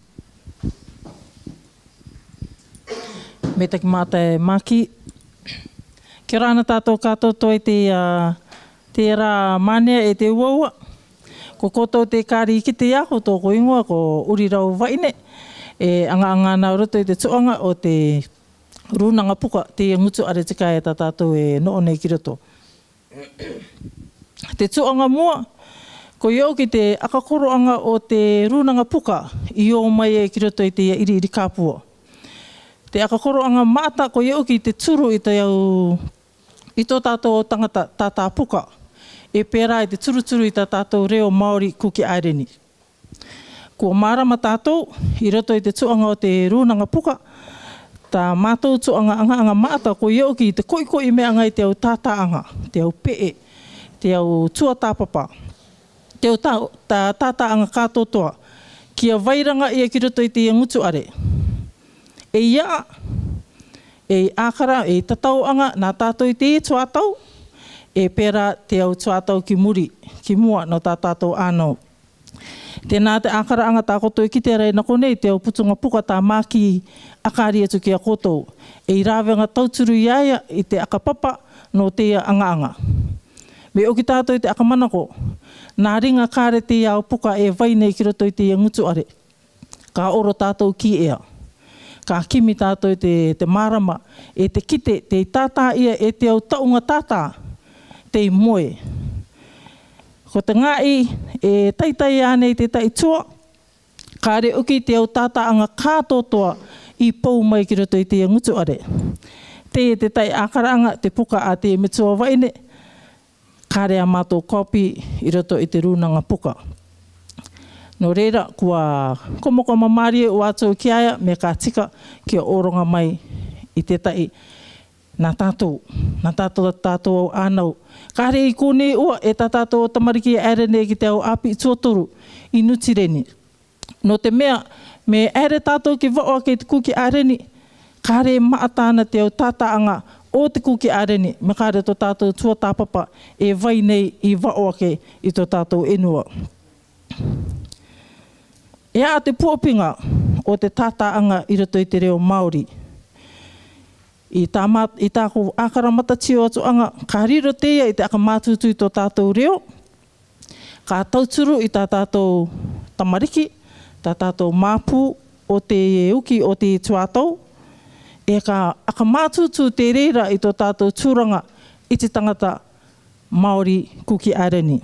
Me taki mata e Maki. Kia ora ana tātou kātoa i te, a, te rā mānea e te uaua. Ko koutou te kāri ki te ako tō ko ingoa ko Urirau Vaine. E anga anga nā roto i te tuʻanga ʻo te rūnanga puka te ngutu ʻare tika e tā tātou e noʻo nei ki roto. Te tuʻanga mua, ko ia ʻoki te ʻakakoroʻanga ʻo te rūnanga puka i ō mai e ki roto i te iri iri kāpua. Te ʻakakoroʻanga maʻata, ko ia ʻoki te turu i te au, i tō tātou tangata tātā puka. E pērā i te turuturu i tā tātou reo Māori Kuki Aireni. Kua mārama tātou, i roto i te tuʻanga ʻo te rūnanga puka, tā mātou tuʻanga anga anga maʻata, ko ia ʻoki te koʻikoʻi meʻa ngai te au tātāʻanga, te au peʻe, te au tuatāpapa, te au tā, tā, tātāʻanga kātoatoa, kia vairanga ia ki roto i te ngutu ʻare. E ia, e ʻākara, e tatauʻanga, nā tātou i te tuatau, e pērā te au tuatau ki muri, ki mua nō tā tātou ʻānau. Tēnā te ʻākaraʻanga tā koutou i kite ra i nā konei te au putunga puka tā Maki ʻakari atu ki a koutou. E i rāvenga tauturu i a ia i te ʻakapapa nō te ia anga anga. Me ʻoki tātou i te ʻakamanako, nā ringa kare te ia au puka e vai nei ki roto i te ia ngutu ʻare. Ka oro tātou ki ea. Ka kimi tātou i te, te mārama, e te kite, te tātā ia e te au taʻunga tātā, te moe. Ko te ngaahi, e taitai ānei te taʻi tua, kare ʻoki te au tātāʻanga kātoatoa i pou mai ki roto i te ia ngutu ʻare. Te, te taʻi ʻākaraʻanga, te puka a te metua Vaine, kare a mātou kopi i roto i te rūnanga puka. Nō reira, kua komakoma mārie ʻoatu ki a ia, me ka tika kia ʻoronga mai i te taʻi. Nā tātou, nā tātou, tātou au ʻānau. Kare i kōnei ua e tā tātou tamariki e aere nei ki te au ʻāpī tuatoru i Nutireni. Nō te mea, me aere tātou ki vaʻo ake i te Kuki Aireni, kare maʻata ana te au tātāʻanga ʻo te Kuki Aireni, me kare tō tātou tuatāpapa e vai nei i vaʻo ake i tō tātou ʻenua. E a te puapinga ʻo te tātāʻanga i roto i te reo Māori. I tā mā, i tāku ʻākara matatio atu ʻanga, ka riro te ia i te ʻakamātūtū i tō tātou reo, ka tauturu i tā tātou tamariki, tā tātou māpū ʻo te uki ʻo te tuatau, e ka ʻakamātūtū te reira i tō tātou tūranga i te tangata Māori Kuki Aireni.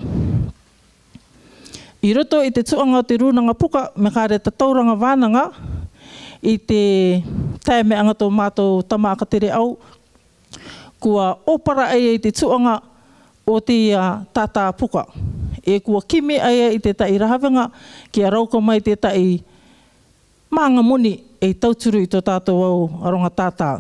I roto i te tuʻanga o te rūnanga puka, me kare tatauranga vānanga, i te tae me anga tō mātou tama ʻakatere au, kua ʻōpara ai i te tuʻanga o te ia tātā puka. E kua kimi ai i te taʻi ravenga, kia rauka mai te taʻi mānga moni e tauturu i tō tātou au aronga tātā.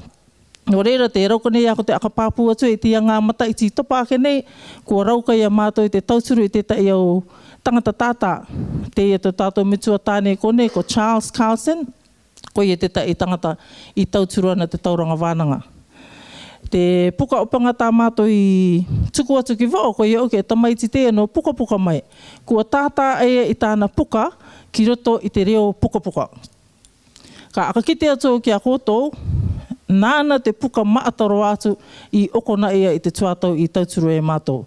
Nō reira te rauka nei a ko te ʻakapāpū atu i te ia ngā mataʻiti topa ake nei, kua rauka i a mātou i te tauturu i te taʻi au tangata tātā. Te ia tō tātou metua tāne ko nei ko Charles Carlson, ko ia te taʻi tangata i tauturu ana te tauranga vānanga. Te puka ʻupanga tā mātou i tuku atu ki vaʻo, ko ia ʻoki e tamaiti te ia nō pukapuka mai. Kua tātā ai i tāna puka ki roto i te reo pukapuka. Ka ʻakakite atu ki a koutou, nāna te puka maʻata roa atu i ʻokona ia i te tuatau i tauturu e mātou.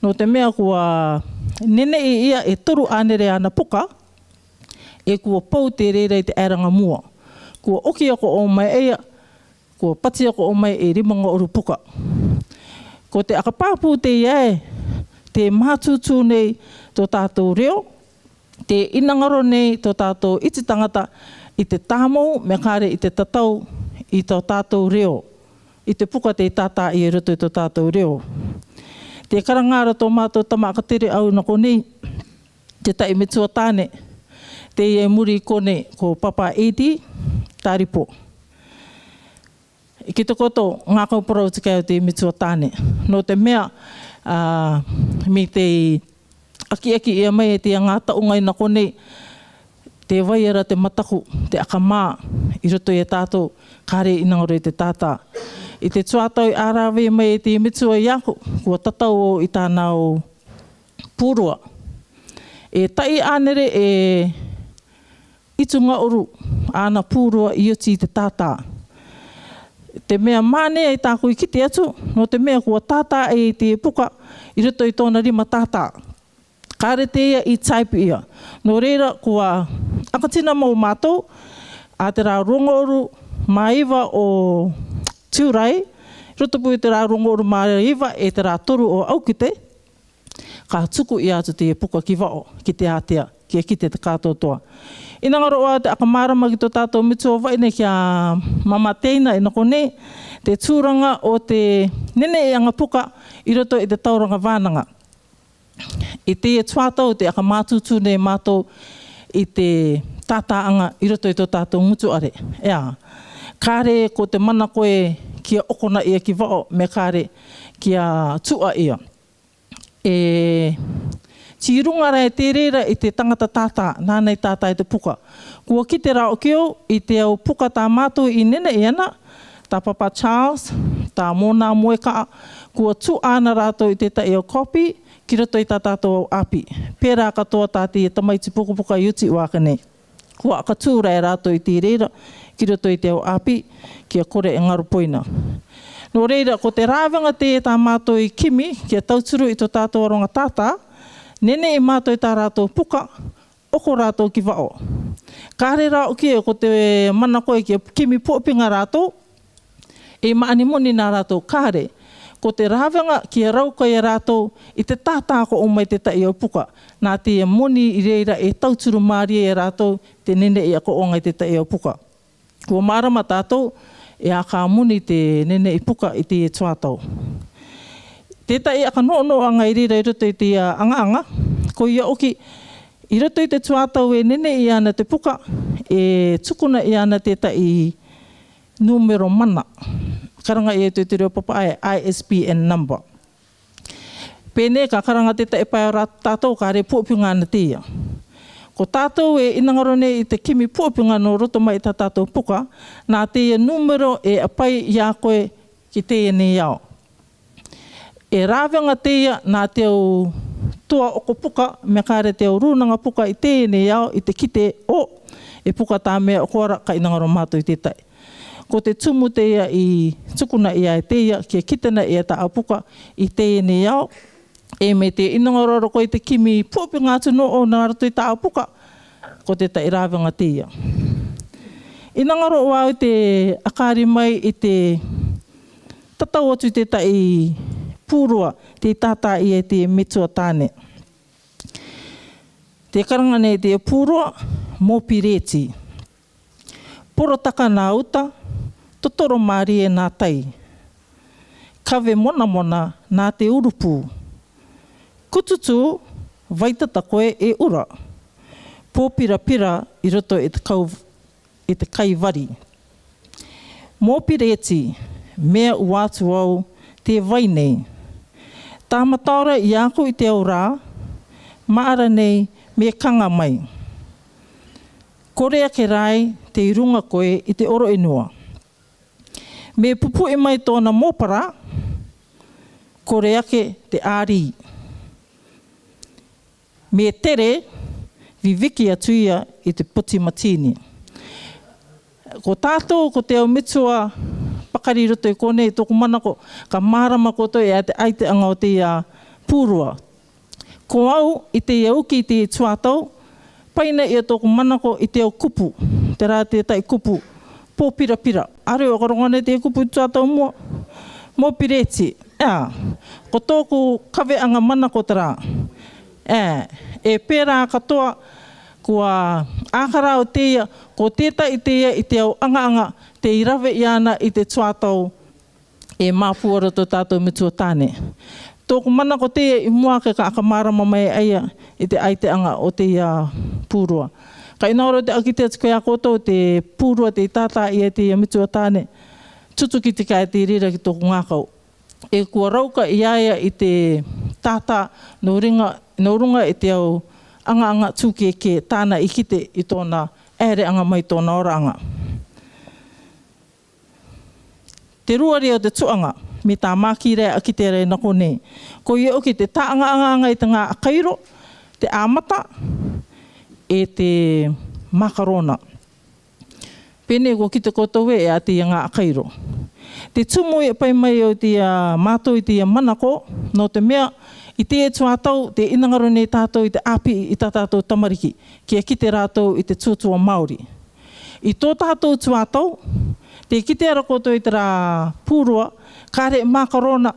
Nō te mea kua neneʻi ia e toru ʻānere ana puka, e kua pou te reira i te aeranga mua. Kua ʻoki ako ʻo mai ia, kua pati ako ʻo mai e rima ngaʻuru puka. Ko te ʻakapāpū te ia e, te mātūtū nei tō tātou reo, Te inangaro nei to tatou iti tangata i te tamou, me kare i te tatau i to tatou reo, i te puka tei tata i roto i to tatou reo. Te karanga ra to matou tama ka tere au nako nei, te tai metua tane, te ia muri ko nei ko Papa Edi Taripo. Ki te koto, ngakau parau te kai o te metua tane. No te mea, a, me te akiaki ia mai e te anga tau ngai nako nei, te vai ara te mataku, te akama, i roto i a tatou, kare inangaro i te tata. I te tuatau i arave mai e te metua i aku, kua tatau o i tana o purua. E tai anere e itu ngauru ana purua i oti i te tata. Te mea mane ai taku i kite atu, no te mea kua tata e te puka i roto i tona rima tata. Kare te ia i type ia. No reira kua akatina mau matou, a te ra rua ngauru ma iva o Turai, roto pui te ra rua ngauru ma iva e te ra toru o Aukite, ka tuku ia atu te puka ki vao, ki te atea, ki a kite te katoatoa. Inangaro a te akamarama ki to tatou metua vai nei ki a mama teina i nako nei, te turanga o te nene i anga puka i roto i te tauranga vananga. I te tuatau te akamatutu nei matou i te tataanga i roto i to tatou ngutu are. Ea, kare ko te mana koe ki a okona ia ki vao, me kare ki a tua ia. E, ti runga ra e te reira i te tangata tata, nana i tata i te puka. Kua kite ra o keo i te au puka ta matou i nene i ana, ta Papa Charles, ta mona moe ka, kua tu ana ratou i te tai au kopi, ki roto i ta tatou au api. Pera katoa ta te tamaiti pukapuka i uti waka nei. Kua ka tu ra e ratou i te reira, ki roto i te au api, ki a kore e ngaro poina. No reira, ko te ravenga te ta matou i kimi, ki a tauturu i to tatou aronga tata, nene i matou i ta ratou puka, oko ratou ki vao. Kare ra o keo ko te mana koe ki a kimi puapinga ratou, e maani moni na ratou kare. Ko te ravenga ki a rau koe a ratou i te tata ko o mai te tai au puka. Na te moni i reira e tauturu marie a ratou te nene i a ko o ngai te tai au puka. Kua marama tatou e a ka moni te nene i puka i te tuatau. Te tai a ka nono anga i reira i roto i te anga anga. Ko ia oki i roto i te tuatau e nene i ana te puka, e tukuna i ana te tai numero mana. Karanga ia te te reo papa e I S B N number. Pene ka karanga te tai pae o ra tatou kare puapinga ana te ia. Ko tatou e inangaro nei i te kimi puapinga no roto mai ta tatou puka, na te ia numero e apai i a koe ki te ia nei ao. E ravenga te ia na te au tua oko puka, me kare te au runanga puka i te ia nei ao, i te kite o, e puka ta mea o koa ra ka inangaro matou i te tai. Ko te tumu te ia i tukuna ia e te ia, ki a kite na ia ta au puka i te ia nei ao. E me te inangaro roko i te kimi puapinga atu no o na roto i ta au puka. Ko te tai ravenga te ia. Inangaro o au te akari mai i te tatau atu i te tai purua, te tata ia te metua tane. Te karanga nei te purua, mo pireti. Porotaka na uta, totoro marie na tai. Kave monamona na te urupu. Kututu, vaitata koe e ura. Pōpirapira i roto i te kau, i te kai vari. Mo pireti, mea ua atu au te vai nei. Tamataora i aku i te au ra, maara nei me kanga mai. Kore ake rai te i runga koe i te oro inua. Me pupuʻi mai tōna mōpara, kore ake te ʻāri. Me tere, viviki atu ia i te poti matini. Ko tātou, ko te au metua pakari roto i konei, tōku manako, ka mārama koutou e a te ʻaiteaga o te ia pūrua. Ko au, i te ia uki, i te tuatau, paina ia tōku manako i te au kupu, terā te taʻi kupu, pōpirapira. ʻĀrewa ka rongo nei te kupu i tuatau mua, mo pireti. ʻĒ, ko tōku kaveʻaga manako terā. ʻĒ, e pērā katoa, Ko ākara o teia, ko tētahi teia i te ao aŋa-aŋa tei rave iāna i te tuatau e māpūaro tō tātou metua tāne. Tōku mana ko teia i mua ake ka aka mārama mai a ia i te ʻaitaʻaŋa o teia pūrua. Ka ʻinaro te ʻakite atu ko ia koutou te pūrua tei tātā ia teia metua tāne. Tutuki te kae te reira ki tōku ngākau. E kua rauka ia ia i te tātā nō ruŋa, nō ruŋa i te ao aŋa-aŋa tūkēkē tāna i kite i tōna ʻaereʻaŋa mai tōna oraʻaŋa. Te rua rē o te tuaʻaŋa, me tā Makire a ʻakite ra nā konei. Ko ia ʻoku te tāʻaŋa-aŋa i te ŋā ʻakairo, te ʻāmata, e te mākarona. Pē nei kua kite koutou ē, e ʻa teia ŋā ʻakairo. Te tumu e pai mai au teia mātou i teia manako, nō te mea, i teia tuatau, tē ʻinaŋaro nei tātou i te ʻāpī i tā tātou tamariki, kia kite rātou i te tuatua Māori. I tō tātou tuatau, tē kite ra koutou i terā pūrua, kāre e mākarona,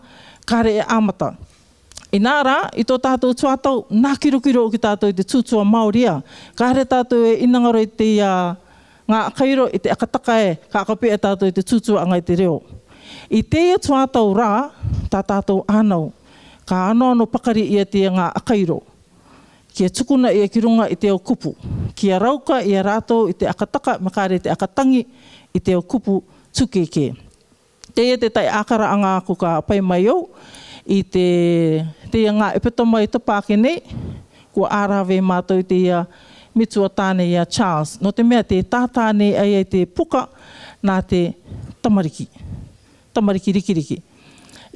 kāre e ʻāmata. Inā rā, i tō tātou tuatau, nā kirokiro ʻoku tātou i te tuatua Māori ā. Kāre tātou e ʻinaŋaro i teia ŋā ʻakairo i te ʻakataka ē, ka aka pē tātou i te tuatuaʻaŋa i te reo. I teia tuatau rā, tā tātou ʻānau, ka anoano pakari ia teia ŋā ʻakairo. Kia tukuna ia ki ruŋa i te ao kupu. Kia rauka ia rātou i te ʻakataka, mo e kāre te ʻakatangi i te ao kupu tūkēkē. Teia te tahi ʻākaraʻaŋa ʻoku ka pai mai au, i te, teia ŋā ʻepetoma i tapa ake nei, kua ʻārave mātou i teia metua tāne ia Charles. Nō te mea tē tātā nei a ia i te puka, nā te tamariki. Tamariki rikiriki.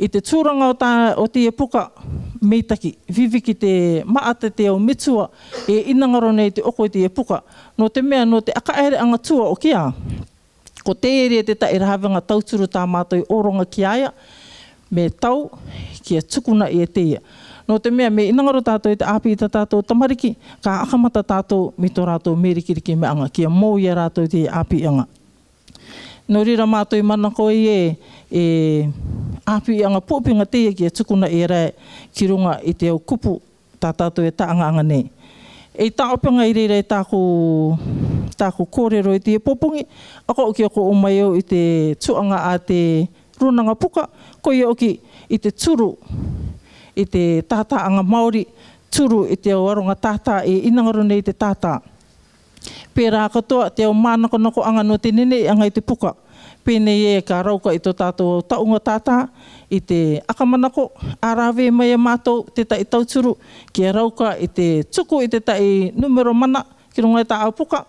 I te tūraŋa o tā, o teia puka, meitaki, viviki te maʻata te ao metua, e ʻinaŋaro nei te ʻokoʻa i teia puka. Nō te mea, nō te ʻakaʻereʻaŋa tua ʻoku ia. Ko teia rē te tahi raveaŋa tauturu tā mātou i ʻoronga ki a ia, me tau, kia tukuna ia teia. Nō te mea, me ʻinaŋaro tātou i te ʻāpī i tā tātou tamariki, ka aka mata tātou, me tō rātou mērikiriki meʻaʻaŋa, kia mou ia rātou i te ʻāpīʻaŋa. Nō reira mātou i manako ai ē, e ʻāpīʻaŋa pōpiʻanga teia kia tukuna ia rā ki ruŋa i te ao kupu, tā tātou e taʻaŋa-aŋa nei. E taʻopeaŋa i reira i tāku, tāku kōrero i teie pōpogi, ʻoku ou kī ʻoku ō mai au i te tuaʻaŋa ʻa te rūnaŋa puka, ko ia ʻoku i te turu, i te tātāʻaŋa Māori, turu i te ao aroŋa tātā, e ʻinaŋaro nei te tātā. Pērā katoa te ao mānakonakoʻaŋa nō te neneʻiʻaŋa i te puka. Pē nei ē ka rauka i tō tātou ao taʻuŋa tātā, i te aka manako, ʻārave mai a mātou te tahi tauturu, kia rauka i te tuku i te tahi nūmero mana, ki ruŋa i tā ʻau puka.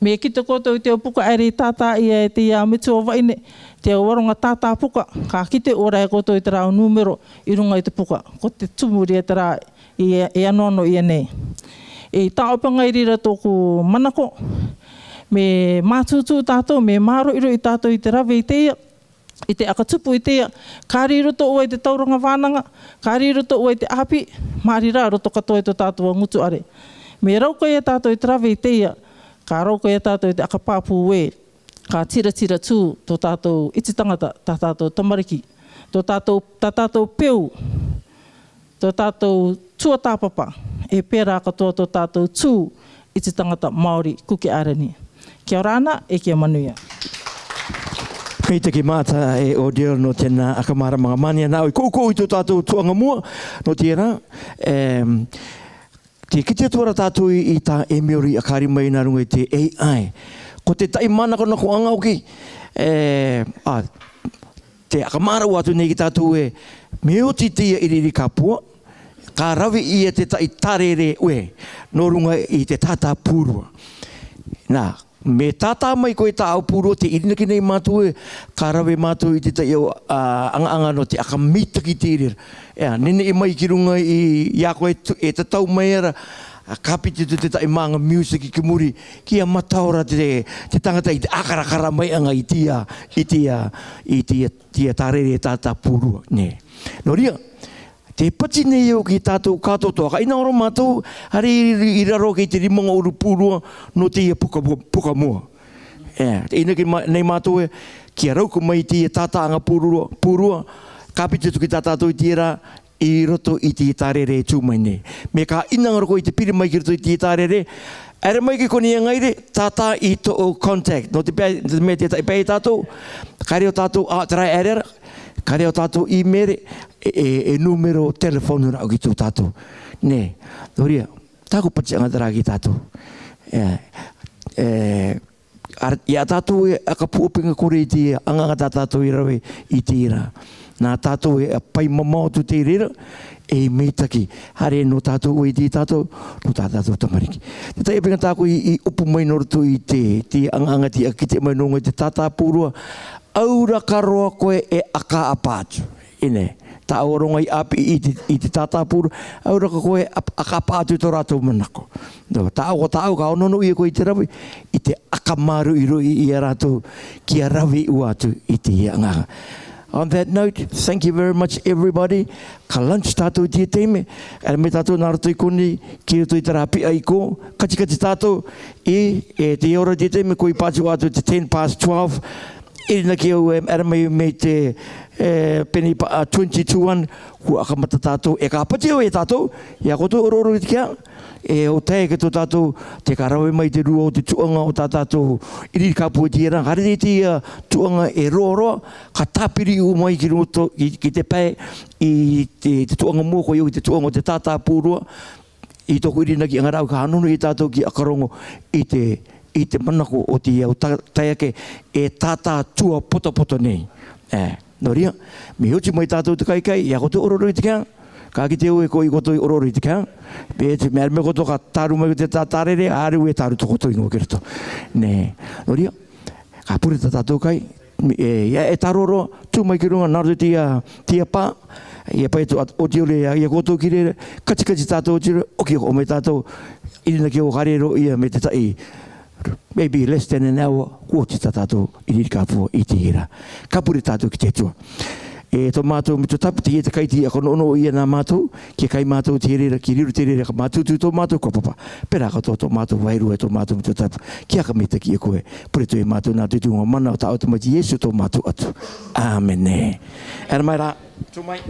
Me kite koutou i te ao puka ʻaere i tātā ia e teia metua vaine, te ao aroŋa tātā puka, ka kite ʻō ra e koutou i terā ao nūmero i ruŋa i te puka. Ko te tumu rē terā e, e anoano ia nei. E taʻopeaŋa i reira tōku manako, me mātūtū tātou, me māroʻiroʻi tātou i te rave i teia, i te aka tupu i teia, kāre i roto ʻoua i te tauranga vānaŋa, kāre i roto ʻoua i te ʻāpī, mā reira roto katoa i tō tātou ao ngutu ʻare. Me rauka ia tātou i te rave i teia, ka rauka ia tātou i te aka pāpū ē, ka tiratira tū tō tātou iti taŋata, tā tātou tamariki, tō tātou, tā tātou peu, tō tātou tuatāpapa, e pērā katoa tō tātou tū iti taŋata Māori Kuki Airani. Kia ora na, e kia manuia. Maitake Mata e Odell nō tenā aka māramaga. Mānia naʻa ʻoe i koukou i tō tātou tuaʻaŋa mua, nō terā, em, tē kite atu ra tātou i, i tā Emery ʻa kari mai nā ruŋa i te A I. Ko te tahi mānakonakoʻaŋa ʻoku, e, a, te aka mārau atu nei ki a tātou ē, me oti teia ʻiriʻiri kapua, ka rave ia te tahi tārere ʻoe, nō ruŋa i te tātā pūrua. Nā, me tātā mai koe tā ʻau pūrua, tē ʻirinaki nei mātou ē, ka rave mātou i te tahi ao, a, aŋa-aŋa nō te aka meitaki te ʻirira. E, neneʻi mai ki ruŋa i, i a koe tu-, e tatau mai ra, a, ka piti atu te tahi māʻaŋa music ki muri, kia mataora te, te taŋata i te ʻākarakara maiʻaŋa i teia, i teia, i teia, teia tārere tātā pūrua, nē. Nō reira, tē pati nei au ki a tātou kātoatoa, ka ʻinaoro mātou, haere i, i, i raro ki te rima ŋaʻuru pūrua, nō teia puka, puka mua. E, tē ʻirinaki ma-, nei mātou ē, kia rauka mai teia tātāʻaŋa pūrua, pūrua, ka piti atu ki tā tātou i terā, i roto i te tārere tū mai nei. Me ka inanga roko i te piri mai ki roto i te tārere, era mai ki konei a ngaire, tātā i tō contact. Nō te pē, nō te mea te taʻi pē tātou, ka reo tātou a tara era, ka reo tātou i mere, e, e, e número telefone ra ki tō tātou. Nē, nō reira, tāku pati anga tara ki tātou. E, e, Ar-, i a tātou e aka puʻapinga kore i te anga, anga tā tātou i rave i te ira. Nā tātou e pai mamao atu te reira, e mei taki. Hare nō tātou i te tātou, nō tā tātou tamariki. Te taʻi pinga tāku i, i upu mai nō roto i te, te anga, anga te aka kite mai nō ngai te tātāpūrua. Aura ka roa koe e aka apa atu. Ine, tā ʻoronga i ʻapi i te, i te tātāpūrua, aura ka koe ap-, aka apa atu tō rātou manako. Nō, tā ʻoku, tā ʻoku ka onoono ia koe i te rave, i te aka māruʻiruʻi i a rātou, kia rave ua atu i te ia anga. On that note, thank you very much everybody. Ka lunch tātou i te taime, era mai tātou nā roto i konei, ki roto i te rā piʻa i kō, katikati tātou, i, e, te ora i te taime, ko i pātū atu te ten past twelve, I rina ki au e, era mai mei te, e, peni pa, a, twenty to one, kua kamata tātou, e ka pati au e tātou, i a koutou orooro i te kea, e o tae ke tō tātou, te ka rave mai te rua o te tuʻanga o tā tātou, ʻIriʻiri Kāpua Tīaranga, hare te ia tuʻanga e roaroa, ka tāpiri u mai ki roto, ki, ki te pae, i te, te tuʻanga mō ko i au, i te tuʻanga o te tātāpūrua, I tōku ʻirinaki anga rāua ka hanono i tātou ki ʻakarongo i te, i te manako o te au ta-, taeake e tātā tua potopoto nei. E, nō reira, mei oti mai tātou te kaikai, i a koutou orooro i te kea, ka kite au e ko i koutou orooro i te kea, pē te mea mea koutou ka taru mai ko te tātārere, ʻāreʻa e taru tō koutou ingoa ki roto. Nē, nō reira, Ka pure tā tātou kai, e, e, e tārōrō, tū mai ki runga, nā roto i te ia, te ia pā, ia pai atu, atu, ʻoti ʻore, ia, ia koutou ki reira, katikati tātou ʻoti ʻore, ʻoki ʻo mai tātou, ʻirinaki ʻo ka rero ia me te taʻi, maybe less than an hour, kua ʻoti tā tātou, ʻIriʻiri Kāpua i te ira. Ka pure tātou ki te Atua. E tō mātou Mito Tapu, teie te kai, teie ʻoku onoono ia nā mātou, kia kai mātou te reira, kia riro te reira, ka mātutu tō mātou kaupapa. Pērā katoa tō mātou vairua, e tō mātou Mito Tapu, kia ka mita ki a koe. Pure atu e mātou nā te tuʻunga mana o tā ʻoe tamaiti Iesu tō mātou Atua. ʻĀmene. Era mai rā. Tū mai.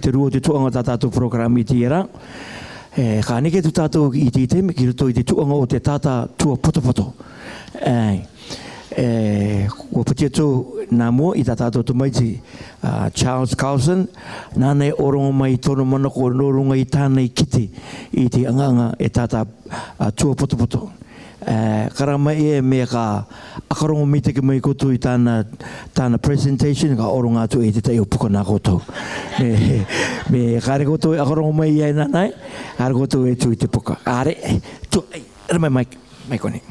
Te rua o te tuaʻanga tā tātou program i teie rā. E, ka neke atu tātou i teie taime ki roto i te tuaʻanga o te tātā tuapotopoto. E, e, kua pati atu nā mua i tā tātou tamaiti, a, Charles Carlson, nāna e ʻōroŋa mai tōna manako nō ruŋa i tāna i kite i te aŋa-aŋa e tātā, a, tuapotopoto. E, ka rā mai e mea ka ʻakaroŋo mitaki mai koutou i tāna, tāna presentation, ka ʻōroŋa atu e te taʻi o puka nā koutou. Me, me ka rē koutou e ʻakaroŋo mai ia e nāna e, ka rē koutou e tū i te puka. Ka rē, tū, ai, rē mai, mai, mai konei.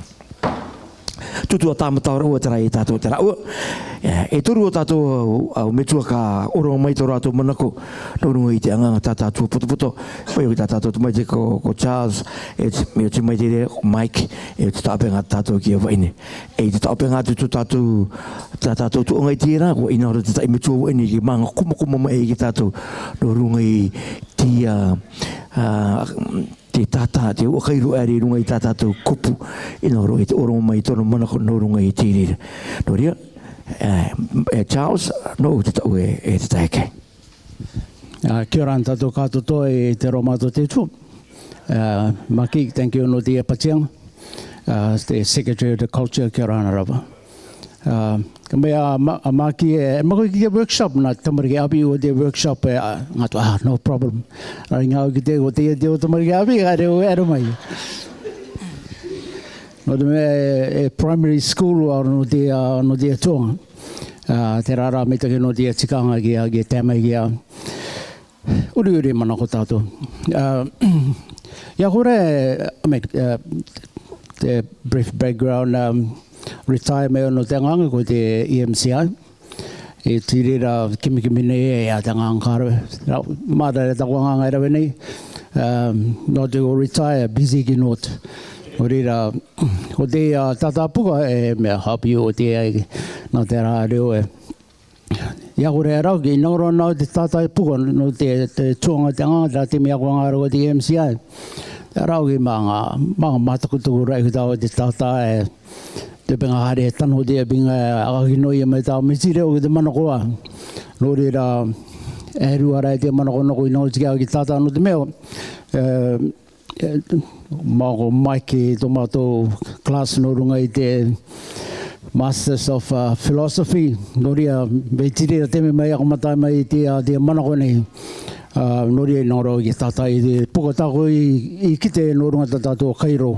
Tūtū a tāmata ora ua te rā i tātou te rā ua. E, e toru o tātou au, au metua ka ʻōroŋa mai tō rātou manako nō ruŋa i te aŋa-aŋa tātā tuapotopoto. Mai o ki tā tātou tamaiti ko, ko Charles, e, e oti mai te reira, ko Mike, e oti taʻopeaga tātou ki a vaʻine. E oti taʻopeaga atu tō tātou, tā tātou tuaʻanga i teie rā, kua ʻinaoro te taʻi metua vaʻine ke maga kumakuma mai ki tātou nō ruŋa i te, a, a, te tātā, te uakai roa ʻere i ruŋa i tā tātou kupu, ʻinaoro e te ʻōroŋa mai tōna manako nō ruŋa i te reira. Nō reira, e, e Charles, nō te taʻu e, e te taeke. A, kia ora tātou kātoa i te roa mātou te tu. A, Maki, thank you nō te pātiaga. A, te Secretary of the Culture, kia ora ana rava. A, ka mea a, Ma-, a Maki e, e mako ki te workshop, nā tamariki ʻāpī o te workshop e, a, ngā tu, a, no problem. A, ngā o ki te, o te, te o tamariki ʻāpī, a, reo, e, reo mai. Nō te mea e, e primary school, a, nō te, a, nō te tuaʻanga. A, te rārā mitaki nō te tikaga ki a, ki a Tama ki a. Uri uri manako tātou. A, ia kore, I mean, a, te brief background, um, retire mai nō te aŋa-aŋa ko te E M C I. E tiri rā kimikimi nei e a te aŋa-aŋa ka rave. Rā, mā rā rā taku aŋa-aŋa e rave nei. Um, nō te ko retire, busy ki nō te. Ko reira, ko te, a, tātā puka e mea haʻapiʻi o te ai, nā te rā reo e. Ia kore e rau ki, nō rō nō te tātā puka, nō te, te tuaʻanga te aŋa-aŋa, tā te mea ko aŋa rau te M C I. Te rau ki mā ngā, mā ngā mātukutuku rai ki tāua te tātā e, te penga hare tano te pinga e, aka ki nō ia mai tāua me tire o ki te manakoa. Nō reira, e rua rā e te manako nō ko i nō tika ki tātā nō te mea. E, e, mā ko Mike tō mātou class nō ruŋa i te Masters of, uh, Philosophy. Nō reira, me tire rā te mea mai aka mata mai i te, a, te manako nei. A, nō reira, nō rō i tātā i te puka tāku i, i kite nō ruŋa tā tātou kairo,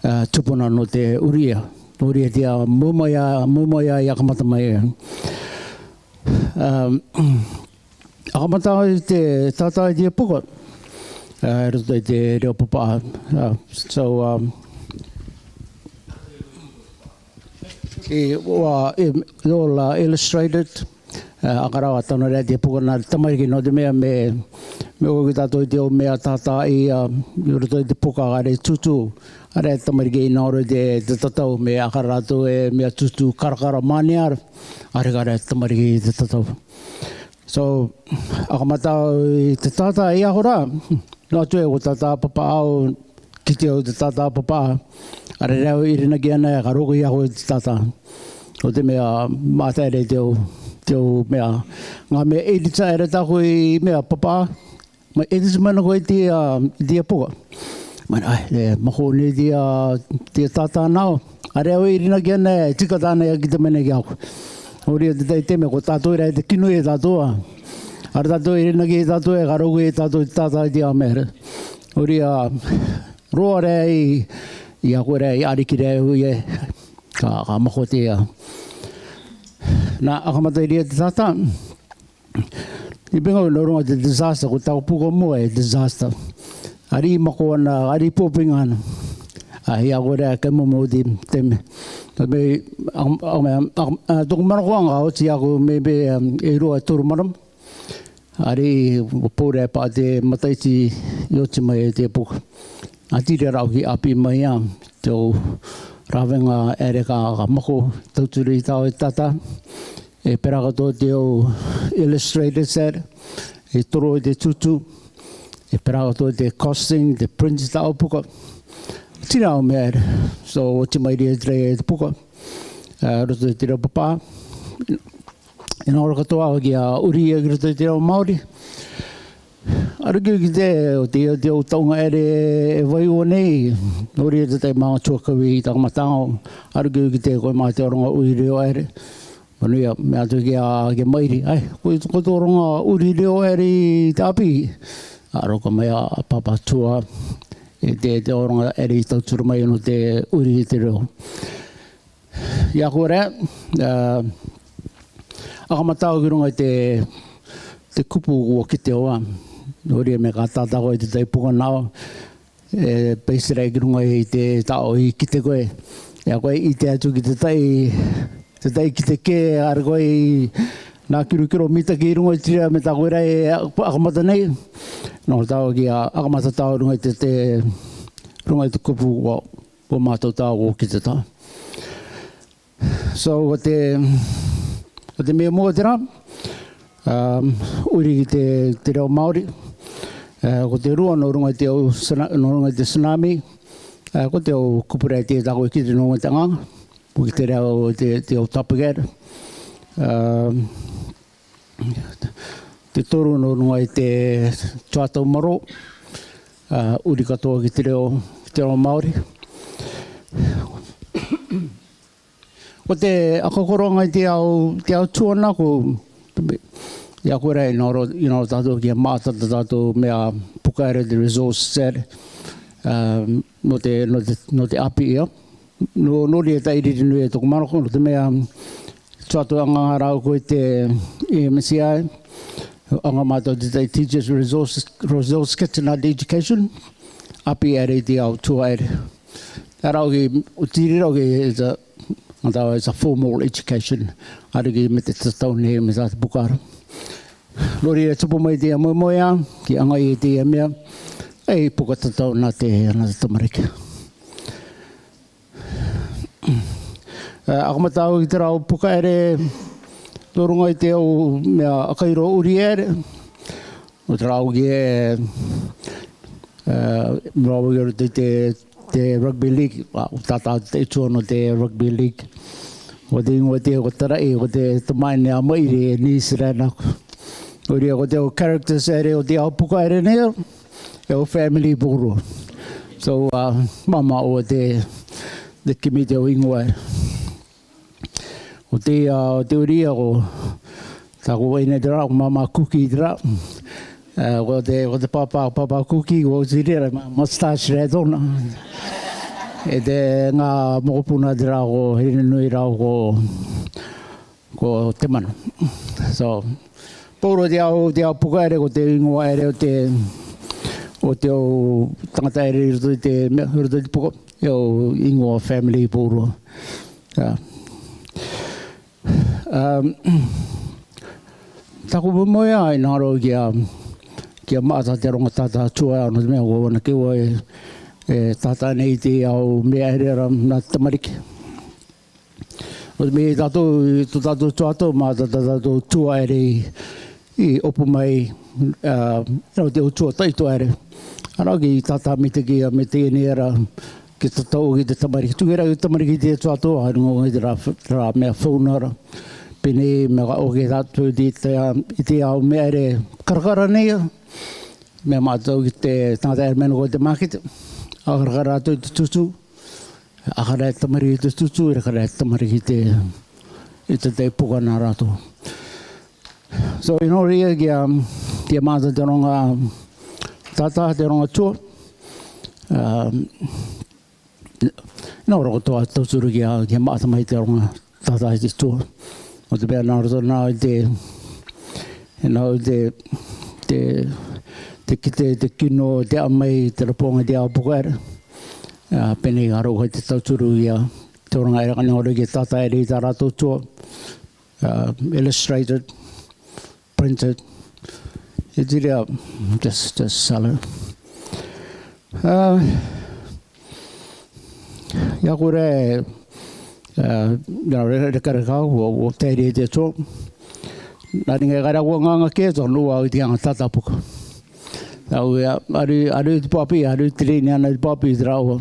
a, tupuna nō te uri ia. Nō reira, te, a, mūmā ia, mūmā ia i aka mata mai. Um, aka mata i te tātā i te puka. A, roto i te reo papaʻa. A, so, um, i, wa, i, all, uh, illustrated. A, aka rau a tano rā te puka nā tamariki nō te mea me, me o ki tātou i te o mea tātā i, a, i roto i te puka ka rē tūtū. A rē tamariki i nō rō te, te tatau me aka rātou e mea tūtū karakara mānia. A rē ka rē tamariki i te tatau. So, aka mata i te tātā i aho rā. Nō atu e ko tātā papaʻa au, kite au te tātā papaʻa. A rē rau i rinaki ana e ka roko i aho i te tātā. O te mea, mā te rē te o, te o mea. Ngā mea e rita e rē tāku i mea papaʻa. Mai e te mana ko i te, a, i te puka. Mana, ai, e, mako nei te, a, te tātā nao. A rē au i rinaki ana e, tika tāna e ki te mene ki au. Nō reira te tai te mea ko tātou rā e te kino e tātou a. A rē tātou i rinaki e tātou e, ka roko e tātou te tātā i te a mea. Nō reira, roa rā i, i a koe rā i ariki rā ui e. Ka, ka mako te a. Nā, aka mata i reira te tātā. I penga nō ruŋa te disaster, ko tāku puka mua e disaster. Ari mako ana, ari pōpinga ana. A, i a koe rā, kei momo te, te mea. Te mea, a, a, a, a, tōku manakoaga, oti aku me, me, um, e rua e toru marae. Ari, pō rā paʻi te matahiti i oti mai e te puka. A tiri rau ki ʻapi mai a, te o rāveaga ʻere ka, ka mako, tauturu i tāua e tātā. E pera katoa te o illustrator set, e toro i te tūtū, e pera katoa te costing, te print tāua puka. Tira au mea ʻere. So, oti mai reira te puka. A, roto i te reo papaʻa. Ina ora katoa ki a uri ia ki roto i te reo Māori. Aru ki ki te o te o te o taunga ere e vai o nei. Nō reira te tai manga tua kawi i taka matanga. Aru ki ki te koe mā te oronga uri reo ere. Manu ia me atu ki a ki mairi ai ko i toko tō oronga uri reo ere i te api. Aro ka mai a papa tua e te te oronga ere i tauturu mai no te uri i te reo. Ia kore, aka matau ki runga i te te kupu o ki te oa. Nō reira me ka tātā koe i te tai puka nao e peisera ki runga i te tao i ki te koe. Ia koe i te atu ki te tai te tai ki te ke are koe i nā kirokiro mita ki runga i te rea me tā koe rai aka mata nei. Nō tau ki a aka mata tau runga i te te runga i te kupu o o mātou tau o ki te tā. So o te o te mea mua te rā. Uri ki te te reo Māori. Ko te rua nō runga i te o nō runga i te tsunami. Ko te o kupura i te tako i ki te nō runga i te nganga. Ko ki te reo te te o tapigera. Te toru nō runga i te tuatau maro. Uri katoa ki te reo ki te reo Māori. Ko te aka koronga i te ao te ao tuana ko ia koe rai nō ro i nō tātou ki a mātata tātou mea puka ere te resource ere. Nō te nō te nō te api ia. Nō nō ria tai riri nui e toko mano ko nō te mea tuatu anga rau ko i te E M C I. Anga mātou te tai teachers resource resource kitchen and education. Api ere i te ao tua ere. Arau ki o tiri rau ki is a ngā tawa is a formal education. Arau ki me te tatau nei me tā te pukara. Lori e tupu mai te ia moemoea ki anga i te ia mea. Ei puka tatau nā te nā te tamariki. Ako matau ki te rau puka ere. Lorunga i te au mea akairo uri ere. O te rau ki e Mrawa ki roto i te te rugby league. Wa o tata te tua no te rugby league. Ko te ingoa te ko tara e ko te tamaine a mai re ni sira na. O ria ko te o characters ere o te au puka ere ne e o family puru. So mama o te te kimi te o ingoa ere. Ko te ia o te uri ia ko tā ko waina te rā ko māmā kuki te rā. Ko te ko te pāpā pāpā kuki ko tiri rā mā mustache rā tōna. E te ngā mokopuna te rā ko hiri nui rā ko ko te manu. So pōro te ao te ao puka ere ko te ingoa ere o te o te o tangata ere i roto i te mea i roto i te puka e o ingoa family pōro. Taku momoe ai nā rau kia kia maata te ronga tata tua e ano te mea ko wana ke ua e tata nei te au mea ere ara nā te tamariki. O te mea i tatou i to tatou tua to maata tatou tua ere i opu mai. Nā te o tua tai tua ere. Ara ki tata me te kia me te ene ara ki tatau ki te tamariki tuke rā ki tamariki te tua to a runga ngai te rā mea fauna ra. Pene mea ka oke tātou i te i te ao mea ere karakara nei a mea mātou ki te tangata ere mea ko te market. A karakara rātou i te tutu a kara e tamariki te tutu e kara e tamariki te i te tei puka nā rātou. So i nō ria kia kia mātou te ronga tata te ronga tua. Nō roko toa tauturu kia kia maata mai te ronga tata i te tua. O te mea nā roto nā i te nā i te te te kite te kino te amai te raponga te ao puka era. Pēnei ka roko i te tauturu ia te oranga era ka nō roko i te tata era i tā rātou tua. Illustrated, printed. E tiri a just just sell it. Ia kore ia reka reka o o teri e te to. Nā ringa e kara kua nganga ke to nua i te anga tata puka. Au ia aru aru i te papi aru i te rini ana i te papi i te rau.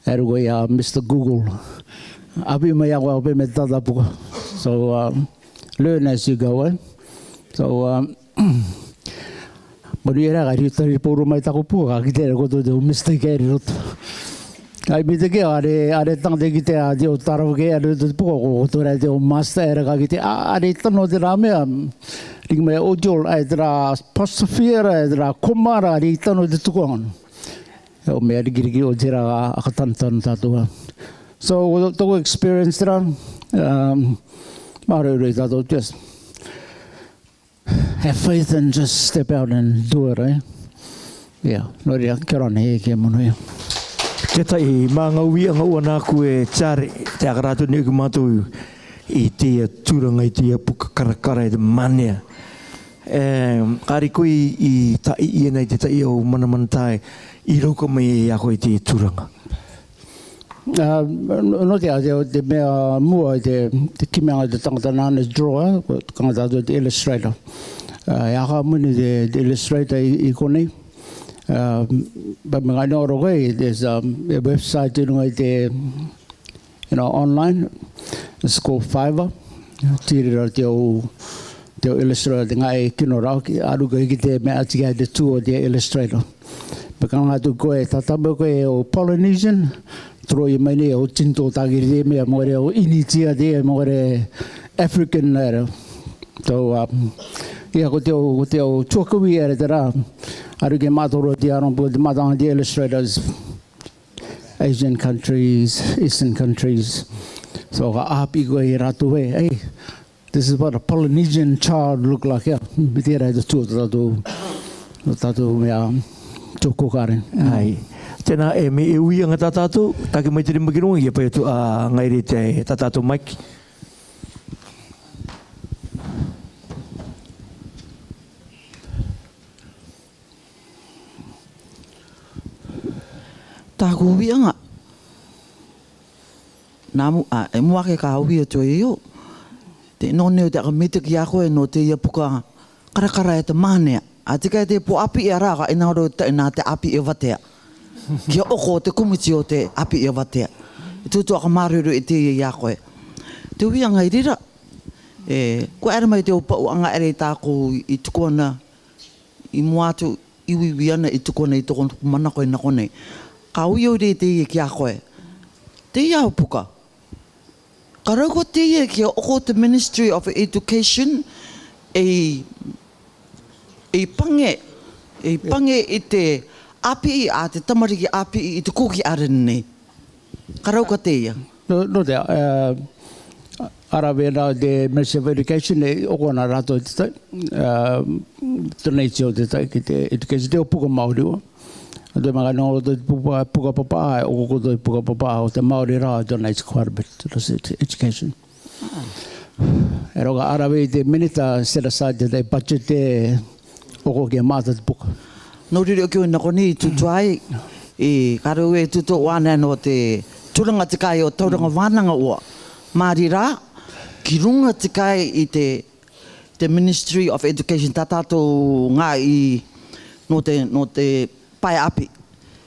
Aru ko ia Mister Google. Api mai a kua ope me tata puka. So Learn as you go, eh? So, um, manuia rā, ka riu tari poro mai taku puka, ka kitea rā koutou te mistake i roto. Ai, mistake, are, are tangata kitea te o tarawa ke, are te puka ko, ko tō rā te o master era ka kitea, a, are tano te rā mea, ring mai o jol, ai te rā apostrophe era, ai te rā comma ra, are tano te tukuangan. E o mea rikiriki o te rā a ka tanatana tātou. So, tōku experience ra, um, māuruuru tātou, just have faith and just step out and do it, eh? Yeah, nō reira, kia ora nei, kia mono ia. Tētahi, mā ngā uianga ua nāku e Tiare, te aka rātou nei ki mātou i te ia tūranga, i te ia puka karakara, i te mānea. E, kāre koe i, i taʻi ia nei te taʻi au manamana tāe, i rauka mai e a koe i te tūranga. Ā, nō, nō te, te, te mea mua, te, te kimeanga te tangata nāna drawer, ko tangata tātou te illustrator. Ā, e aha moni te, te illustrator i, i konei. Ā, but me ngai nō ro koe, there's, um, a website i runga i te, you know, online. It's called Fiverr. Tīrira te au, te au illustrator te ngai kino rau ki, aru koe ki te mea ati ki te tū o te illustrator. Pea ka ngatu koe, tata mo koe o Polynesian, tro i mai nei o tinto taki te mea mo re o Initia te mo re African era. So, um, ia ko te au, ko te au tuakavi era te rā. Aru ke mātoro te aro po te mātanga te illustrators. Asian countries, Eastern countries. So, ka ʻāpī koe i rātou e, hey, this is what a Polynesian child look like, yeah. Me tērā te tū o tātou, o tātou mea, tō kōkare. Ai. Tēnā e me e uianga tā tātou, taki mai te rima ki runga, ia pai atu a ngaire te tā tātou mic. Tāku uianga. Nā mu, a, e mua ke ka uia to e o. Te nō neo te aka mita ki a koe nō te ia puka karakara e te mānea. A tika e te po ʻāpī e rā ka ina ro te, nā te ʻāpī e vatea. Kia ʻoko te komiti o te ʻāpī e vatea. E tū tō aka māuruuru i te ia i a koe. Te uianga i reira. E, ko era mai te o paʻu anga era i tāku i tuku ana i mua atu, i uiui ana i tuku ana i tōku manako i nako nei. Ka uia uri te ia ki a koe. Te ia o puka. Ka rau ko te ia kia ʻoko te Ministry of Education e, e pange, e pange i te ʻāpī a te tamariki ʻāpī i te kōkī ara nei. Ka rau ka te ia. Nō, nō te, ā, ara vena te Ministry of Education, e ʻoko ana rātou te tai, ā, donate o te tai ki te education, te o puka Māori ua. Te manga nō te puka, puka papa, e ʻoko ko te puka papa, o te Māori rā, donate quite a bit to the education. E roka ara vei te minita set aside te tai budget te ʻoko kia mātata te puka. Nō reira ʻoku ou nako nei i tū tō ai, i ka rau e tū tō ʻana nō te tūranga te kai o tauranga vānanga ua. Māri rā, ki runga te kai i te, te Ministry of Education, tā tātou ngā i nō te, nō te pae ʻāpī.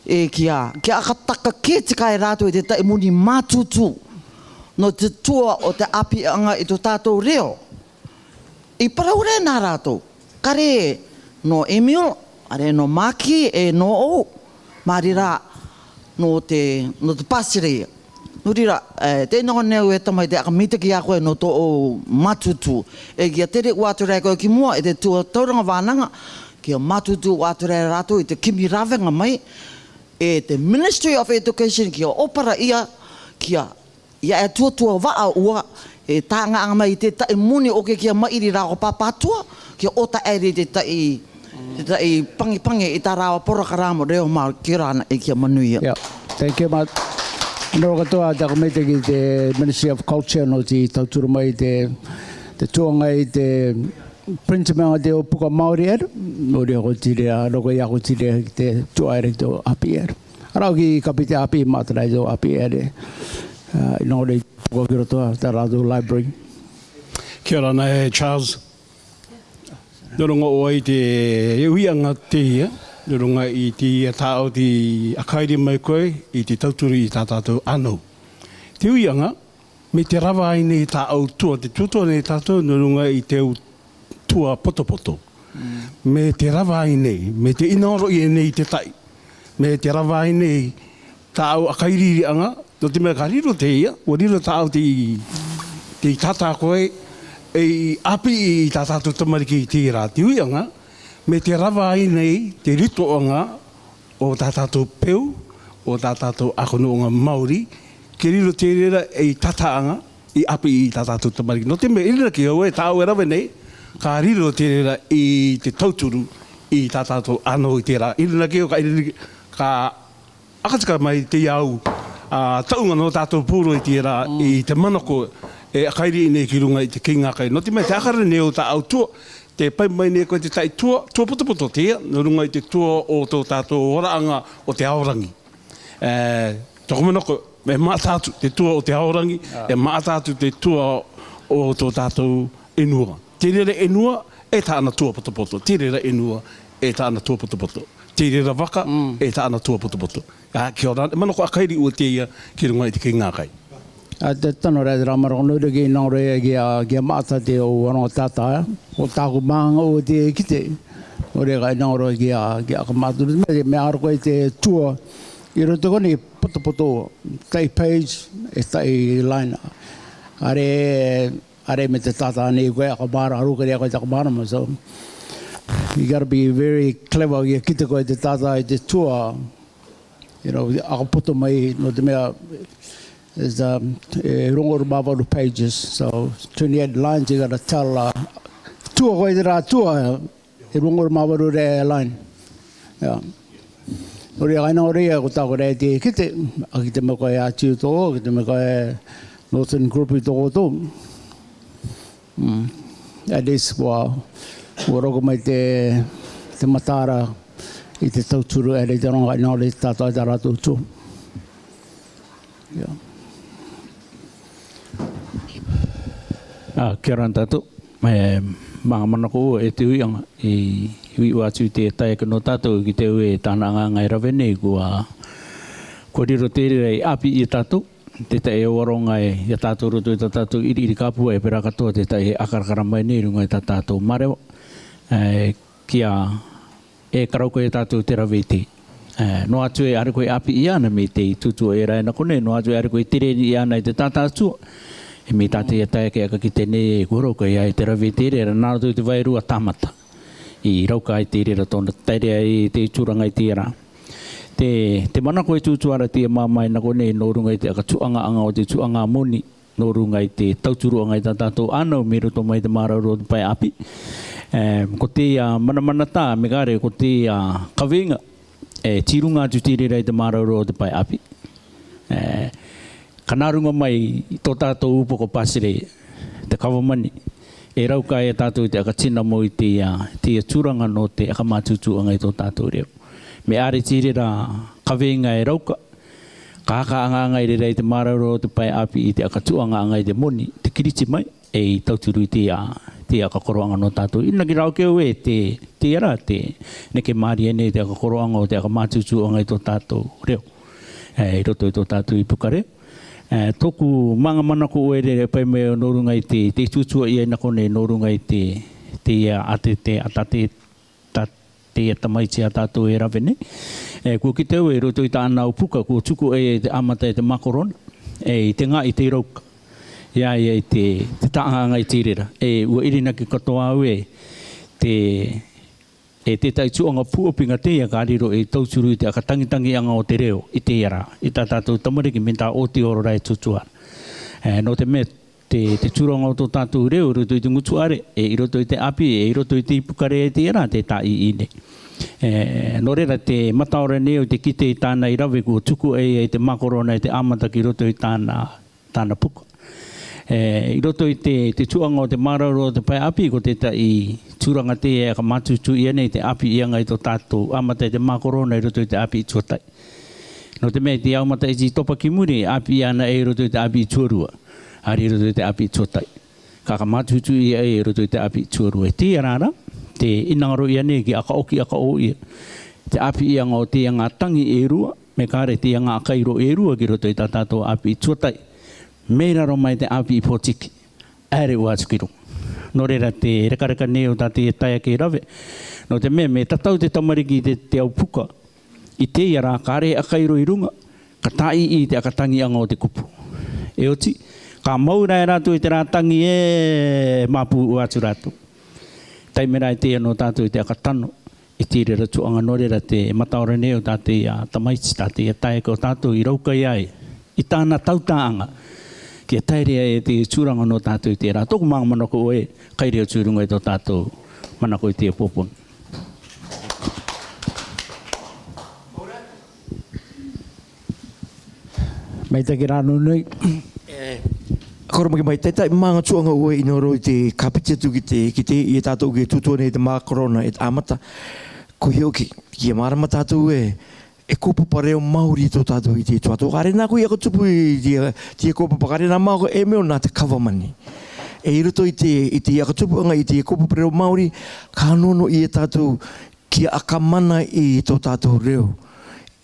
E kia, kia aka taka kē te kai rātou i te tai moni mātūtū. Nō te tua o te ʻāpī anga i tō tātou reo. I parau rē nā rātou. Kare nō Emil, are nō Maki, e nō ʻou, mā reira nō te, nō te pāsere ia. Nō reira, e, te nō neu e tamai te aka mita ki a koe nō tō ʻou mātūtū. E kia tere ua atu rē koe ki mua, e te tua tauranga vānanga, kia mātūtū ua atu rē rātou i te kimi rāvenga mai, e te Ministry of Education kia ʻōpara ia, kia ia e tuatua vaʻa ua, e tāngaʻanga mai i te taʻi moni o ke kia maʻiri rā ko pāpātua, kia ʻota ʻere i te taʻi, te taʻi pangepange i tā rāua porokarama reo Māori kia rāna e kia manuia. Yeah. Thank you, mā. Nō katoa, te aka mita ki te Ministry of Culture nō te tauturu mai te, te tuanga i te print mea te o puka Māori era, nō reira ko tire, a, roko i ako tire te tuaere te o ʻāpī era. Arau ki kapi te ʻāpī, mātara i te o ʻāpī era. Ā, i nō rei puka ki roto a, tā rātou library. Kia ora nei Charles. Nō runga o ai te uianga te ia, nō runga i te ia tāo te ʻakairi mai koe i te tauturu i tā tātou anō. Te uianga, me te rava ai nei tāʻau tua, te tuatua nei tātou nō runga i te tua potopoto. Me te rava ai nei, me te ʻinaro ia nei te tai. Me te rava ai nei tāʻau ʻakaiririʻanga, nō te mea ka riro teie, ʻua riro tāʻau tei, tei tātā koe, ei ʻāpī i tā tātou tamariki i teie rā te uiʻanga, me te rava ai nei te ritoʻanga o tā tātou peu, o tā tātou ʻākonoʻanga Māori, ke riro te reira ei tātāʻanga, i ʻāpī i tā tātou tamariki. Nō te mea, ʻirinaki au e tāʻau e rave nei, ka riro te reira i te tauturu i tā tātou ʻānau i terā. ʻIrinaki au, ka ʻirinaki, ka ʻakatika mai te au, ā, taunga nō tātou pūrō i terā, i te manako e ʻakairi nei ki runga i te keinga kai. Nō te mea, te ʻakara nei o tāʻau tua, te pai mai nei koe te tai tua, tua potopoto teie, nō runga i te tua o tō tātou oraʻanga o te aorangi. E, tōku manako, e maʻata atu te tua o te aorangi, e maʻata atu te tua o tō tātou ʻenua. Te reira ʻenua, e taʻana tua potopoto. Te reira ʻenua, e taʻana tua potopoto. Te reira vaka, e taʻana tua potopoto. Ā, kia ora, e manako ʻakairi ʻoe teie ki runga i te keinga kai. Ā, te tano rā te rā maroko nō reira ke ʻinaro ia kia, kia maʻata te ʻuaronga tātā, ʻo tāku māʻanga ʻoe te kite. Nō reira ka ʻinaro ia kia, kia aka māturu. Me, me aro koe te tua, i roto konei potopoto, tai page, e tai line. Are, are me te tātā nei koe aka mārama, aro koe aka mārama, so you gotta be very clever, kia kite koe te tātā i te tua, you know, aka poto mai, nō te mea, is, um, e rongo ʻoru mā valu pages, so twenty-eight lines, you gotta tell, uh, tua koe te rā tua, e rongo ʻoru mā valu rā line. Yeah. Nō reira ka ʻinaro ia, ko tāku rā te kite, ʻa kite mai koe ʻa Tiuto, kite mai koe Northern Group i tō koutou. Mm. At least ʻua, ʻua roko mai te, te mataara i te tauturu, ʻere te ronga ʻinaro te tātā i tā rātou tua. Yeah. Ā, kia ora tātou. E, mānga manako e te uiʻanga, i, i uiʻa atu i te taeaʻe nō tātou, ki te ue tāna anga anga e rave nei, kua, kua riro te reira i ʻāpī ia tātou, te taeaʻe ʻuaronga e, ia tātou roto i tā tātou ʻiriʻiri kāpua e pērā katoa te taeaʻe ʻakarakara mai nei runga i tā tātou māreva. E, kia, e karau koe ia tātou te rave i te. E, noa atu e ʻare koe ʻāpī ia ʻana me te tūtua e rā e nako nei, noa atu e ʻare koe tere ni ia ʻana i te tātā tua. E me tā te ia taeaʻe aka kite nei e kua roko ia i te rave i te reira, nā roto i te vairua tāmata. I rauka ai te reira tōna taerea i te tūranga i te ia rā. Te, te manako e tūtua ra te ia māmā e nako nei, nō runga i te aka tuʻangaʻanga o te tuʻanga moni, nō runga i te tauturuʻanga i tā tātou ʻānau, mei roto mai te māraurau o te pae ʻāpī. E, ko te ia manamanatā, me kare, ko te ia kaveinga, e, tī runga atu te reira i te māraurau o te pae ʻāpī. E, ka nā runga mai tō tātou upoko pāsere, te kavamani, e rauka e tātou i te aka tinamo i te ia, te ia tūranga nō te aka mātūtūʻanga i tō tātou reo. Me ʻare te reira kaveinga e rauka, ka aka anga anga i reira i te māraurau o te pae ʻāpī i te aka tuʻangaʻanga i te moni, te kiriti mai, e i tauturu i te ia, te aka koroʻanga nō tātou. ʻIna ki rau ke ue te, te ia rā, te, neke mārie nei te aka koroʻanga o te aka mātūtūʻanga i tō tātou reo. E, i roto i tō tātou i puka reo. E, tōku mānga manako ʻoe rere pai mai nō runga i te, te tūtua ia i nako nei nō runga i te, te ia a te, te, a tā te, tā te ia tamaiti a tātou e rave nei. E, kua kite au e roto i tāna au puka, kua tuku e, e te ʻamata e te mākorona. E, i te ngaahi te rauka. Ia, ia, i te, te taʻanga ngai te reira. E, ʻua ʻirinaki katoa au e, te, e te tai tuʻanga pūʻopinga te ia ka riro e tauturu i te aka tangitangiʻanga o te reo, i te ia rā, i tā tātou tamariki me tā ʻoti ora rā e tūtua ra. E, nō te mea, te, te tūranga o tō tātou reo, i roto i te ngutu ʻare, e, i roto i te ʻāpī, e, i roto i te ipukare e te ia rā, te tā ʻī ʻī nei. E, nō reira te mataora nei ʻo te kite i tāna i rave kua tuku e, e te mākorona e te ʻamata ki roto i tāna, tāna puka. E, i roto i te, te tuʻanga o te māraurau o te pae ʻāpī, ko te tai tūranga te ia ka mātūtū ia nei te ʻāpī ia ngai tō tātou, ʻamata e te mākorona i roto i te ʻāpī tuatai. Nō te mea i te aumata i te topa ki muri, ʻāpī ana e i roto i te ʻāpī tuarua. Ari i roto i te ʻāpī tuatai. Ka ka mātūtū ia e i roto i te ʻāpī tuarua. E te ia rā rā, te inangaro ia nei ki aka oki aka o ia. Te ʻāpī ia ngā o te ia ngā tangi e rua, me kāre te ia ngā kairo e rua ki roto i tā tātou ʻāpī tuatai. Mei raro mai te 'āpī i Pōtiki, 'aere 'ua atu ki runga. Nō reira te rekareka nei o tātou e tae ake e rave. Nō te mea, mei tatau te tamariki i te, te au puka, i teie rā, ka rē 'akairo i runga, ka tā'ī i te 'aka tangi'anga o te kupu. E oti, ka mau rā e rātou i te rā tangi e māpū'ua atu rātou. Taime rā e teie nō tātou i te 'aka tano, i te reira tu'anga. Nō reira te mataora nei o tātou a tamaiti, tātou a tae ake o tātou i raukai ai i tāna tauta'anga kia taere ai e te tūranga nō tātou i te rā. Tō'oku mā'opo'opo ē, kai reo tū runga i tō tātou manako i te pōpō. Mai take rā nō nei. E, kōromaki mai, tētahi mā'opo'opo ē, i nō rō i te kāpiti atu ki te, ki te, i tātou ki tūtō nei te mā korona e 'āmata. Ko hio ki, ki mārama tātou ē, e kōpapa reo Māori tō tātou i te tuato. Ka rē nā koe i 'aka tupu i te, te kōpapa, ka rē nā mā'opo'opo e meo nā te kavamani. E i roto i te, i te 'aka tupu'anga i te kōpapa reo Māori, ka nō nō i e tātou kia 'aka mana i tō tātou reo.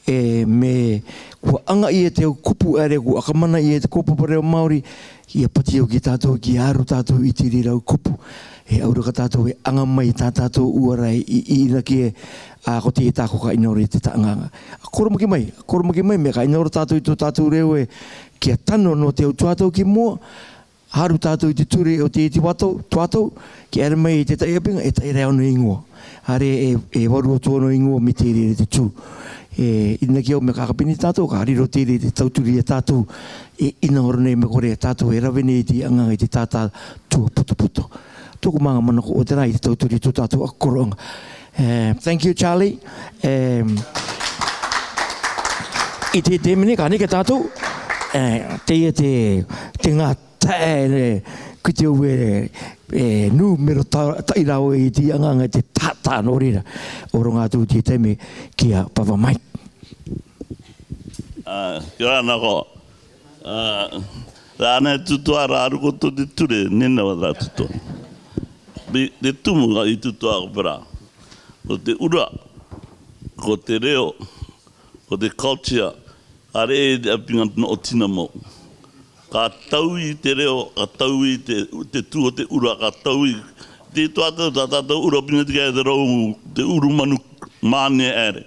E, mei kua anga i e te au kupu 'āre'a, kua 'aka mana i e te kōpapa reo Māori, ia pati au ki tātou, kia aru tātou i te rirau kupu. E aura ka tātou e anga mai tā tātou uara i, i, i nā ki e, a, ko te tākoko i nō rō i te ta'anga. Kōromaki mai, kōromaki mai, mei ka i nō rō tātou i tō tātou reo ē, kia tano nō te au tuato ki mua, haru tātou i te ture o te, te tuato, tuato, kia 'aere mai i te ta'i 'āpinga, e ta'i rā ōna ingoa. 'Aere e, e varu atu ōna ingoa mei te reira te tū. E, i nā ki au mei ka 'aka pē nei tātou, ka riro te reira te tauturu i a tātou, e, i nā ora nei mei kore tātou e rave nei i te 'anganga i te tātā tua putoputo. Tō'oku mā'opo'opo nō te rā i te tauturu i tō tātou 'aka koro'anga. E, thank you, Charlie. E, i te, te mene ka neke tātou, e, teie te, te ngā tae, e, ki te uere, e, nūmero ta-, ta'i rā ō i te 'anganga i te tātā. Nō reira, 'oronga atu te taime kia pava mai. A, kia ora nā koe. A, rā nei tūtua rā ruko tō te ture, nena wa rā tūtua. Bi, te tumu ka i tūtua ko pera. Ko te ura, ko te reo, ko te culture, 'āre'a e te 'āpinga nō o tina mau. Ka taui te reo, ka taui te, te tū o te ura, ka taui te tuato, tā tātou ura pina te kai te rau, te uru manu māne 'āre'a.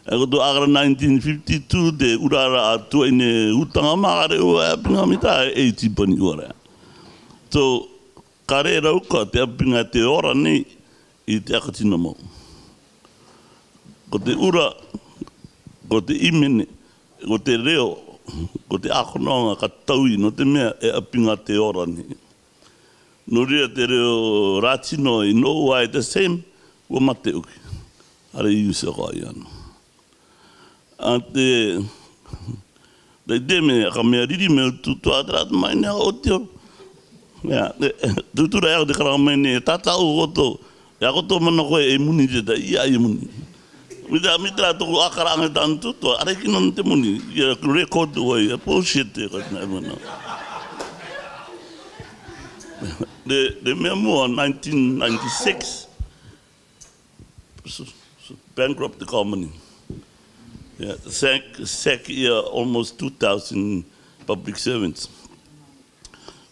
E ko tō 'aka nineteen fifty-two, te ura rā a tuai nei utanga mā 'āre'a 'ua e 'āpinga mita e iti pani uara. So, ka rē rau ka te 'āpinga te ora nei i te 'aka tina mau. Ko te ura, ko te 'īmene, ko te reo, ko te 'ākononga ka taui, nō te mea e 'āpinga te ora nei. Nō reira te reo rā tino i nō ua e te same, 'ua mate uki. 'Āre'a i usi a koa i ana. A te, te, te mea, ka mea riri mea tūtua te rā te mai nei a o te o. Ia, te, tūtura e a o te karanga mai nei, tātā o koto, e a koto mana koe e muni te ta, ia e muni. Mita, mita rā tō'oku 'akaranga tāna tūtua, 'are kino te muni, ia record wai, ia bullshit te koe nā e mana. Te, te mea mua, nineteen ninety-six, s-, s-, bankrupt the company. Yeah, sack, sack ia almost two thousand public servants.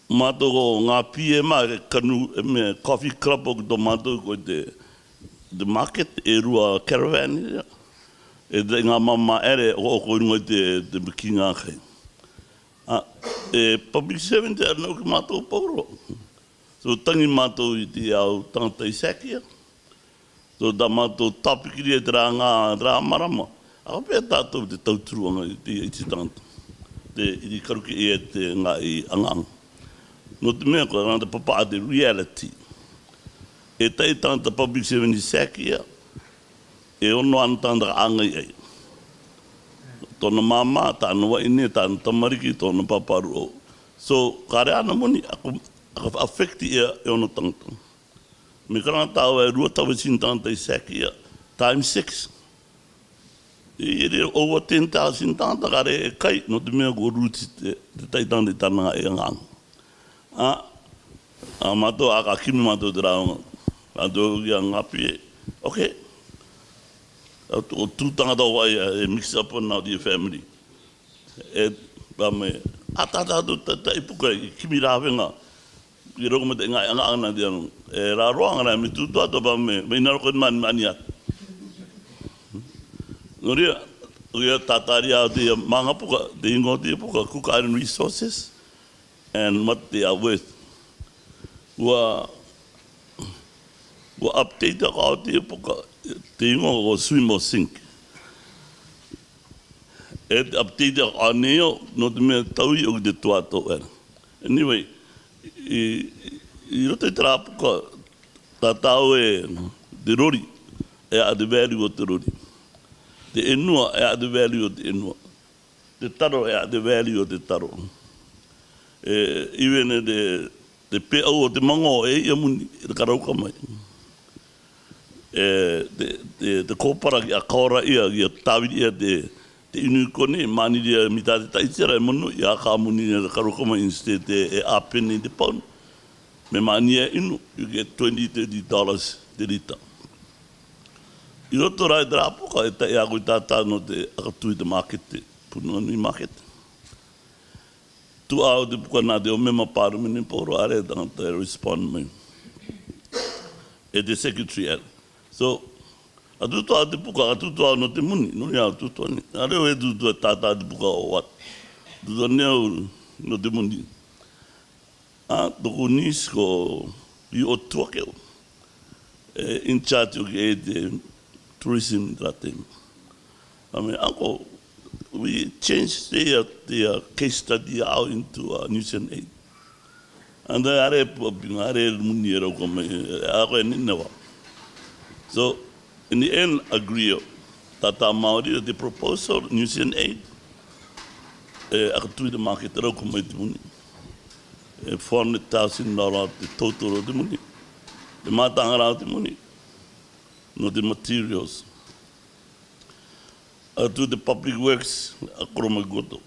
Mātou ko ngā P M a ke kanu, e mea coffee club o ki tō mātou ko te, te market, e rua caravan ia. E te ngā māmā 'āre'a, o, o ko i runga i te, te miki ngā kai. A, e public servant e ana ki mātou pauro. So tangi mātou i te au tangata i sack ia. So tā mātou tāpikiri e te rā ngā, te rā marama. A pē tātou te tauturuanga i te, i te tangata. Te, i te karuke e te ngā i 'anganga. Nō te mea ko rā te papa a te reality. E tai tangata public servant i sack ia. E ono ana tangata ka anga i ai. Tōna māmā, tāna vahine, tāna tamariki, tōna pāpāru'ou. So, ka rē ana moni, a ko, a ko affect ia e ono tangata. Mei karanga tāua e rua tauesini tangata i sack ia, times six. I, i rē over ten thousand tangata ka rē e kai, nō te mea ko ruti te, te tai tangata i tāna ngā e 'anganga. A, a mātou a ka kimi mātou te rāunga. Mātou ki a ngā pie. Okay. A tū, tū tangata o vai, e mix up now the family. E, Ba meʻa, ata ata atu ta, ta i puka i kimi ravega. I roko mai ta i ngaʻi anga anga na dia no. E, ra roa anga na mi tu tu atu ba meʻa, meʻa ina roko ma, ma ni atu. No ria, ria tataria te ia manga puka, te ingo te puka, Cook Island resources, and what they are worth. Ua, ua update a ka te puka, te ingo ko swim or sink. E te update a ka neo, no te meʻa tau i o ki te tua tau era. Anyway, i, i, i roto i te rā puka, tatau e, te rori, e a te value o te rori. Te enua, e a te value o te enua. Te taro, e a te value o te taro. E, even e te, te peʻau o te mago, e ia muni, e te karauka mai. E, te, te, te kōpara ki a kaora ia, ki a tāviri ia te, te inu i kone, maniria mita te taitera, e mono, ia ka muni ia te karauka mai instead e, e a peni te pound. Me mani e inu, you get twenty, thirty dollars te lita. I roto rā i te rā puka, e ta ia ko i tata no te aka tui te market te, Punua Nui market. Tu au te puka na te o mema paru mini poro are tangata e respond mai. E te secretary e. So, a tu tu au te puka, a tu tu au no te muni, no ia tu tu ni. Are o e tu tu tata te puka o what. Tu tu ni au no te muni. A, toko nisi ko i o tua keu. E, in charge o ki e te tourism te rā te. I mean, ako, we change the, the case study out into a nuisance aid. And then are pu, are muni era ko me, ako e ni newa. So, in the end, agree. Tata Māori, the proposal, nuisance aid, e, aka tui te market, rau ko mai te muni. E, four hundred thousand dollar te total o te muni. Te mātāʻanga rā o te muni. No te materials. Aka tui te public works, a koro mai koto.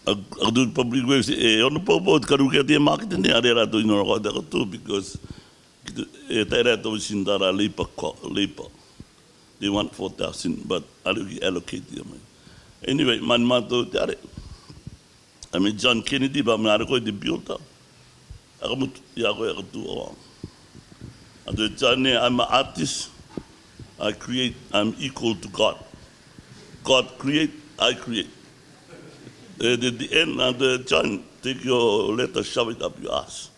Aka, aka tui te public works, e, ono pau pau te karuke te market nei, are rā to ino rā ko te aka tui, because e tae rā to sindara labor co-, labor. They want four thousand, but are ki allocate ia mai. Anyway, mani mātou te are. I mean, John Kennedy, ba meʻa are ko te builder. Aka mutu, ia ko aka tu awa. A te John ne, I'm an artist. I create, I'm equal to God. God create, I create. At the end, and the John, take your letter, shove it up your ass.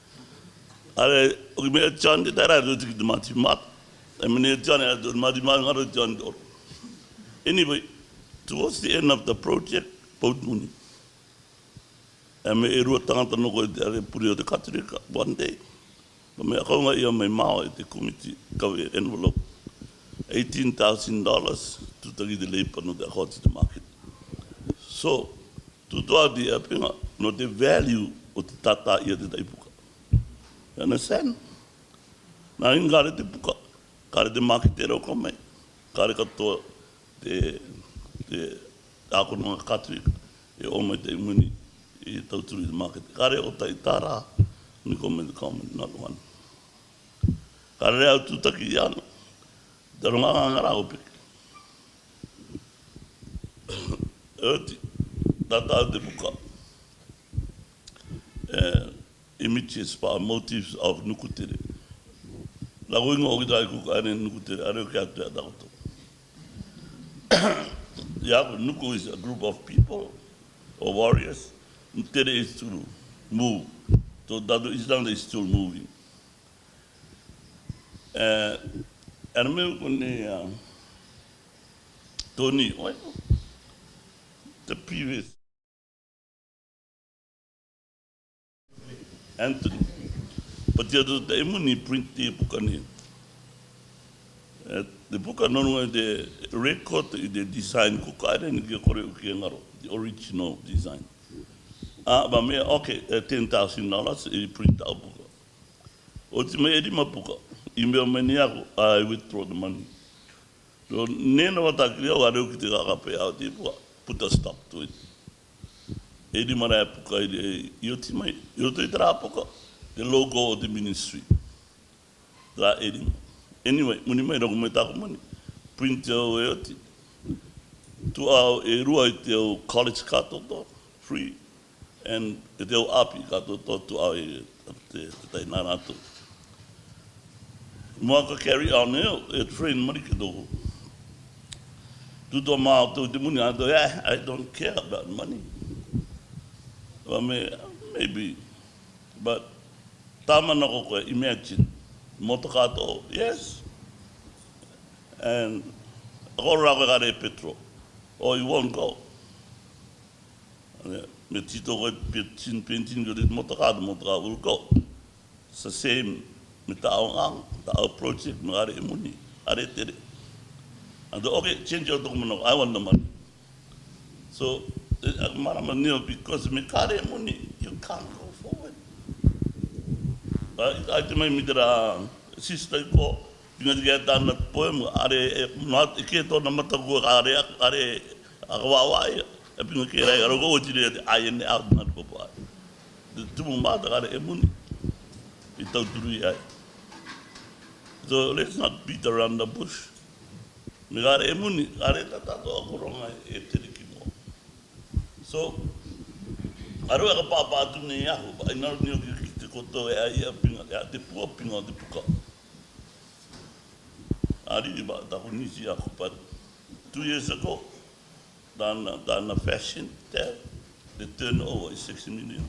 Are, o ki meʻa John te tae rā, tiki te mati mat. I mean, John, e, te mati mat, ngaro John te oro. Anyway, towards the end of the project, pau te muni. E meʻa e rua tangata nō ko e te are pure o te Katorika, one day. Ba meʻa kaunga ia mai mao e te komiti, kau e envelope. Eighteen thousand dollars, tūtaki te labor nō te aka tui te market. So, Tūtū a te apenga, no te value o te tata ia te taipuka. You understand? Nā in kare te puka, kare te market e rau ka mai, kare katoa te, te ako nō Catholic, e o mai te muni, e tauturu i te market. Kare o tai tara, ni comment, comment, not one. Kare au tūtaki ia no, te ronga ngara o peke. Oti, tata te puka. Eh, images pa motifs of Nuku Tere. Lago ingo o ki tai Cook Island Nuku Tere, are o ki atu e takoto. Ia ko Nuku is a group of people or warriors. Tere is to move. So that is down is still moving. Eh, and me ko ne, uh, Tony, oi, the previous Anthony. But the other day, muni print te puka ni. Eh, te puka nō nō te record i te design ko kare ni ke kore u ke ngaro, the original design. Ah, ba me, okay, eh, ten thousand dollars i print out puka. Oti mai e rima puka. I mea mai ni ako, I withdraw the money. So, nena wata kiri au are o ki te kaka pe au te puka. Put a stop to it. E rima rā puka i, i oti mai. I roto i te rā puka. The logo o te ministry. Rā e rima. Anyway, muni mai roko mai tāku muni. Print au e oti. Tu au e rua i te au college ka toto. free. And e te o ʻapi ka to to tu au e te te tai nā rātou. Mo ka carry on e o e train mari ke tō. Tu tō mā tō te muni a tō, yeah, I don't care about money. Well, may, maybe, but tāmana ko koe, imagine, motokā tō, yes. And ako rā koe ka re petrol, or you won't go. Me tito koe petin, petin ko te motokā, the motokā will go. It's the same me ta au ngang, ta au project, me ka re muni, ka re tere. And okay, change your document, I want the money. So, eh, mara maneo because me ka re muni, you can't go forward. But I te mai mi te rā sister ko, pinga te kia tāna poem, are, e, mat, e ke tōna mata ko, are, are, a ka wawa ia, e pinga ke rai, aro ko o tire te ai ene au nā te papa. Te tumu mata ka re e muni. I tau turu i ai. So let's not beat around the bush. Me ka re e muni, ka re tata tō a koronga e te riki mo. So, aro e ka papa atu nei ahu, ba, ina ro ni o ki ki te koto e ai a pinga, e a te pua pinga o te puka. Ari ba, ta ko nisi aku, but two years ago, tāna, tāna fashion, te, the turnover is six million.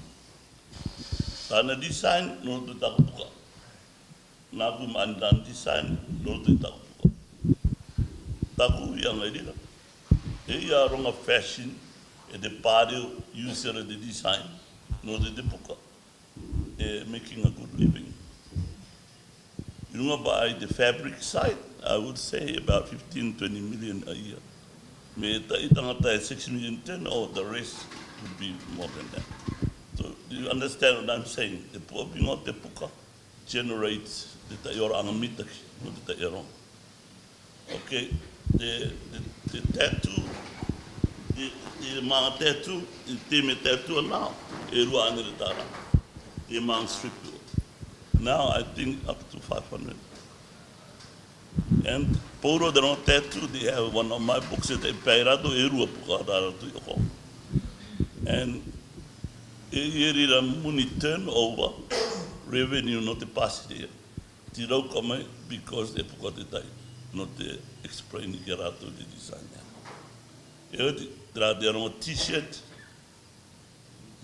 Tāna design, nō te taku puka. Nāku ma tāna design, nō te taku puka. Taku ia ngai rira. E ia ronga fashion, e te pāreu, user e te design, nō te te puka. E making a good living. I runga ba ai te fabric side, I would say about fifteen, twenty million a year. Me ta i tangata e six million turnover, the rest would be more than that. So do you understand what I'm saying? Te puapinga o te puka generates te taioraʻanga mitaki, nō te taioraʻanga. Okay, te, te, te tattoo, te, te manga tattoo, te me tattoo now, e rua ane te tara. Te manga strip. Now I think up to five hundred. And Pauro te ronga tattoo, they have one of my books that e pai rātou e rua puka rā rātou i oko. And e, e rira muni turnover, revenue nō te pāsire. Ti rau ka mai, because e puka te tai, nō te explain ki a rātou te design. E oti, te rā te ronga t-shirt,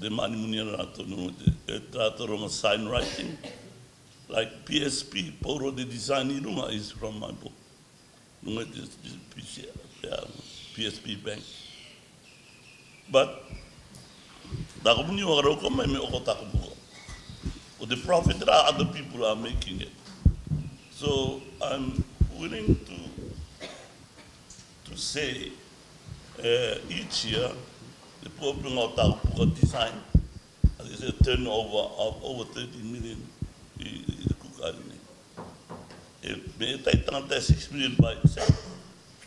te mani muni a rātou nō te, e te rātou ronga sign writing, like P S P, Pauro te design i runga is from my book. Nō te, te P C, yeah, P S P Bank. But, taku muni wa rau ka mai me oko taku puka. Ko te profit rā, other people are making it. So, I'm willing to, to say, uh, each year, te puapinga o taku puka design, there is a turnover of over thirty million i, i te kuka nei. E, me tai tangata six million by itself.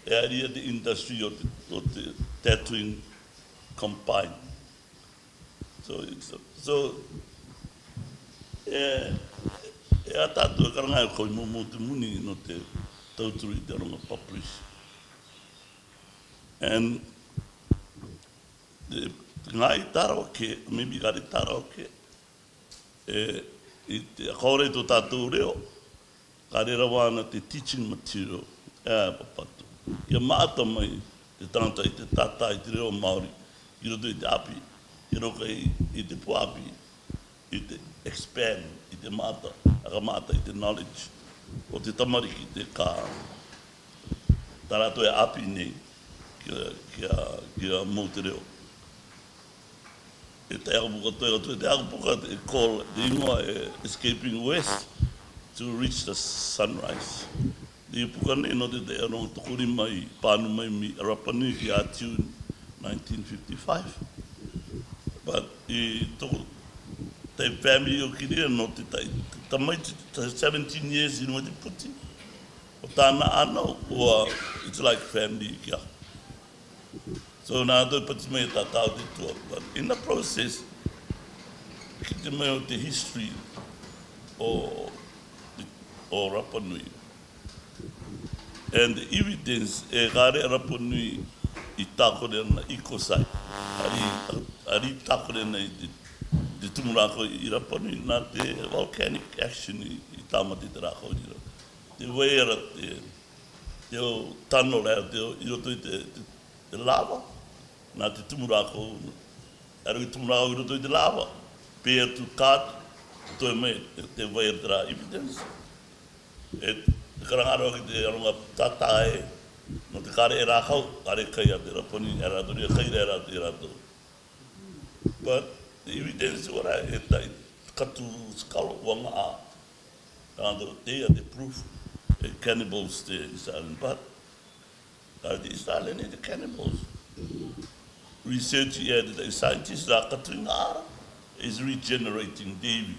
E a ria te industry o te, o te tattooing combined. So, it's a, so, e, e a tātou e karanga e koi momo te muni nō te tauturu i te ronga publish. And te, te ngai taro ke, maybe ka re taro ke, e, i te, a kore tō tātou reo, ka re rawa ana te teaching material, e, papatu. Ia maata mai te tangata i te tata i te reo Māori, i roto i te ʻapi, i roto i, i te puaʻapi, i te expand, i te maata, a ka maata i te knowledge, o te tamariki te ka, tā rātou e ʻapi nei, kia, kia, kia mau te reo. E te ʻaku puka, te ʻaku puka, e call, te ingoa e Escaping West to Reach the Sunrise. Te puka nei nō te te ronga tokorima i pānui mai mei Rapa Nui ki Atiu nineteen fifty-five. But i tō te family o Kiria nō te tai, tamaiti, seventeen years i runga te puti. O tāna ʻana, or it's like family kia. So nā tō pati mai e tātau te tua, but in the process, ki te mai o te history o, o Rapa Nui. And the evidence e ka re Rapa Nui i tākore ana i kosai. Ari, a rītako ʻena i te, te tumu rākau i Rapa Nui, nā te volcanic action i, i tāmate te rākau i raro. Te vai era te, te tunnel era te, i roto i te, te, te lava, nā te tumu rākau, era i tumu rākau i roto i te lava, pē atu ka toe mai, te vai era terā evidence. E, e karanga rawa ki te aronga tātā ē, nō te kare e rākau, kare kai a te Rapa Nui, e rātou ria kai, e rātou, e rātou. But the evidence ora e tai, katu skalo wanga a. Rātou, they are the proof, e cannibals te East Island, but kare te East Island e te cannibals. Research ia te scientist rā katuinga ara is regenerating daily,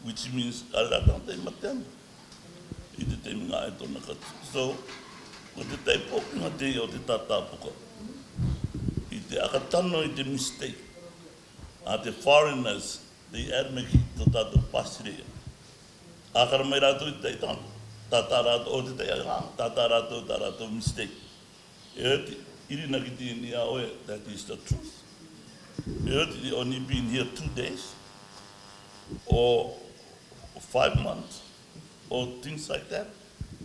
which means kare rā tangata i mate ana i te taimiŋa e tōna katu. So, ko te tai pōpinga te ia o te tātā poka. I te aka tano i te mistake. A te foreigners, they admit tō tātou pāsireia. A kara mai rātou i te tai tano, tātā rātou, o te tai anga, tātā rātou, tā rātou mistake. E oti, ʻiri na ki te ini a oe, that is the truth. E oti, they only been here two days, or five months, or things like that.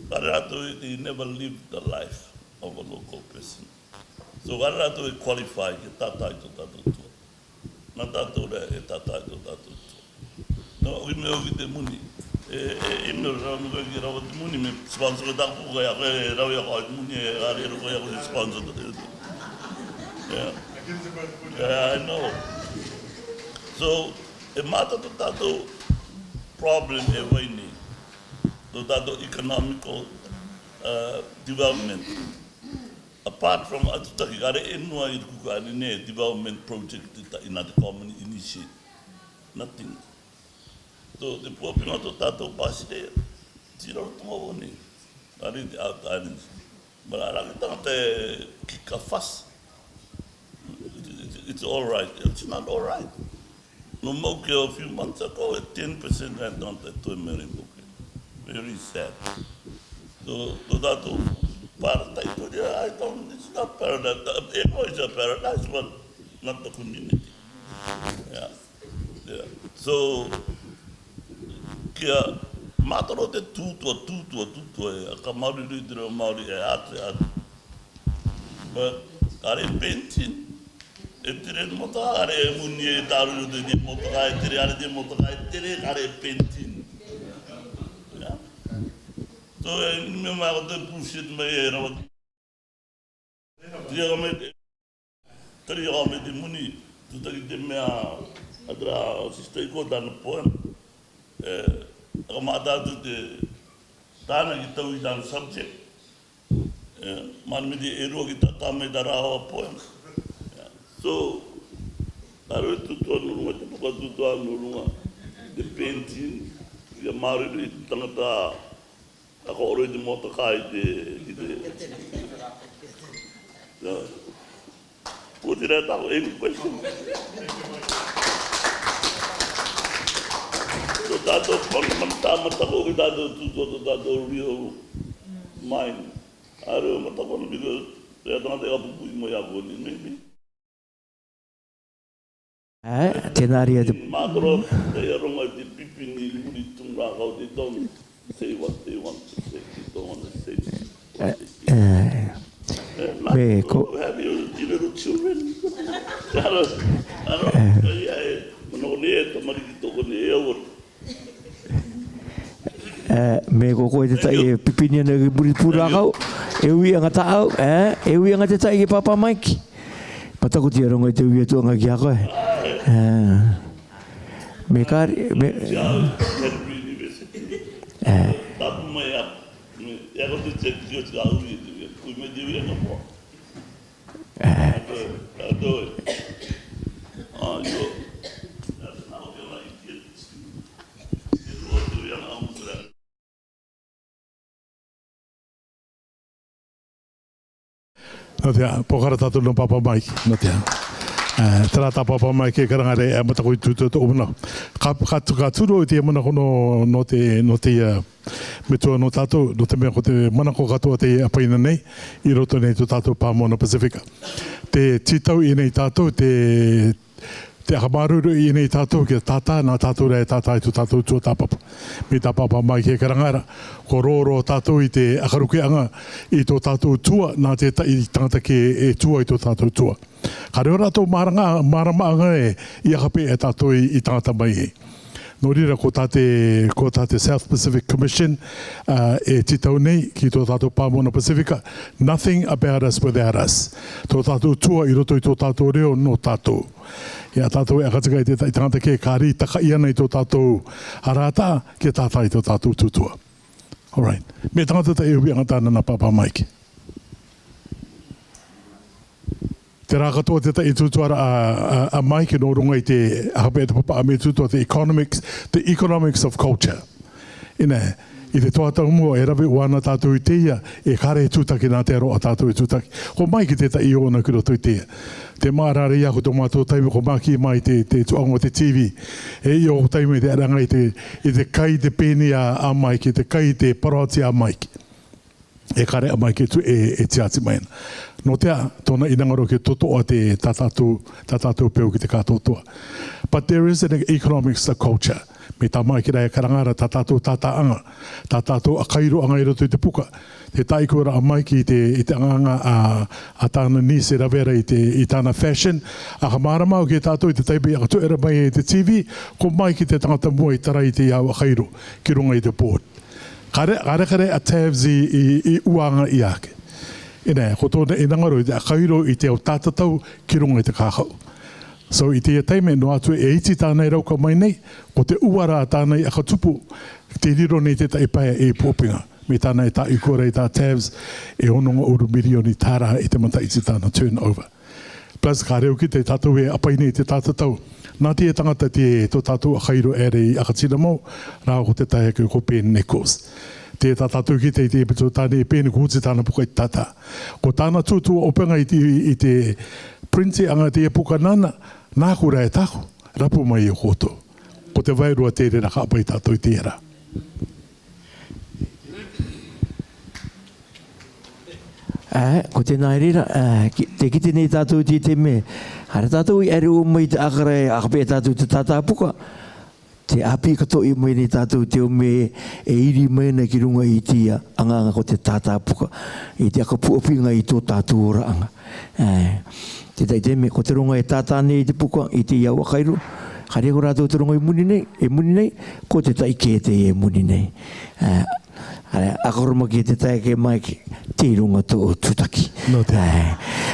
Kare rātou, they never live the life of a local person. So kare rātou e qualify ke tātā i tō tātou tua. Nā tātou rā e tātā i tō tātou tua. Nō, ʻoku ʻi meʻa ʻoku ʻi te muni. E, e, ʻi meʻa rā, meʻa ʻoku ʻi rava te muni, me sponsor ke tāku, ko ia, ko e rave ia ko e muni, e, a rero ko ia ko e sponsor. Yeah. Yeah, I know. So, e mata tō tātou problem e vai nei. Tō tātou economical, uh, development. Apart from atu taki, kare e nua i ruku ka ni ne development project te ta ina te common initiate. Nothing. So, te pōpinga tō tātou pāsireia, tira roto mā voni. Kare te out islands. Bara ara ki tangata e kika fast. It's, it's, it's all right. It's not all right. Nō mau ke a few months ago, e ten percent e tangata e toe mai Rainbow Cape. Very sad. So, tō tātou paradise, tō ia, I don't, it's not paradise. E, no, it's a paradise, but not the community. Yeah. Yeah. So, kia mātaro te tūtua, tūtua, tūtua, e, a ka Māori rui te reo Māori, e, atu, atu. But, kare pension. E tere motoka, kare e muni e taru i te motoka, e tere, are te motoka, e tere, kare pension. Yeah. So, e, me ma ko te bullshit mai e rava. Tiri ka mai te, tiri ka mai te muni, tu taki te meʻa, a tara sister i ko tana poem. E, a ka mata tu te, tana ki tau i tana subject. E, man me te e rua ki ta, ta me ta rawa poem. So, aro e tutua nurunga, te puka tutua nurunga. Te pension, ia Māori i tangata, a ko oro i te motoka i te, i te. So, ko te rā tāku, any question? So, tātou, man, man, tā, man, tāku, ki tātou, tu, tu, tu, tātou real mind. Aro, man, tāku, because, rā tangata e ka pupu i mo ia ko ni, maybe. E, tēnā ria te. Mātaro, te aronga te pipi ni muri tunga kau te tonu. Say what they want to say. They don't want to say. E, e. Me ko. Have you, you little children? Aro, aro, e, e, mano ne, tamariki tokoni e, e, awor. E, me ko koe te tai e pipini ana ki muri pūrākau, e ui anga tāʻau, e, e ui anga te tai ki Pāpā Mike. Mataku te aronga i te ui atu anga ki a koe. E, me kari, me. E. Nō te aha, pokara tātou nō Pāpā Mike, nō te aha. E, terā tā Pāpā Mike e karanga rē, e, mataku i tū tō tō umana. Ka, ka, ka tū rō i te manako nō, nō te, nō te, e, metua nō tātou, nō te mea ko te manako katoa te apaina nei, i roto nei tō tātou pā Moana Pasifika. Te tītau i nei tātou, te, Te aka māuruuru i ēnei tātou ke tātā, nā tātou rā e tātā i tō tātou tua tāpapa. Me tā Pāpā Maiki e karanga ra, kua rōrō tātou i te aka rukeaʻanga i tō tātou tua, nā te taʻi tangata kē e tua i tō tātou tua. Ka reo rātou māranga, māramaʻanga e, i aka pē e tātou i, i tangata mai e. Nō reira, ko tā te, ko tā te South Pacific Commission, ā, e titau nei ki tō tātou pāmona Pasifika, nothing about us without us. Tō tātou tua i roto i tō tātou reo nō tātou. Ia tātou e aka tika i te taʻi tangata kē, ka rī takaʻi ana i tō tātou arataʻa, ke tātā i tō tātou tūtua. All right. Me tangata taʻi uianga tāna nā Pāpā Maiki. Tērā katoa te taʻi tūtua ra a, a, a Maiki nō ruŋa i te, aka pē te papaʻa me tūtua, the economics, the economics of culture. Ina, i te toa taumua e rave ua ana tātou i teie, e kare e tūtaki nā te aro a tātou e tūtaki. Ko Maiki te taʻi ōna ki roto i teie. Te māʻaraʻa ra ia ko tō mātou taime ko Maiki mai te, te tuaʻanga o te TV. E i ō taime te aranga i te, i te kai te pēni a, a Maiki, te kai te paroati a Maiki. E kare a Maiki e tū, e, e tiati mai ana. Nō te aha, tōna inangaro ke totoʻa te tā tātou, tā tātou peu ki te kātoatoa. But there is an economics of culture. Me tā Maiki rā e karanga ra tā tātou tātāʻanga, tā tātou ʻakairoʻanga i roto i te puka. Te taʻi kōrā a Maiki i te, i te aŋaŋa a, a tāna niece e rave ra i te, i tāna fashion. Aka mārama au ki a tātou i te taime aka toʻo ra mai e te TV, ko Maiki te tangata mua i tarai i te au ʻakairo ki ruŋa i te board. Kare, kare, kare a Tabs i, i, i uaŋa i ake. Ina, ko tōna inangaro i te ʻakairo i te au tātatau ki ruŋa i te kākaʻu. So, i teie taime noa atu e iti tāna e rauka mai nei, ko te uara tāna i aka tupu, te riro nei te taʻi pae e puapinga. Me tāna e taʻi kōrā i tā Tabs, e ono ngaʻuru mirioni tāra i te mataʻiti tāna turnover. Plus, ka reo ki te tātou e ʻapai nei te tātatau. Nā te tangata te tō tātou ʻakairo ere i aka tinamou, rā ko te tahi ake ko Ben Nichols. Te tā tātou ki te, te pito tāne Ben, ko oti tāna puka i tātā. Ko tāna tūtua ʻopenga i te, i te print anga te puka nāna, nāku rā e tāku, rapu mai e koutou. Ko te vairua tērā ra ka ʻapai tātou i te ra. Ā, ko tēnā reira, ā, ki, te kite nei tātou te, te mea. Hara tātou i ere ō mai te ʻakara e ʻaka pē tātou te tātā puka. Te ʻāpī ka toʻo mai nei tātou te ō mea e iri mai ana ki ruŋa i te aŋaŋa ko te tātā puka. I te aka puapinga i tō tātou oraʻanga. Ā, te taʻi te mea, ko te roŋo e tātā nei i te puka, i te au ʻakairo. Ka rē ko rātou te roŋo i muni nei, e muni nei, ko te taʻi kē te e muni nei. Ā, Ā, ʻakoromaki e te tae ke mai ki te ruŋa tō tūtaki. Nō te. Ā,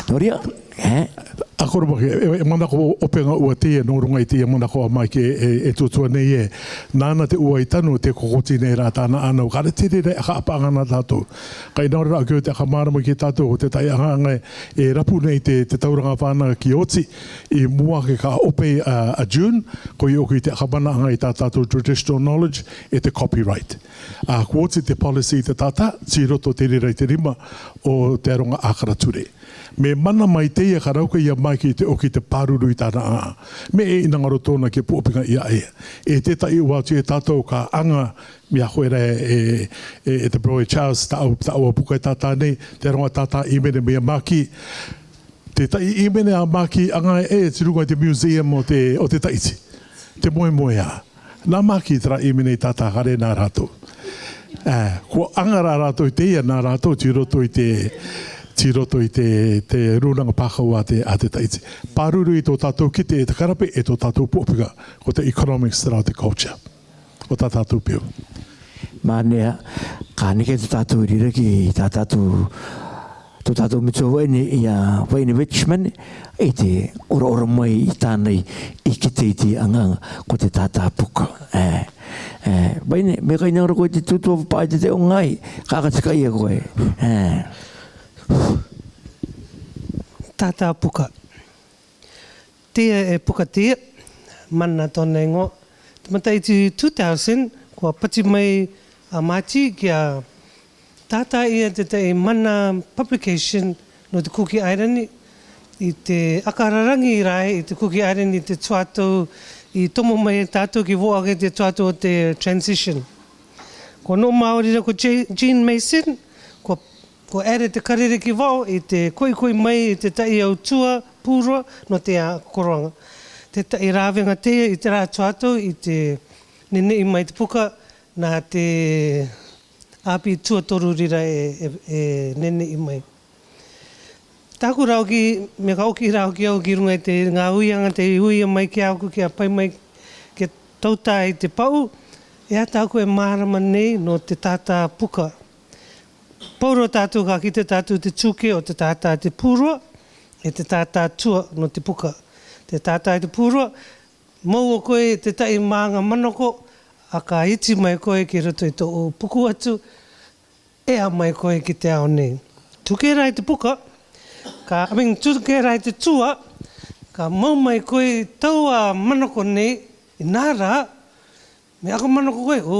nō reira, ē? ʻAkoromaki, e, e manako ʻopenga ua teie, nō ruŋa i teie manako a Maiki e, e, e tūtua nei e. Nāna te ua i tanu, te kokoti nei rā tāna ʻānau. Ka rē te reira e ʻaka ʻapaʻanga nā tātou. Ka ʻinaora ra ʻoku te ʻaka mārama ki a tātou, ko te taʻi aŋaŋa e rapu nei te, te tauranga fānau ki oti, i mua ake kae ʻope a, a June, koia ʻoku ʻi te ʻaka manaʻanga i tā tātou traditional knowledge, e te copyright. Ā, kua oti te policy i te tātā, tī roto te reira i te rima o te aronga ʻākara ture. Me mana mai teie ka rauka ia Maiki i te ʻoki te pāruru i tāna ʻā. Me e ʻinangaro tōna ke puapinga ia e. E te taʻi ua atu e tātou ka aŋa, mea koe rā e, e, e te Broe Charles, taʻu, taʻu a puka e tātā nei, te aronga tātā ʻīmene mea Maiki. Te taʻi ʻīmene a Maiki aŋa e, te ruŋa i te museum o te, o te taʻiti. Te moemoeā. Nā Maiki terā ʻīmene i tātā kare nā rātou. Ā, kua aŋa rā rātou i teie nā rātou tī roto i te, tī roto i te, te rūnanga pākau a te, a te taʻiti. Pāruru i tō tātou kite e te karape e tō tātou puapinga, ko te economics terā o te culture. Ko tā tātou peu. Mānea, ka neke tō tātou reira ki tā tātou tō tātou metua vaine ia vaine Richmond, i te ora ora mai i tāna i kite i te aŋaŋa, ko te tātā puka. Ē, ē, vaine, me ka ʻinangaro koe te tūtua papaʻa i te te o ngai, ka ʻaka tika ia koe. Ē. Tātā puka. Teie e puka teie, Mana tōna ingoa. Te mataʻiti two thousand, kua pati mai a Mati kia tātā ia te taʻi mana publication nō te Kuki Airani, i te ʻaka rarangi rā i te Kuki Airani i te tuato i tomo mai e tātou ki vō ake te tuato o te transition. Ko nō Māori ra ko Je-, Jean Mason, ko Ko ʻere te karere ki vao i te koikoi mai i te taʻi au tua pūroa nō te ā koroaʻanga. Te ta'i rāveanga teie i te rā atu atu i te nene'i mai te puka, nā te āpī tua toru rira e, e, e nene'i mai. Tāku rā ʻoki, mea ka ʻoki rā ʻoki au ki runga i te ngā uianga, te uia mai ki a au kia pai mai, kia tautā i te pau, e a tāku e mārama nei nō te tātā puka. Pauroa tātou ka kite tātou te tūkē o te tātā te pūroa, e te tātā tua nō te puka. Te tātā i te pūroa, mau o koe te ta'i mānga manako, a ka iti mai koe ki roto i tō puku atu, e a mai koe ki te ao nei. Tūkē rā i te puka, ka, I mean, tūkē rā i te tua, ka mau mai koe taua manako nei, i nā rā, mea aka manako koe, o,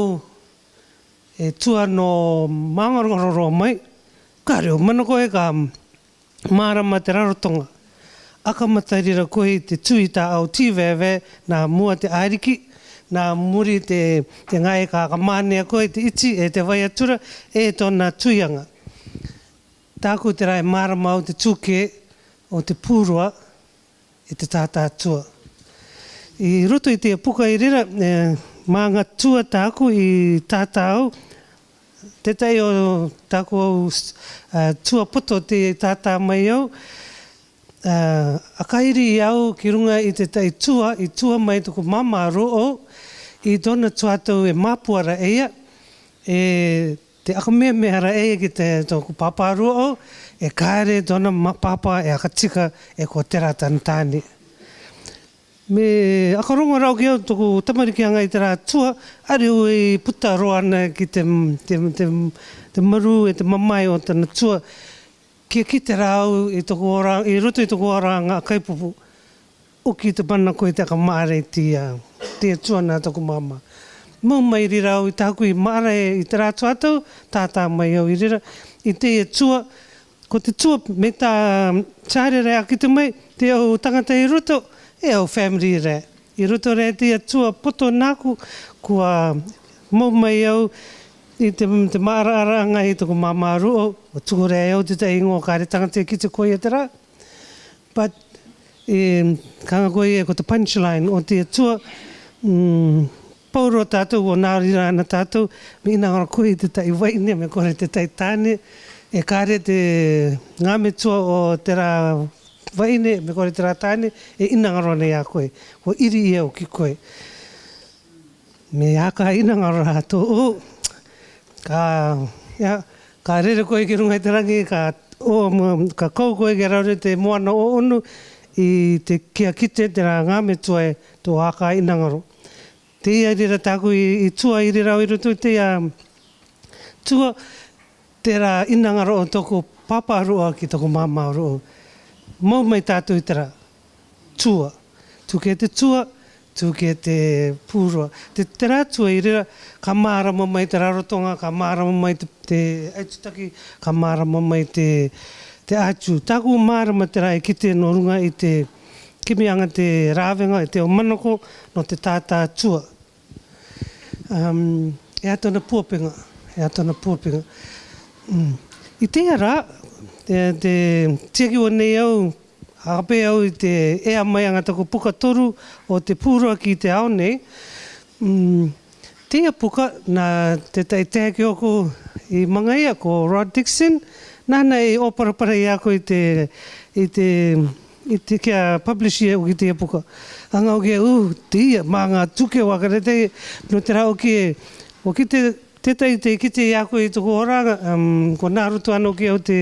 e tua nō māngarongaro roa mai, ka reo manako e ka mārama te rarotonga. Aka mata rira koe i te tui tā au tī vēvē, nā mua te ʻāriki, nā muri te, te ngāi ka, ka mānea koe te iti, e te vai atura, e tōna tuianga. Tāku te rā e mārama au te tūkē, o te pūroa, e te tātā tua. I roto i te puka i rira, e, mānga tua tāku i tātā au, te ta'i o tāku au, a, tua poto te tātā mai au, a, a ka iri i au ki runga i te ta'i tua, i tua mai tōku māmā rō au, i tōna tua tau e māpua ra eia, e te aka mēmē ra eia ki te tōku pāpā rō au, e kāre tōna ma-, pāpā e aka tika e ko te rā tana tāne. Me aka rongo rau ki au tōku tamarikianga i te rā tua, are ui puta roa ana ki te, te, te, te maru e te mamae o tana tua. Kia kite rau i tōku ora, i roto i tōku oranga kaipupu. ʻOki te mana koe te aka māra i te, a, te tua nā tōku māmā. Mau mai rira au i tāku i māra e i te rā tua tau, tātā mai au i rira, i te tua, ko te tua me tā tārere a kite mai, te au tangata i roto, e au family rā. I roto rā te tua poto nāku, kua mau mai au, i te, te māraʻaraʻanga i tōku māmā rō au, o tuku rā au te ta'i ingoa kāre tangata e kite koe i te rā. But, e, ka hanga koe e ko te punchline o te tua, mm, pauroa tātou o nā rira ana tātou, me ʻinangaro koe i te ta'i vahine, me kore te ta'i tāne, e kāre te ngā metua o te rā vahine, me kore te rā tāne, e ʻinangaro nei a koe, ko iri ia o ki koe. Me aka ʻinangaro rā tō, o, ka, ia, ka rere koe ki runga i te rangi, ka, o, mo-, ka kau koe ki raro te moana o onu, i te kia kite te rā ngā metua e tō aka ʻinangaro. Te ia rira tāku i, i tua i rira au i roto i te ia tua, te rā ʻinangaro o tōku pāpā rō au ki tōku māmā rō au. Mau mai tātou i te rā tua. Tūkē te tua, tūkē te pūroa. Te, te rā tua i rira, ka mārama mai te rarotonga, ka mārama mai te, te aitutaki, ka mārama mai te, te atu. Tāku mārama te rā e kite nō runga i te kimianga te rāvenga, i te ao manako, nō te tātā tua. Um, e a tōna puapenga, e a tōna puapenga. Mm. I te ia rā, te, te tiaki ua nei au, hakape au i te ea mai anga taku puka toru o te pūroa ki te ao nei. Mm. Te ia puka, nā te taʻi tae ki oku i Mangaia, ko Rod Dixon, nāna i ʻōparapara i aku i te, i te, i te kia publish ia ʻoki te ia puka. Anga ʻoki, u, te ia, mā ngā tuke wakaretai, nō te rā ʻoki, ʻoki te, te taʻi te kite i aku i tōku oranga, um, ko nā roto ano ki au te,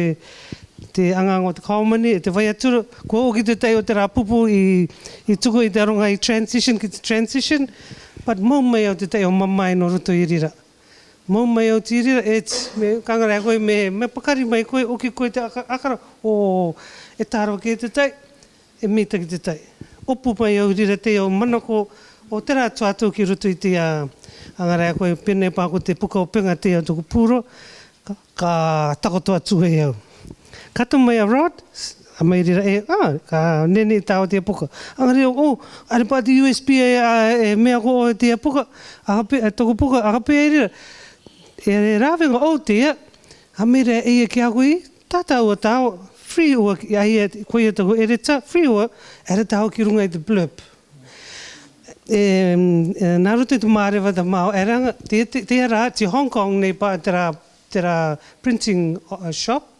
te anganga o te kaomani, e te vai atura, ko ʻoki te taʻi o te rā pupu i, i tuku i te aronga i transition ki te transition, but mau mai au te taʻi o mamae nō roto i rira. Mau mai au te rira, e, me, ka hanga rā koe, me, me pakari mai koe, ʻoki koe te aka-, akara, o, e taro ke te taʻi, e mita ki te taʻi. ʻOpu mai au rira te au manako, o te rā tua tau ki roto i te ia, hanga rā koe, pēnei pā ko te puka o penga te ia tōku pūroa, ka, ka takoto atu e au. Ka tō mai a Rod, a mai rira e, a, ka nene i tā o te ia puka. Hanga rira, o, are pā te U S P A, a, e mea ko o te ia puka, hakape, e tōku puka, hakape e rira. E rāvenga o te ia, a mai rira e ia ki a koe, tātā ua tāo, free ua, a ia, ko ia tōku editor, free ua, era tāo ki runga i te blurb. E, e, nā roto i te māreva te mao, e ranga, te, te, te ara, te Hong Kong nei pa te ra, te ra printing, uh, shop.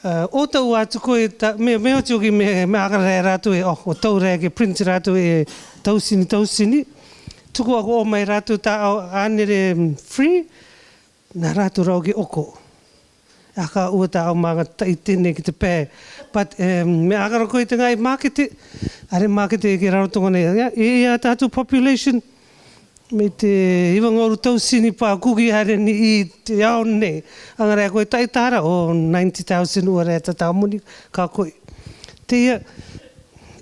Uh, o tau atu koe, ta, me, me oti oki me, me akara e rātou e, oh, o tau rā ke print rātou e tau sini, tau sini. Tuku ako o mai rātou ta au anere, mm, free. Nā rātou rau ke oko. Aka ua ta au manga ta i tēnei ki te pē. But, um, me akara koe te ngai mākete. Are mākete ke raro tonga nei. Ia, ia tātou population. Me te iva ngaru tau sini pa kuki are ni i te ao nei. Angara koe ta i tara o ninety thousand ua re ta ta moni ka koe. Te ia,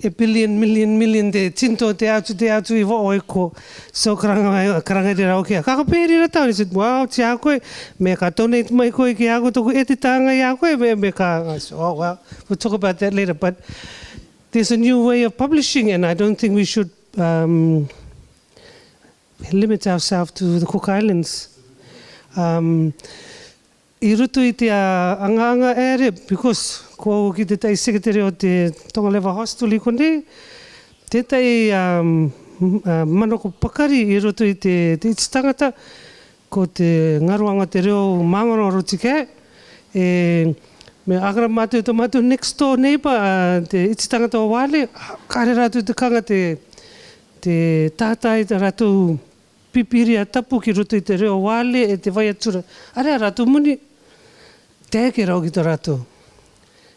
e billion, million, million te tinto te atu, te atu i vo o e ko. So karanga, karanga te rau kia. Kaka pēri ra tau, he said, wow, te a koe, me ka donate mai koe ki a koe toku e te tanga i a koe, me, me ka, I said, oh, well, we'll talk about that later, but there's a new way of publishing and I don't think we should, um, limit ourselves to the Cook Islands. Um, I roto i te, a, angaanga ere, because ko au ki te tai secretary o te Tonga Leva Hostel i konei, te tai, um, m-, a, manako pakari i roto i te, te iti tangata, ko te ngaruanga te reo mangorongoro tike, e, me akara mātou to mātou next door neighbor, a, te iti tangata o Wale, a, kare rātou te kanga te, te tātai te rātou Pipiria tapu ki roto i te reo Wale e te vai atura. Are a rātou muni, teke rau ki to rātou.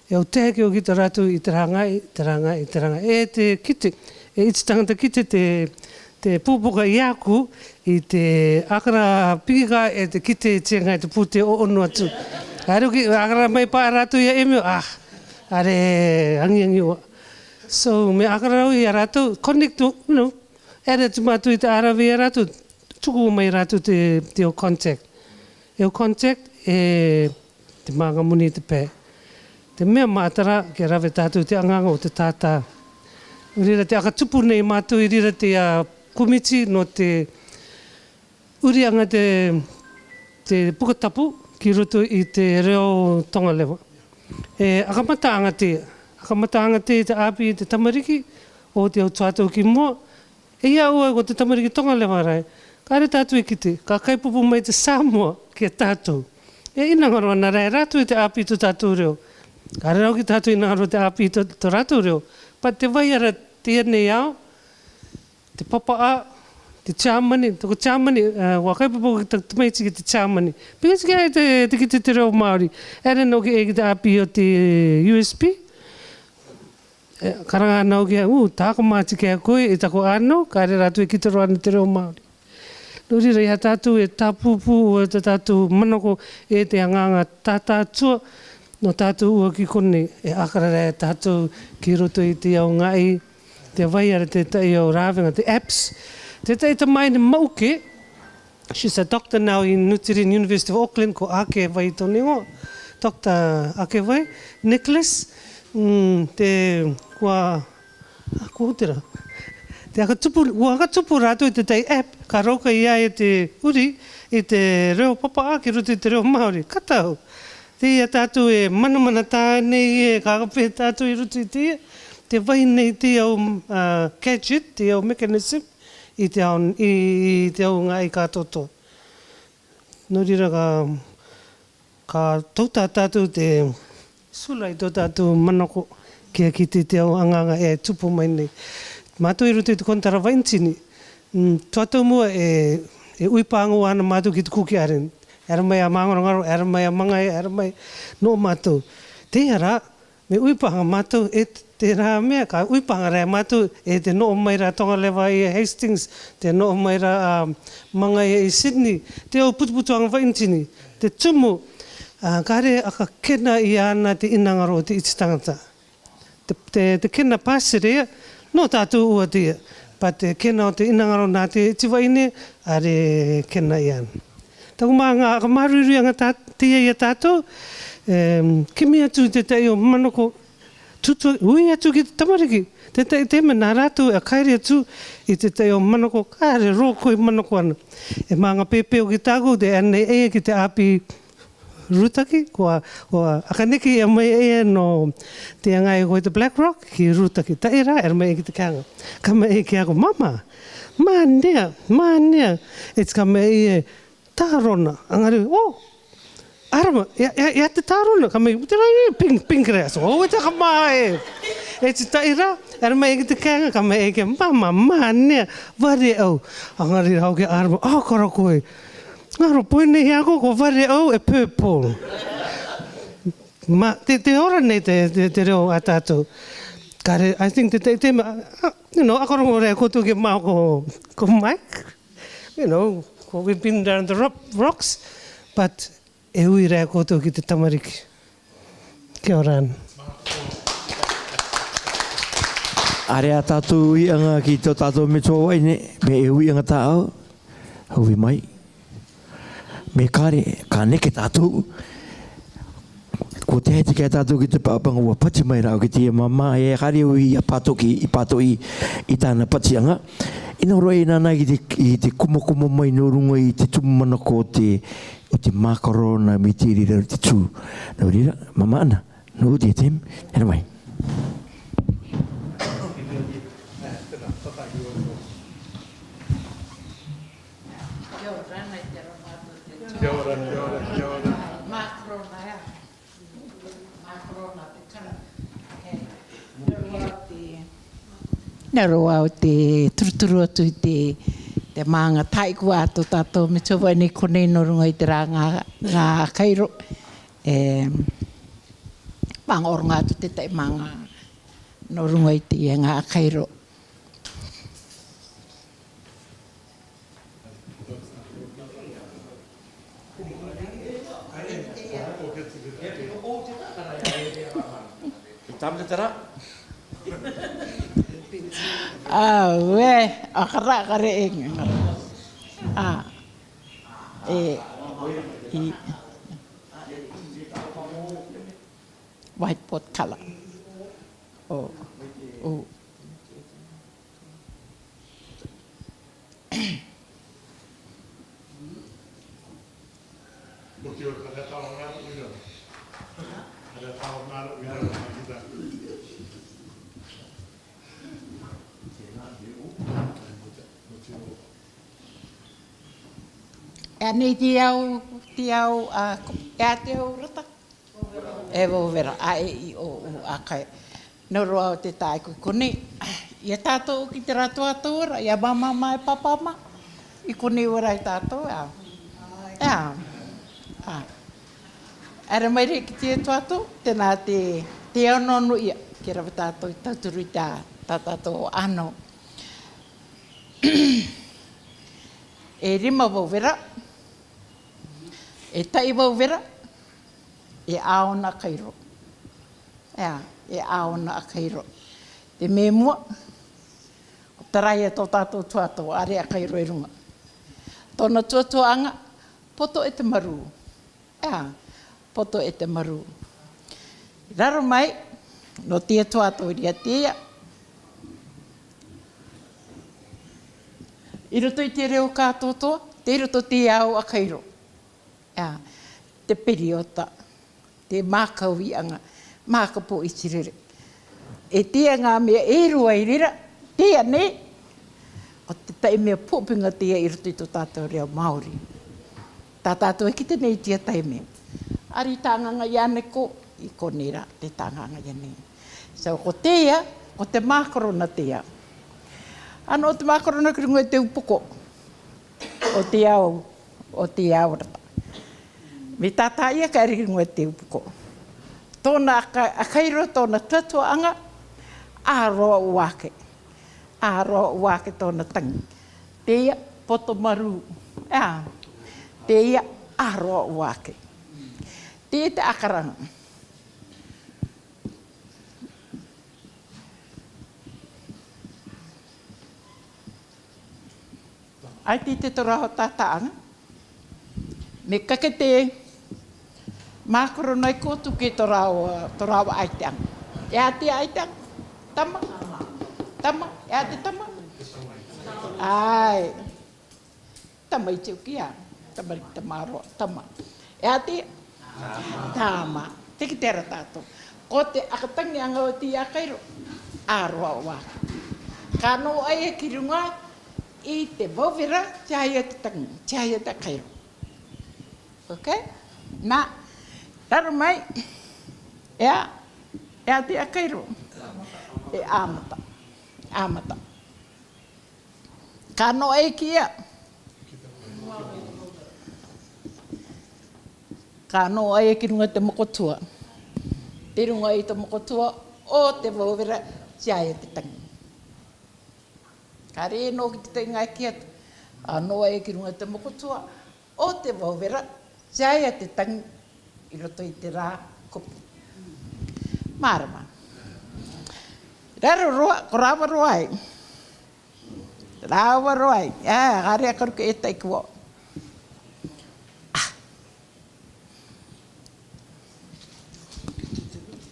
E au teke au ki to rātou i te rangai, te rangai, te rangai. E te kite, e iti tangata kite te, te pupuka i aku, i te akara pikika e te kite te ngai te pute o ono atu. Are ki, akara mai pa rātou i a emi, ah, are angi angi ua. So, me akara rau i a rātou, connect to, you know, Era te mātou i te aravi e rātou, tuku mai rātou te, te o contact. E o contact, e te manga muni te pē. Te mea mātara, ke rave tātou te anganga o te tātā. Rira te aka tupu nei mātou i rira te a komiti no te uri anga te, te puka tapu ki roto i te reo Tonga Leva. E, aka mata anga te, aka mata anga te, te api te tamariki, o te o tātou ki mua, E ia ua ko te tamariki Tonga Leva rai. Kare tātou i kite, ka kaipupu mai te Samoa ki a tātou. E inangaroa nā rai rātou i te api to tātou reo. Kare rau ki tātou inangaroa te api to, to rātou reo. But te vai ara te ia nei ao, te papa a, te Germany, to ko Germany, uh, wa kaipupu ki te tamaiti ki te Germany. Because ki ai te, te kite te reo Māori. Era no ki e ki te api o te U S P. E, karanga nau ki a, u, tāko māti ki a koe, e tāko ano, kare rātou e kite roa ana te reo Māori. No rira i a tātou e tāpūpū, o te tātou manako e te anganga tātātua, no tātou ua ki konei, e akara rai tātou ki roto i te ao ngai, te vai ara te tai ao rāvenga, te apps, te tai tamai ne mauke, She's a doctor now in Nutiri University of Auckland, ko Ake Vai tōna ingoa. Doctor Ake Vai, Nicholas, mm, te, kua, a, ko tera. Te aka tupu, kua aka tupu rātou i te tai app, ka rauka i ai e te uri, i te reo papa ake roto i te reo Māori. Ka tau. Te ia tātou e manamana tā nei e, ka aka pē tātou i roto i te, te vai nei te au, a, gadget, te au mechanism, i te ao, i, i te ao ngai ka toto. No rira ka, ka tauta tātou te sula i to tātou manako kia kite te ao anganga e tupu mai nei. Mātou i roto i te konitara Vainitini. Mm, to tātou mua e, e ui pānga ana mātou ki te Kuki Island. Era mai a mangorongoro, era mai a mangai, era mai no mātou. Te ia rā, me ui pānga mātou, e te rā mea, ka ui pānga rā mātou, e te no mai rā Tonga Leva i Hastings, te no mai rā, a, mangai i Sydney, te au putuputuanga Vainitini, te tumu, a, kare aka kena i ana te inangaro te iti tangata. Te, te, te kena pāsere, no tātou ua te, but te kena o te inangaro nā te iti vaine, are kena i ana. Taku manga, aka māruirui anga tā, te ia i a tātou, em, kimi atu te tai o manako, tutu, ui atu ki te tamariki, te tai te mea nā rātou, a kairi atu, i te tai o manako, kare rō koi manako ana. E manga pēpē o ki tāku, te anei e ki te api Rūtaki, kua, kua, aka neki e mai e no te angai ko te Black Rock, ki Rūtaki. Tai rā, era mai e ki te kanga. Ka mai e ki aku, mama, Mānea, mānea. E tika meʻa ē, tārona. ʻAngari, oh, arama, ʻia, ʻia, ʻia te tārona, ka meʻa, te rā ē, pink, pink rā, so, oh, e taka mā ē. E tita ira, arama e ki te kāinga, ka meʻa e ke, māmā, mānea, vare au. ʻAngari rā ke arama, oh, koro koe. Ngaro poi nei hia ko, ko vare au e purple. Ma, te, te ora nei te, te, te reo a tātou. Ka re, I think te, te, te, ma, ah, you know, ʻa koro ngore ko tu ke ma ko, ko Mike. You know, ko we've been down the rock, rocks, but e ui rā ko tu ki te tamariki. Kia ora. Are ā tātou uiʻanga ki tō tātou metua Vaiʻene, me e uiʻanga tāʻau, hau i mai. Me kare, ka neke tātou. Ko te heti kia tātou ki te pāpanga ua pati mai rā ki te ia māmā, e kare ui a pātoki, i pātoʻi, i tāna patiʻanga. I nō roa e nānā ki te, i te kumakuma mai nō runga i te tū manako o te, o te mākarona me te rira te tū. Nō reira, māmā ana, nō te tem, hera mai. Kia ora, kia ora, kia ora. Mākarona, ē. Mākarona te kara. Nā roa te, nā roa te turuturu atu i te, te mānga tāiku atu tātou metua Vaiʻene konei nō runga i te rā ngā, ngā kairo. E, mānga oronga atu te tai mānga nō runga i te ia ngā kairo. Tam te tara. Auē, ʻa kara, kare e nge. A. E. I. Whiteboard color. Oh. Oh. E ʻanei te au, te au, a, e ʻa te au rata. E Vauvera, a, e, i, o, u, a, ka e. Nō roa o te tāiku i konei. ʻIa tātou ki te rā tuatua ra, ʻia māmā mā e pāpā mā. I konei ora i tātou, ā. Ā. Ā. Ara mai re ki te tuatua, tēnā te, te ono no ia, ke rava tātou i tauturu i tā, tā tātou ano. E rima Vauvera, e taʻi Vauvera, e ʻaona kairo. Ea, e ʻaona a kairo. Te me mua, ko Taraia tō tātou tuatua, are a kairo e runga. Tōna tuatuaʻanga, poto e te marū. Ea, poto e te marū. Raro mai, nō te tuatua ria te ia. I roto i te reo kātoatoa, te roto te ao a kairo. Ea, te periota, te mākauiʻanga, mākapō i tirere. E te ia ngā mea e rua i rira, te ia nei, ko te taʻi mea pōpinga te ia i roto i tō tātou reo Māori. Tā tātou e kite nei i te ia taime. Ari tānganga i ane ko, i konei rā, te tānganga i ane. So, ko te ia, ko te mākorona te ia. Ano o te mākorona ki runga i te upoko. O te ao, o te ao rata. Me tātā ia ka ere ki runga i te upoko. Tōna a ka, a kairo tōna tuatuaʻanga, a roa ua ake. A roa ua ake tōna tangi. Te ia poto marū. Ea. Te ia a roa ua ake. Te ia te ʻakaranga. ʻAita te torao tātāʻanga. Me kake te mākorona i ko tuke torao, torao ʻaitaʻanga. E a te ʻaitaʻanga. Tama. Tama. E a te tama. Ai. Tama i te uki a. Tama i te tama roa. Tama. E a te. Tama. Te ki tera tātou. Ko te ʻakatangiʻanga o te ia kairo. A roa ua. Ka nō ai e ki runga. I te vauvira, tiaia te tangi, tiaia te akairo. Okay? Na, raru mai, ea, ea te akairo. E amata, amata. Ka noa e ki ia. Ka noa e ki runga te mokotua. Te runga i te mokotua, o te vauvira, tiaia te tangi. Ka rē nō ki te tainga ki atu. Ka noa e ki runga te mokotua, o te vauvira, tiaia te tangi, i roto i te rā kupu. Marama. Raru roa, ko rava roa ai. Rava roa ai. Ā, ka rē a karu ke e tai kuo.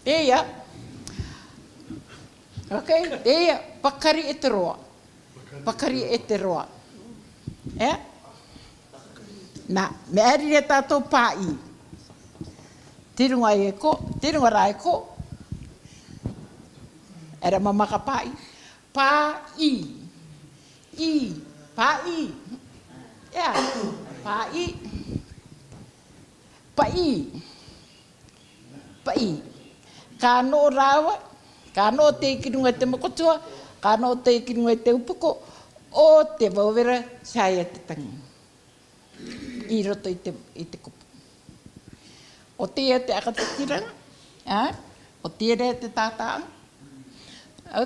Te ia. Okay, te ia, pakari e te roa. Pakari e te roa. E? Na, me ari re tatou pai. Te runga e ko, te runga ra e ko. Era mamaka pai. Pai. I, pai. Ea, pai. Pai. Pai. Ka noa rava, ka noa te ki runga te mokotua, ka noa te ki runga te upuko, o te vauvira, tiaia te tangi. I roto i te, i te kupu. O te ia te akatatiranga, a? O te ia te tataanga.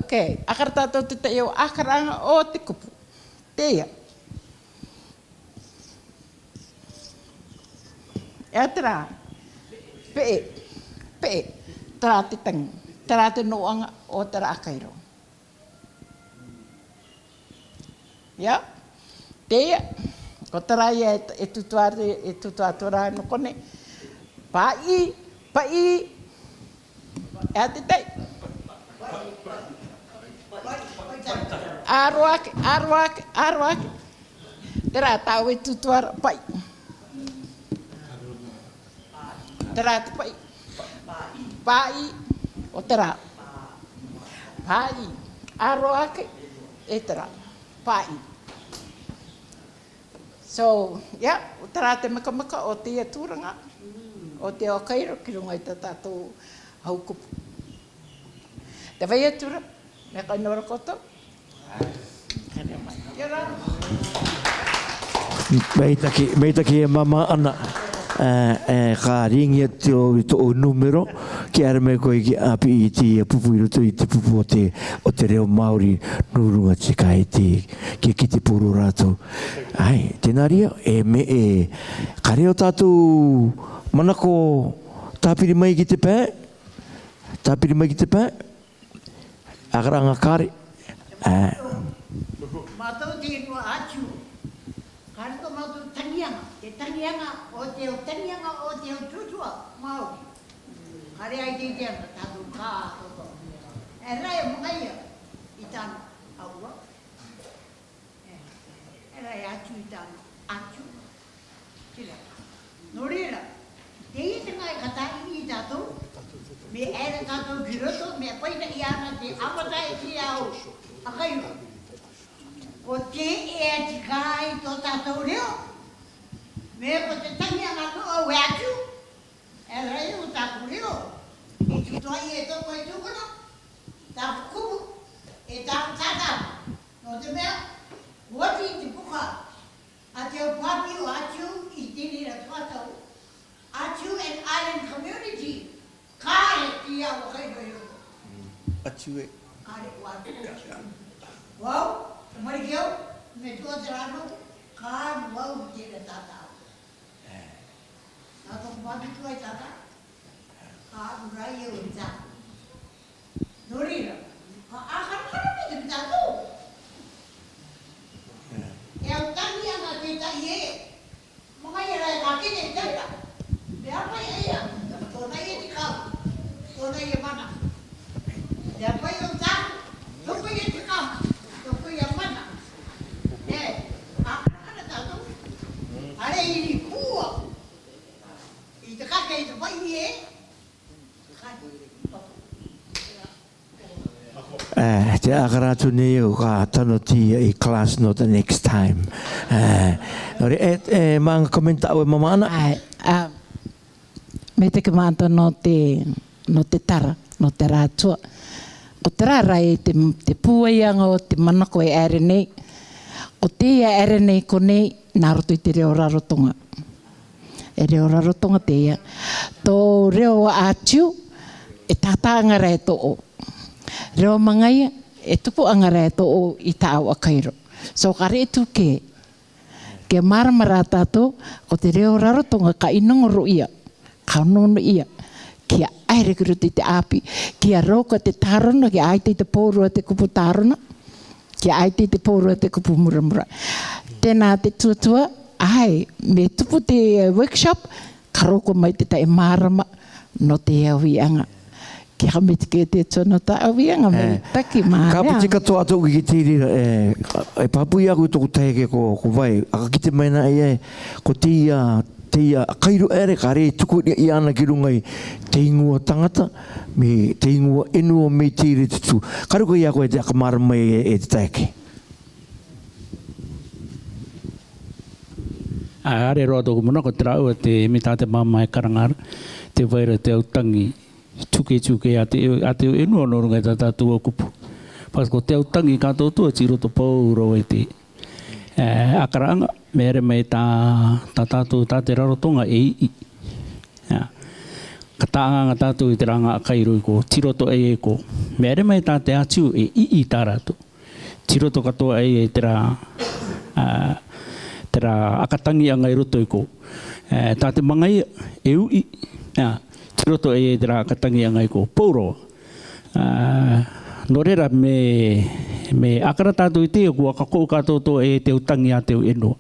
Okay, akara tatou te tai o akaranga o te kupu. Te ia. E terā. Pe'e, pe'e. Terā te tangi, terā te noaga o terā akairo. Ia? Te ia. Ko terā ia e, e tutua, e tutua terā no kone. Pai, pai. E a te tai. Aroake, aroake, aroake. Terā tau e tutua ra pai. Terā te pai. Pai. O terā. Pai. Aroake. E terā. Pai. So, ia, o terā te makamaka o te ia tūraga, o te akairo ki runga i tā tātou hau kupu. Te vai atu ra, me kai nora koutou. Ia ora. Maitaki, maitaki e Mama Ana. E, e, ka rīngia te o, tō número, kia ara mai koe ki ʻāpī i te pupu i roto i te pupu o te, o te reo Māori nū runga te kae te, kia kite poro rātou. Ai, tēnā ria, e me e, ka reo tātou manako tāpiri mai ki te pae, tāpiri mai ki te pae, ʻakaranga kare, ā. Mātou te ingoa Atiu, ka rito mātou tangianga, te tangianga o te, o tangianga o te, o tūtua Māori. Ka rē ai te, te ana tātou ka toto. E rai o mangaia i tāna aua. Era e Atiu i tāna, Atiu. Tira. Nō reira, te ia te ngai ka tahi i tātou, me era tātou ki roto, me paina i ana te amata e te ao, a kai. Ko te e ati kai tō tātou reo, me ko te tangi ana tō au e Atiu, era e o tāku reo, i tū toa i e tō koe tūkana, tāku kupu, e tāku tātā. Nō te mea, ko ati te puka, a te au papi o Atiu i tēnei ra tuatau. Atiu and Island Community, kāre te ia o kai roi o. Atiu e. Kāre o Atiu. Wau, marikeu, me tua te rano, kāre wau te ra tātau. Nā tōku papi tua i tata, ka aku rai e o i tā. Nō reira, ka ʻākarakara mai te tātou. E au tangi ana te tai e, mangaia ra e ka kene te taira. Me apa ia ia, tōna ia te kau, tōna ia mana. Me apa ia o tāku, tōku ia te kau, tōku ia mana. E, ʻākarakara tātou. Are i ni pua. I te kake i te pai e. Ā, Te ʻakara atu nei au ka tano te ia i class nō te next time. Nō reira, e, e, manga comment ʻaue māmā ʻana. ʻAe, ā, me te ke mātau nō te, nō te tara, nō te rātua. Ko te rā rā e te, te pūaianga o te manako e ʻaere nei. Ko te ia ʻaere nei ko nei, nā roto i te reo rarotonga. E reo rarotonga te ia. Tō reo ʻātiu, e tātāʻanga rā e tō ʻō. Reo mangaia, e tupuʻanga rā e tō ʻō i tā ʻau ʻakairo. So, ka reʻe tū kē, ke mārama rā tātou, ko te reo rarotonga ka ʻinongo roʻo ia, ka nono ia, kia ʻaere ki roto i te ʻāpī, kia roko te tārona, kia ʻaita i te pōrua te kupu tārona, kia ʻaita i te pōrua te kupu muramura. Tēnā te tuatua, ʻae, me tupu te workshop, ka roko mai te taʻe mārama nō te ʻauiʻanga. Kia me te ke te tō nō tā ʻauiʻanga, me taki mā. Ka piti katoa atu ki te reira, e, e pāpū ia koe tōku tahi ke ko, ko vai, ʻa ka kite mai nā ia, ko te ia, te ia ʻakairo ʻaere, ka rē tuku ia, ia ana ki runga i te ingoa tangata, me te ingoa ʻenua me te reira te tū. Ka roko ia koe te ʻakamārama e, e te tahi. ʻĀ, ʻaere roa tōku manako, ko te rāua te mita te māmā e karanga ra, te vai ra te ʻau tangi, tuke, tuke a te, a te ʻenua nō runga i tā tātou ʻau kupu. Pā ko te ʻau tangi ka tō tō, tiro tō pau roa i te, e, ʻakaraʻanga, me ʻaere mai tā, tā tātou, tā te rarotonga e iʻi. ʻIa. Ka taʻanga anga tātou i te rā ʻakairo i ko, tiro tō e ko. Me ʻaere mai tā te ʻātiu e iʻi tā rātou. Tiro tō katoa ai e terā, ā, terā ʻakatangiʻanga i roto i ko. E, tā te mangaia, e uʻi, ā, tiro tō ai e terā ʻakatangiʻanga i ko. Pau roa. Ā, nō reira me, me ʻakara tātou i te ia kua ka koʻu ka tō tō e te ʻau tangi a te ʻenua.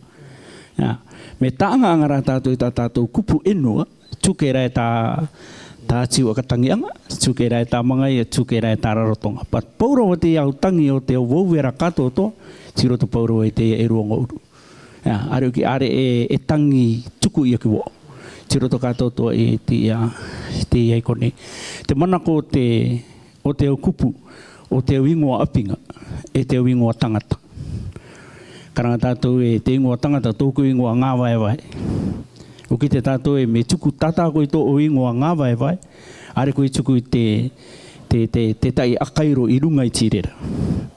Ā, me taʻanga anga rā tātou i tā tātou kupu ʻenua, tuke rā e tā, tā ʻātiu ʻakatangiʻanga, tuke rā e tā mangaia, tuke rā e tā rarotonga. But pau roa te ʻau tangi o te ʻau vauvera ka tō tō, tiro tō pau roa i te ia e rua ngaʻuru. ʻIa, ʻareʻa ki ʻaere e, e tangi tuku ia ki vō. Tiro tō ka tō tō e te ia, te ia i konei. Te manako o te, o te ʻau kupu, o te ʻau ingoa ʻapinga, e te ʻau ingoa tangata. Karanga tātou e te ingoa tangata, tōku ingoa ngavaevae. ʻO kite tātou e me tuku tātā koe i tō ʻau ingoa ngavaevae, ʻaere koe tuku i te, te, te, te taʻi ʻakairo i runga i tīrera.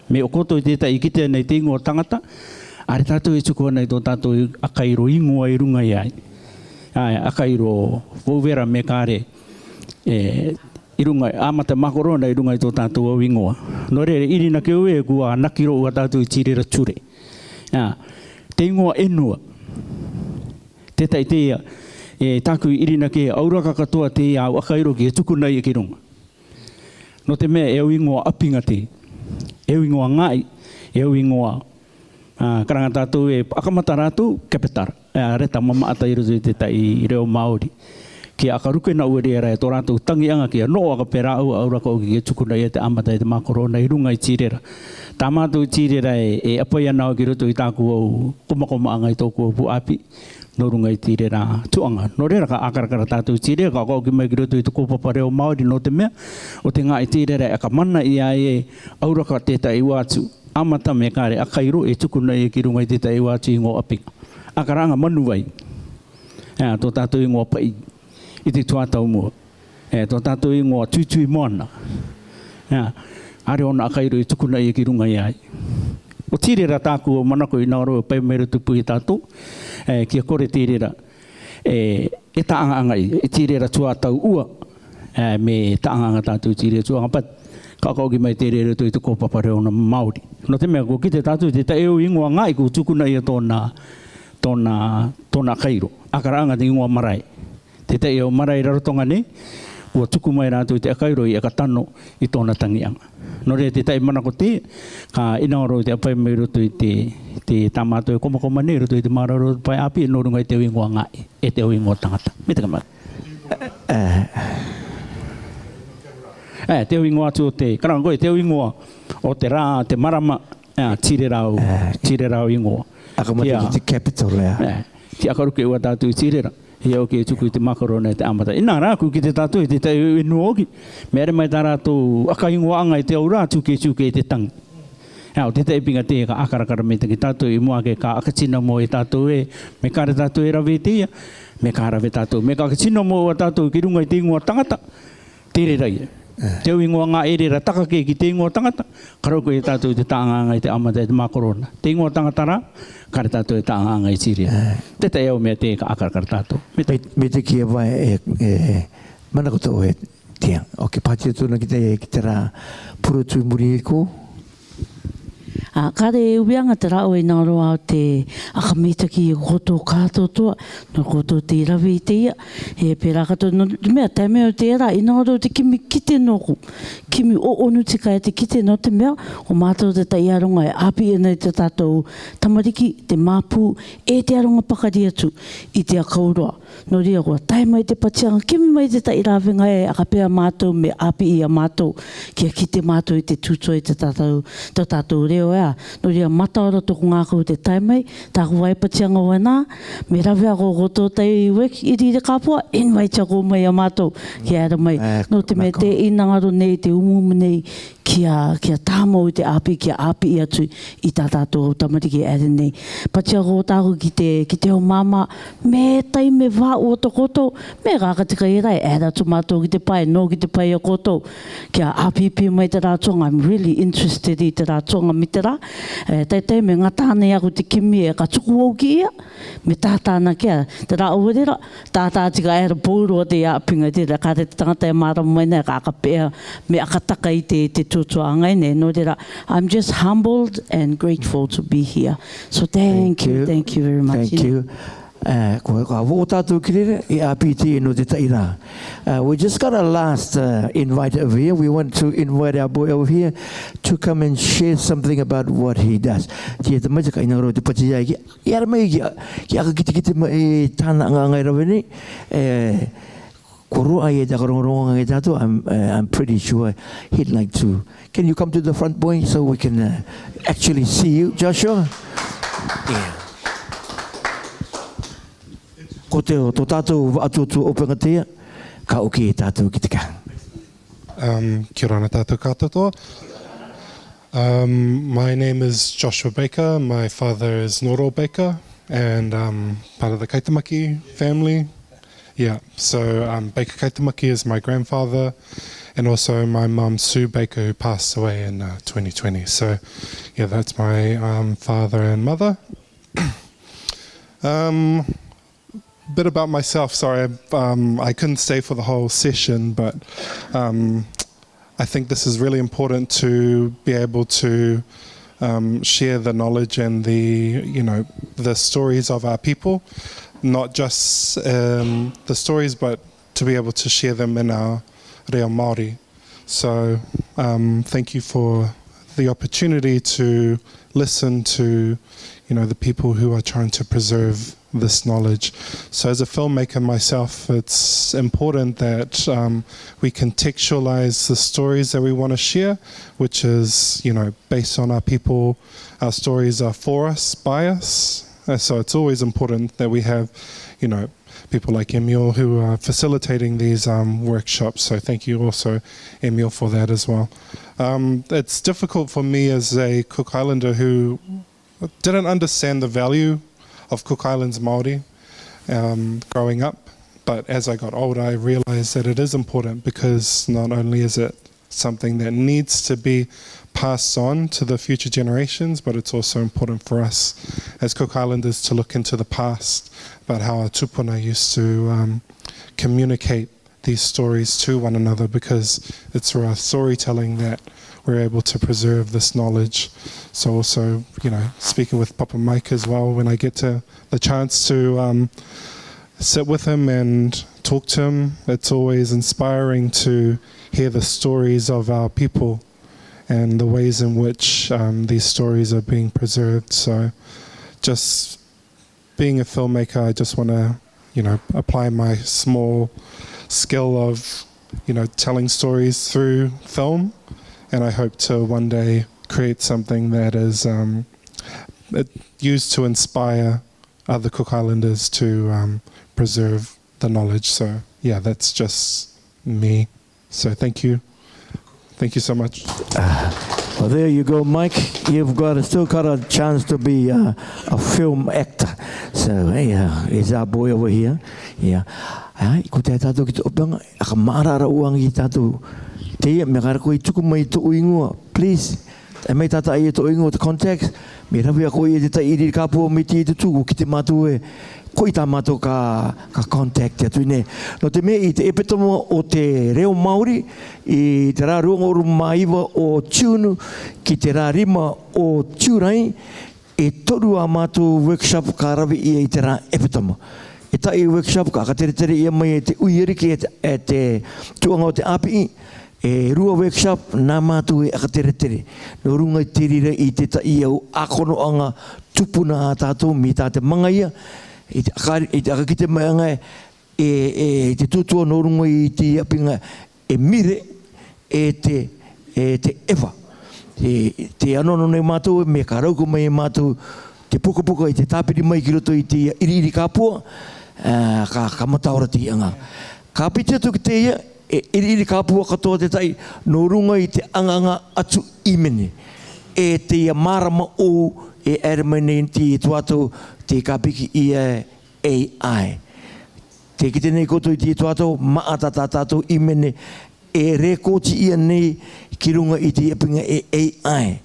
Me ʻokoto i te taʻi kite nei te ingoa tangata, ʻaere tātou e tuku ana i tō tātou ʻakairo ingoa i runga i ai. ʻAe, ʻakairo vauvera me kare, e, i runga, ʻamata mākorōna i runga i tō tātou ʻau ingoa. Nō reira, ʻirinaki au e kua naki roʻu a tātou i tīrera ture. ʻA, te ingoa ʻenua. Te taʻi te ia, e, tāku i ʻirinaki e ʻauraka katoa te ia ʻau ʻakairo ke tukuna ia ki runga. Nō te mea e ʻau ingoa ʻapinga te, e ʻau ingoa ngaahi, e ʻau ingoa, ā, karanga tātou e ʻakamata rātou, capital, e, reta mamaʻa tai i roto i te taʻi reo Māori. Kia ʻakaruke nā ʻua rē rā e tō rātou tangiʻanga kia noʻo ʻakape rāua ʻauraka ʻoku ke tukuna ia te ʻamata e te mākorōna i runga i tīrera. Tā mātou tīrera e, e ʻapai ana au ki roto i tāku ʻau komakomaʻanga i tōku ʻau pū ʻāpī. Nō runga i tīrera tuʻanga. Nō reira ka ʻākarakara tātou tīrera, ka ʻoka ʻoki mai ki roto i te kōpapa reo Māori nō te mea, ʻo te ngaahi tīrera e ʻakamana ia e ʻauraka te taʻi uatu. ʻAmata me kare ʻakairo e tukuna ia ki runga i te taʻi uatu ingoa ʻapinga. ʻAkaraʻanga manuvai. ʻA, tō tātou ingoa paʻi. I te tuā taumua. E, tō tātou ingoa Tuitui Moana. ʻIa, ʻaere ōna ʻakairo i tukuna ia ki runga i ai. ʻO tīrera tāku ʻo manako ʻinaoro e pai mai roto pū i tātou, e, kia kore tīrera, e, e taʻangaʻangaʻi, e tīrera tuā tau ua, e, me taʻangaʻanga tātou tīrera tuʻanga pat, ka ʻoka ʻoki mai tīrera roto i te kōpapa reo Māori. Nō te mea kua kite tātou te taʻi ʻau ingoa ngaahi kua tukuna ia tōna, tōna, tōna ʻakairo. ʻAkaraʻanga te ingoa marae. Te taʻi ʻau marae rarotonga nei, kua tuku mai rātou i te ʻakairo i ʻakatano i tōna tangiʻanga. Nō reira te taʻi manako te, ka ʻinaoro te ʻapai mai roto i te, te tā mātou e komakoma nei, roto i te māraurau pae ʻāpī, nō runga i te ʻau ingoa ngaahi, e te ʻau ingoa tangata. Me te kamata. E, te ʻau ingoa atu o te, karanga koe, te ʻau ingoa o te rā, te marama, e, tīrera ʻau, tīrera ʻau ingoa. ʻAkamata ki te capital, e. E, ki ʻakaruke ua tātou tīrera. Ia, ʻoku tuku e te makarona e te ʻamata. ʻInā rā, ʻoku kite tātou e te taʻi ʻe nua ʻoki. Meʻa ʻere mai tā rātou ʻakahingoaʻanga e te aura, tuke, tuke e te tangi. Ia, ʻo te taʻi pinga tē ka ʻakarakara mai taki tātou ʻi muʻa ke ka ʻakatino moʻo e tātou ē, meʻa ka rave tātou e rave i te ia, meʻa ka rave tātou, meʻa ka ʻakatino moʻo ʻa tātou ki ruŋa i te ingoa tangata, tē rere ia. Te au ingoa ŋā ʻere ra taka kē ki te ingoa tangata, ka roko e tātou te taʻaŋaŋa i te ʻamata e te makarona. Te ingoa tangata rā, ka rere tātou e taʻaŋaŋa i Siria. Te taʻi au meʻa tē ka ʻakarakara tātou. Meʻa te Me, me te kia vai e, e, mana koto e tia. ʻOku pātia tuna ki te, ki te rā puro tui muri ko. ʻĀ, ka rere uiaŋa te rāʻau ʻi nā roa te ʻakamitaki e koto kātoatoa, nō koto te rave i te ia, e pērā kātoa, nō, meʻa tae mai o te rā, ʻi nā roa te kimi kite nōku, kimi ʻoʻonu tika e te kite nō te meʻa, ko mātou te taʻi aronga e ʻāpī ʻena i te tātou tamariki, te māpū, e te aronga pakari atu, i te akau roa. Nō reira kua tae mai te patiaŋa, kimi mai te taʻi rāveaga e ʻakapē ā mātou meʻa ʻāpī ʻia mātou, kia kite mātou i te tūtoa i te tātou, tō tātou reo ē. Nō reira mataora tōku ngākau te tae mai, tāku vai patiaŋa ʻoe nā, meʻa rave ā ko koto taʻi wek, ʻiri ʻiri kāpua, invite ā koe mai ʻia mātou, kia ʻere mai. Nō te meʻa tē ʻinanga roa nei, te umuumu nei, kia, kia tāmau i te ʻāpī, kia ʻāpī atu i tā tātou tamariki ʻere nei. Pātia ko tāku ki te, ki te ao māmā, meʻa taime vāʻu ʻo tō koutou, meʻa ka ka tika i rā, e ʻere atu mātou ki te pae, nō ki te pae ʻo koutou. Kia ʻāpīpī mai te rā tuaŋa, I'm really interested i te rā tuaŋa me te rā. E, taitaime ngata ʻana ʻia au te kimi e ka tuku au ki ia, meʻa tātāna kia, te rā ʻo ʻere rā, tātā tika ʻere pōro te ʻāpinga te rā, ka te tangata e mārama mai nā, ka ʻakapē ā, meʻa ʻakataka i te, te tūtoaʻanga nei, nō reira, I'm just humbled and grateful to be here. So thank you, thank you very much. Thank you. Uh, ko, ko, ko tātou ki rere, e ʻāpī te nō te taʻi rā. Uh, we just got our last, uh, invite over here. We want to invite our boy over here to come and share something about what he does. Tia te mai te ka ʻinanga roa te pātia ki, ʻia ʻere mai ki, ki ʻakakitekite mai e tāna ʻaŋaʻaŋa e rave nei, e, koro ai e taka rongorongo ngai tātou, I'm, uh, I'm pretty sure he'd like to. Can you come to the front, boy, so we can, uh, actually see you, Joshua? Yeah. Ko te, tō tātou vaʻa tuatua ʻōpega te ia, ka ʻoki e tātou ki te kaha. Um, kia ora na tātou kātoa. Um, my name is Joshua Baker. My father is Noro Baker, and, um, part of the Kaitamaki family. Yeah, so, um, Baker Kaitamaki is my grandfather, and also my mum, Sue Baker, who passed away in, uh, twenty twenty. So, yeah, that's my, um, father and mother. Um, bit about myself, sorry, um, I couldn't stay for the whole session, but, um, I think this is really important to be able to, um, share the knowledge and the, you know, the stories of our people, not just, um, the stories, but to be able to share them in our reo Māori. So, um, thank you for the opportunity to listen to, you know, the people who are trying to preserve this knowledge. So as a filmmaker myself, it's important that, um, we contextualize the stories that we wanna share, which is, you know, based on our people. Our stories are for us, by us. And so it's always important that we have, you know, people like Emil who are facilitating these, um, workshops. So thank you also, Emil, for that as well. Um, it's difficult for me as a Cook Islander who didn't understand the value of Cook Islands Māori, um, growing up. But as I got older, I realized that it is important because not only is it something that needs to be passed on to the future generations, but it's also important for us as Cook Islanders to look into the past about how our tupuna used to, um, communicate these stories to one another, because it's through our storytelling that we're able to preserve this knowledge. So also, you know, speaking with Papa Mike as well, when I get to, the chance to, um, sit with him and talk to him, it's always inspiring to hear the stories of our people and the ways in which, um, these stories are being preserved. So just being a filmmaker, I just wanna, you know, apply my small skill of, you know, telling stories through film, and I hope to one day create something that is, um, it, used to inspire other Cook Islanders to, um, preserve the knowledge. So yeah, that's just me. So thank you. Thank you so much. Well, there you go, Mike. You've got still got a chance to be a, a film actor. So yeah, is our boy over here. Yeah. Ai, ko te tātou ki te ʻopeʻanga, ʻa ka māramarama ʻoange ki tātou. Teie, mea kara koe tuku mai tō ʻoe ingoa, please. E mai tātaʻi e tō ʻoe ingoa, te contact. Mea rave ʻa koe ia te taʻi ʻiriʻiri kāpua mai te tutu, ko kite mātou ē. Ko i tā mātou ka, ka contact atu nei. Nō te mea i te ʻepetoma o te reo Māori, i te rā ruangaʻoru mā iva o Tiunu, ki te rā rima o Tiurai, e toru ā mātou workshop ka rave ia i te rā ʻepetoma. E taʻi workshop ka, ka tere tere ia mai e te ui ariki e te, e te tuʻanga o te ʻāpiʻi, e rua workshop nā mātou e ʻakateretere. Nō ruŋa i te reira i te taʻi au ʻākonoʻanga tupuna ā tātou mai tā te maŋa ia, i te ʻaka, i te ʻakakite mai anga e, e, i te tūtua nō ruŋa i te ʻapiŋa e mire, e te, e te ʻeva. Te, te anono nei mātou, mea ka rauka mai e mātou te pukapuka i te tāpiri mai ki roto i te ʻiriʻiri kāpua, ā, ka, ka mataora te aŋa. Ka piti atu ki teie, e ʻiriʻiri kāpua katoa te taʻi, nō ruŋa i te aŋa-aŋa atu ʻīmene. E teie mārama ʻou, e ʻere mai nei te tuatau, te ka piki ia e AI. Te kite nei koutou i te tuatau, maʻa tā tātou ʻīmene, e rekoti ia nei ki ruŋa i te ʻapiŋa e AI.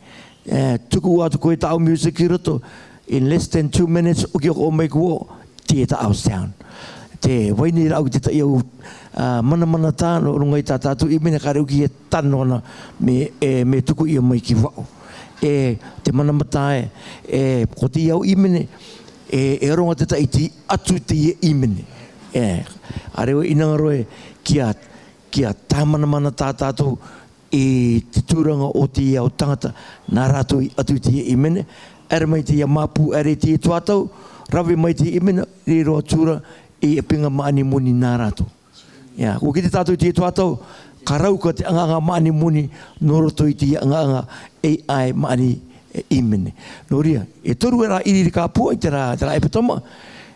E, tuku atu koe tāʻu music ki roto, in less than two minutes, ʻoki ʻoku ō mai koe, te tāʻau sound. Te vai nei rāʻau ki te taʻi au, ā, manamanatā, nō ruŋa i tā tātou ʻīmene ka reuki e tano ana, mea, e, mea tuku ia mai ki vaʻu. E, te manamanatā e, e, ko te au ʻīmene, e, e roŋa te taʻi tī atu te ia ʻīmene. E, ʻa rewa ʻinanga roe, kia, kia tāmanamanatā tātou i te tūraŋa o te au taŋata, nā rātou i atu i te ia ʻīmene, ʻere mai te ia māpū, ʻere te ia tuatau, rave mai te ia ʻīmene, riro atu ra, i ʻapiŋa maʻani moni nā rātou. Ia, ko kite tātou i te tuatau, ka rauka te aŋa-aŋa maʻani moni, nō roto i te aŋa-aŋa AI maʻani, e, ʻīmene. Nō reira, e toru e rā ʻiriʻiri kāpua i te rā, te rā ʻepetoma.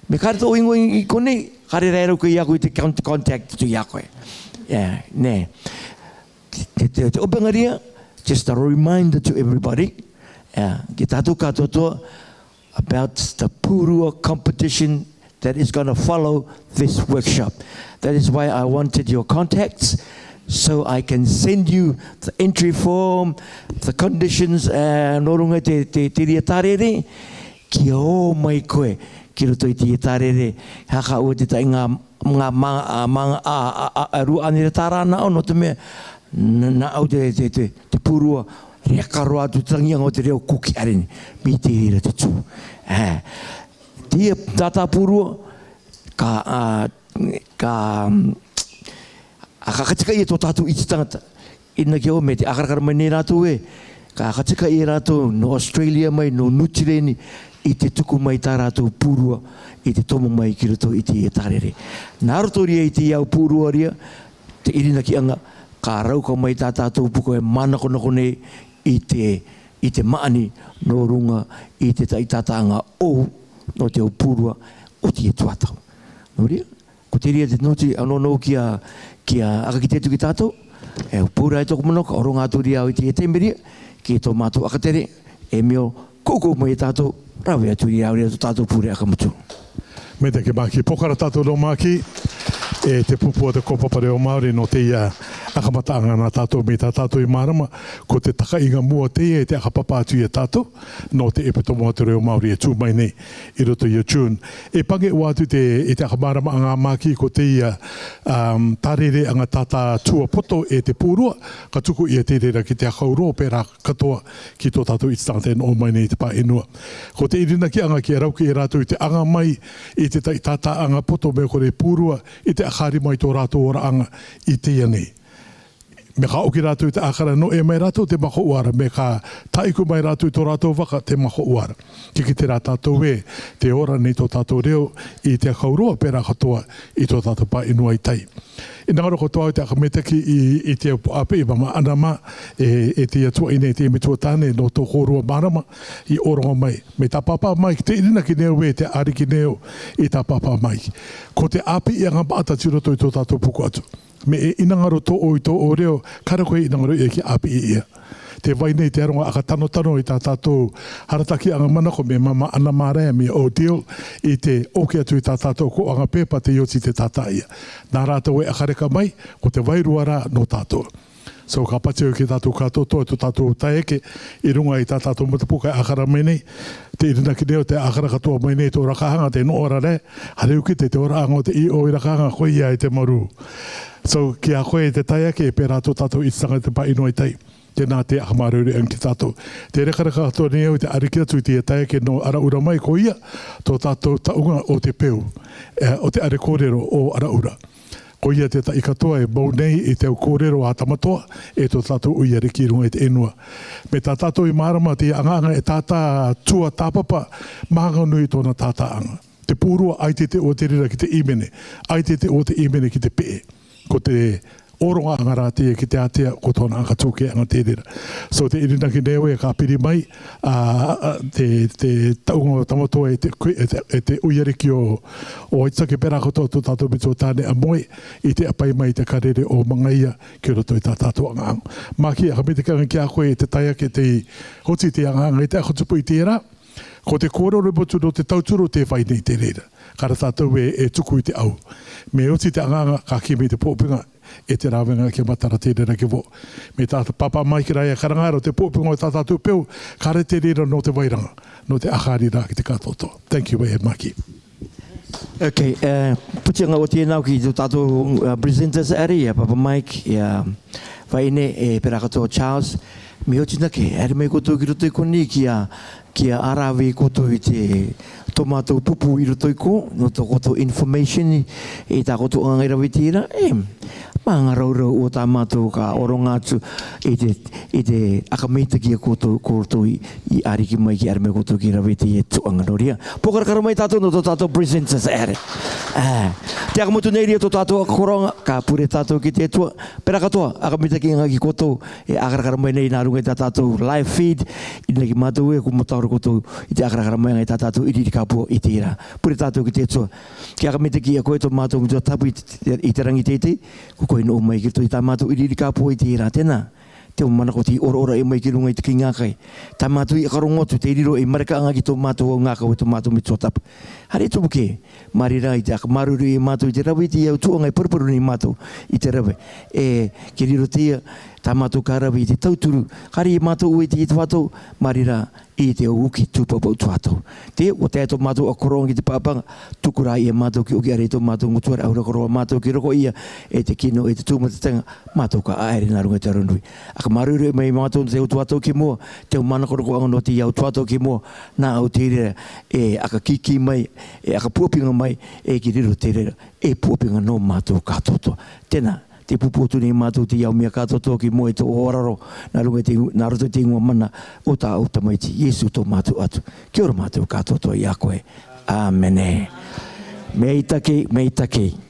Mea kare tō ʻoe ingoa i, i konei, kare rā e rauka ia koe i te con-, contact atu ia koe. Ia, nē. Te, te, te ʻopeʻanga reira, just a reminder to everybody. Ia, ki tātou kātoatoa, about the pūrua competition that is gonna follow this workshop. That is why I wanted your contacts, so I can send you the entry form, the conditions, ā, nō ruŋa i te, te, te reira tārere, kia ō mai koe ki roto i te reira tārere, haka ʻoua te taʻi ŋā, ŋā maŋa, ā, maŋa, ā, ā, ā, ā, rua ʻānere tārana ʻo, nō te mea, nā, nāʻau te, te, te, te pūrua, reka roa atu te taŋi aŋa o te reo Kuki ʻAreni, mai te reira te tū. E, te ia tātāpūrua, ka, ā, ka, ā, ka, ka tika ia tō tātou ʻiti taŋata. ʻIna ki ʻō mea te ʻākarakara mai nei rātou ē, ka, ka tika ia rātou nō Australia mai, nō Niu Tireni, i te tuku mai tā rātou pūrua, i te tomo mai ki roto i te tārere. Nā roto reira i te au pūrua reira, te ʻirinakiʻanga, ka rauka mai tā tātou puko e mānakonako nei i te, i te maʻani nō ruŋa i te taʻi tātāʻanga ʻou nō te au pūrua o te tuatau. Nō reira, ko te reira te noti ʻa nō nō kia, kia ʻakakite atu ki tātou, e pūrua e tōku mano, ka ʻoronga atu reira au i te taime reira, ki tō mātou ʻakatere, e meo, koukou mai e tātou, rave atu reira au reira tō tātou pure ʻakamutu. Maitaʻi Maki, pokara tātou nō Maki, e te pupu o te kōpapa reo Māori nō teie ʻakamataaga nā tātou mai tā tātou i mārama, ko te takaʻiga mua teie e te ʻakapapa atu ia tātou, nō te ʻepetoma o te reo Māori e tū mai nei, i roto ia June. E pange ʻoatu te, i te ʻakamāramaʻaga Maki ko teie, um, tārereʻaga tātātuapoto e te pūrua, ka tuku ia te reira ki te hakauro pērā katoa ki tō tātou ʻiti taŋata e nō mai nei i te pāʻenua. Ko te ʻirinakiʻaga kia rauki e rātou i te aŋa mai i te taʻi tātāʻaga poto mea kore pūrua i te ʻakari mai tō rātou oraʻaga i teie nei. Meʻa ka ʻoki rātou i te ʻākara, nō ʻē mai rātou te makoʻuara, meʻa ka tāʻiku mai rātou i tō rātou vaka te makoʻuara. Ke kite rā tātou ē, te ora nei tō tātou reo i te kau roa pērā katoa i tō tātou pāʻinua i tai. ʻInanga rō katoa au te ʻakamitaki i, i te ʻāpeʻe mamaʻana mā, e, e te Atua ʻi nei te metua tāne nō tō kōrua mārama, i ʻōroʻa mai. Mei tāpapa mai, ki te ʻirinaki nei au ē, te ʻariki nei au i tāpapa mai. Ko te ʻāpeʻe anga maʻata tiro tō i tō tātou puku atu. Meʻa e ʻinanga rō tō ʻoe i tō ʻoe reo, ka reko e ʻinanga rō ia ki ʻāpeʻe ia. Te vai nei te aronga ʻakatanotano i tā tātou harataki anga manako me mamaʻana mā rā mei O'Dea i te ʻoki atu i tā tātou ko anga pepa te oti te tātaʻia. Nā rātou e ʻakareka mai, ko te vairua rā nō tātou. So, ka pati au ki tātou kātoatoa, tō tātou taeake, i runga i tā tātou matapuka e ʻākara mai nei, te ʻirinaki nei au te ʻākara katoa mai nei tō Rakaʻanga, te noʻo ra rē, hare uki te, te ora anga o te ʻīʻō i Rakaʻanga, ko ia e te marū. So, ki a koe te taeake, pērā tō tātou ʻititanga te pāʻinua i tai. Tēnā te ʻakamāuruuru anga ki tātou. Te rekareka katoa nei au te ʻariki atu i te taeake nō Araura mai, ko ia, tō tātou taʻunga o te peu, e, o te are kōrero o Araura. Ko ia te taʻi katoa e mau nei i te au kōrero a Tamatoa, e tō tātou ui ariki i runga i te ʻenua. Me tā tātou i mārama te aŋaŋa e tātā tua tāpapa, mānganui tōna tātāʻaŋa. Te pūrua, ʻaita te ʻua te reira ki te ʻīmene, ʻaita te ʻua te ʻīmene ki te peʻe. Ko te ʻōroʻa aŋa rā teie ki te ātea, ko tōna aŋa tūkeaʻaŋa te reira. So te ʻirinaki nei au e ka piri mai, a, a, te, te taʻunga o Tamatoa e te, e te, e te ui ariki o, o Aitake pērā katoa tō tātou metua tāne a moe, i te ʻapai mai te karere o Mangaia ki roto i tā tātou aŋaŋa. Maki, ʻakamitaki anga ki a koe te taeake te oti te aŋaŋa i te ako tupu i te rā. Ko te kōrero motu nō te tauturu te vai nei te reira. Ka ra tātou e, e tuku i te au. Me oti te aŋaŋa ka kimi te pōpinga e te rāveaŋa kia matara te reira ki vō. Me tā papa mai ki rā e karanga aro te pōpinga o tā tātou peu, ka ra te reira nō te vairaŋa, nō te ʻakari rā ki te kātoatoa. Thank you, e Maki. Okay, e, puti anga o tēnā ki tō tātou, e, presenters area, Papa Mike, e, Vaine, e, pērā katoa Charles, me oti naʻe, haere mai koutou ki roto i konei ki a, ki a ʻaravi koutou i te, tō mātou pupu i roto i kō, nō tō koutou information, e tā koutou aŋaŋa i rave i te reira, e, māngaraurau o tā mātou ka ʻoronga atu, i te, i te ʻakamitaki a koutou, koutou i, i ariki mai ki haere mai koutou ki rave i te tuʻaŋa nō reira. Pokarakara mai tātou nō tō tātou presenters area. E, te aka motu nei reira tō tātou ako koroaʻaga, ka pure tātou ki te Atua, pērā katoa, ʻakamitaki anga ki koutou, e ʻākarakara mai nei nā ruŋa i tā tātou live feed, ʻirinaki mātou e kua mataora koutou, i te ʻākarakara mai anga i tā tātou ʻiriʻiri kāpua i te reira. Pure tātou ki te Atua, ke ʻakamitaki ʻa koe tō mātou metua tapu i te, i te raŋi teitei, ko koe nō mai ki roto i tā mātou ʻiriʻiri kāpua i te reira tēnā. Te manako te ʻoroʻoro e mai ki ruŋa i te kī ŋā kai. Tā mātou i ʻakaroŋo atu te riro e mareka anga ki tō mātou au ŋā kau e tō mātou metua tapu. Haere tupu kē, Maria i te ʻakamāuruuru e mātou i te rave i te au tuʻaŋa e paruparu nei mātou i te rave. E, ke riro te ia, tā mātou ka rave i te tauturu, ka riro mātou ʻo e te ʻite whātou, Maria i te au uki tūpapau tuato. Te, ʻua tae tō mātou ako koroaʻaga ki te pāpaga, tuku rā ia mātou ki ʻoki ʻāreʻa i tō mātou ngutu ʻāreʻa, ʻaura koroa mātou ki roko ia, e te kino, e te tūmatatenga, mātou ka ʻaere nā ruŋa i te aronui. ʻAkamāuruuru mai mātou nō te au tuato ki mua, te au manakorokoaʻaga nō te au tuato ki mua, nā au te reira, e ʻakakīkī mai, e ʻakapuapīŋa mai, e ki riro te reira, e puapīŋa nō mātou kātoatoa. Tēnā, te pupu atu nei mātou te au mea kātoatoa ki mua i tō ʻōraro, nā ruŋa i te, nā roto i te iŋua mana o tā ʻou Tamaiti, Iesu tō mātou atu. Kia ora mātou kātoatoa i a koe. ʻĀmene. Mei take, mei take.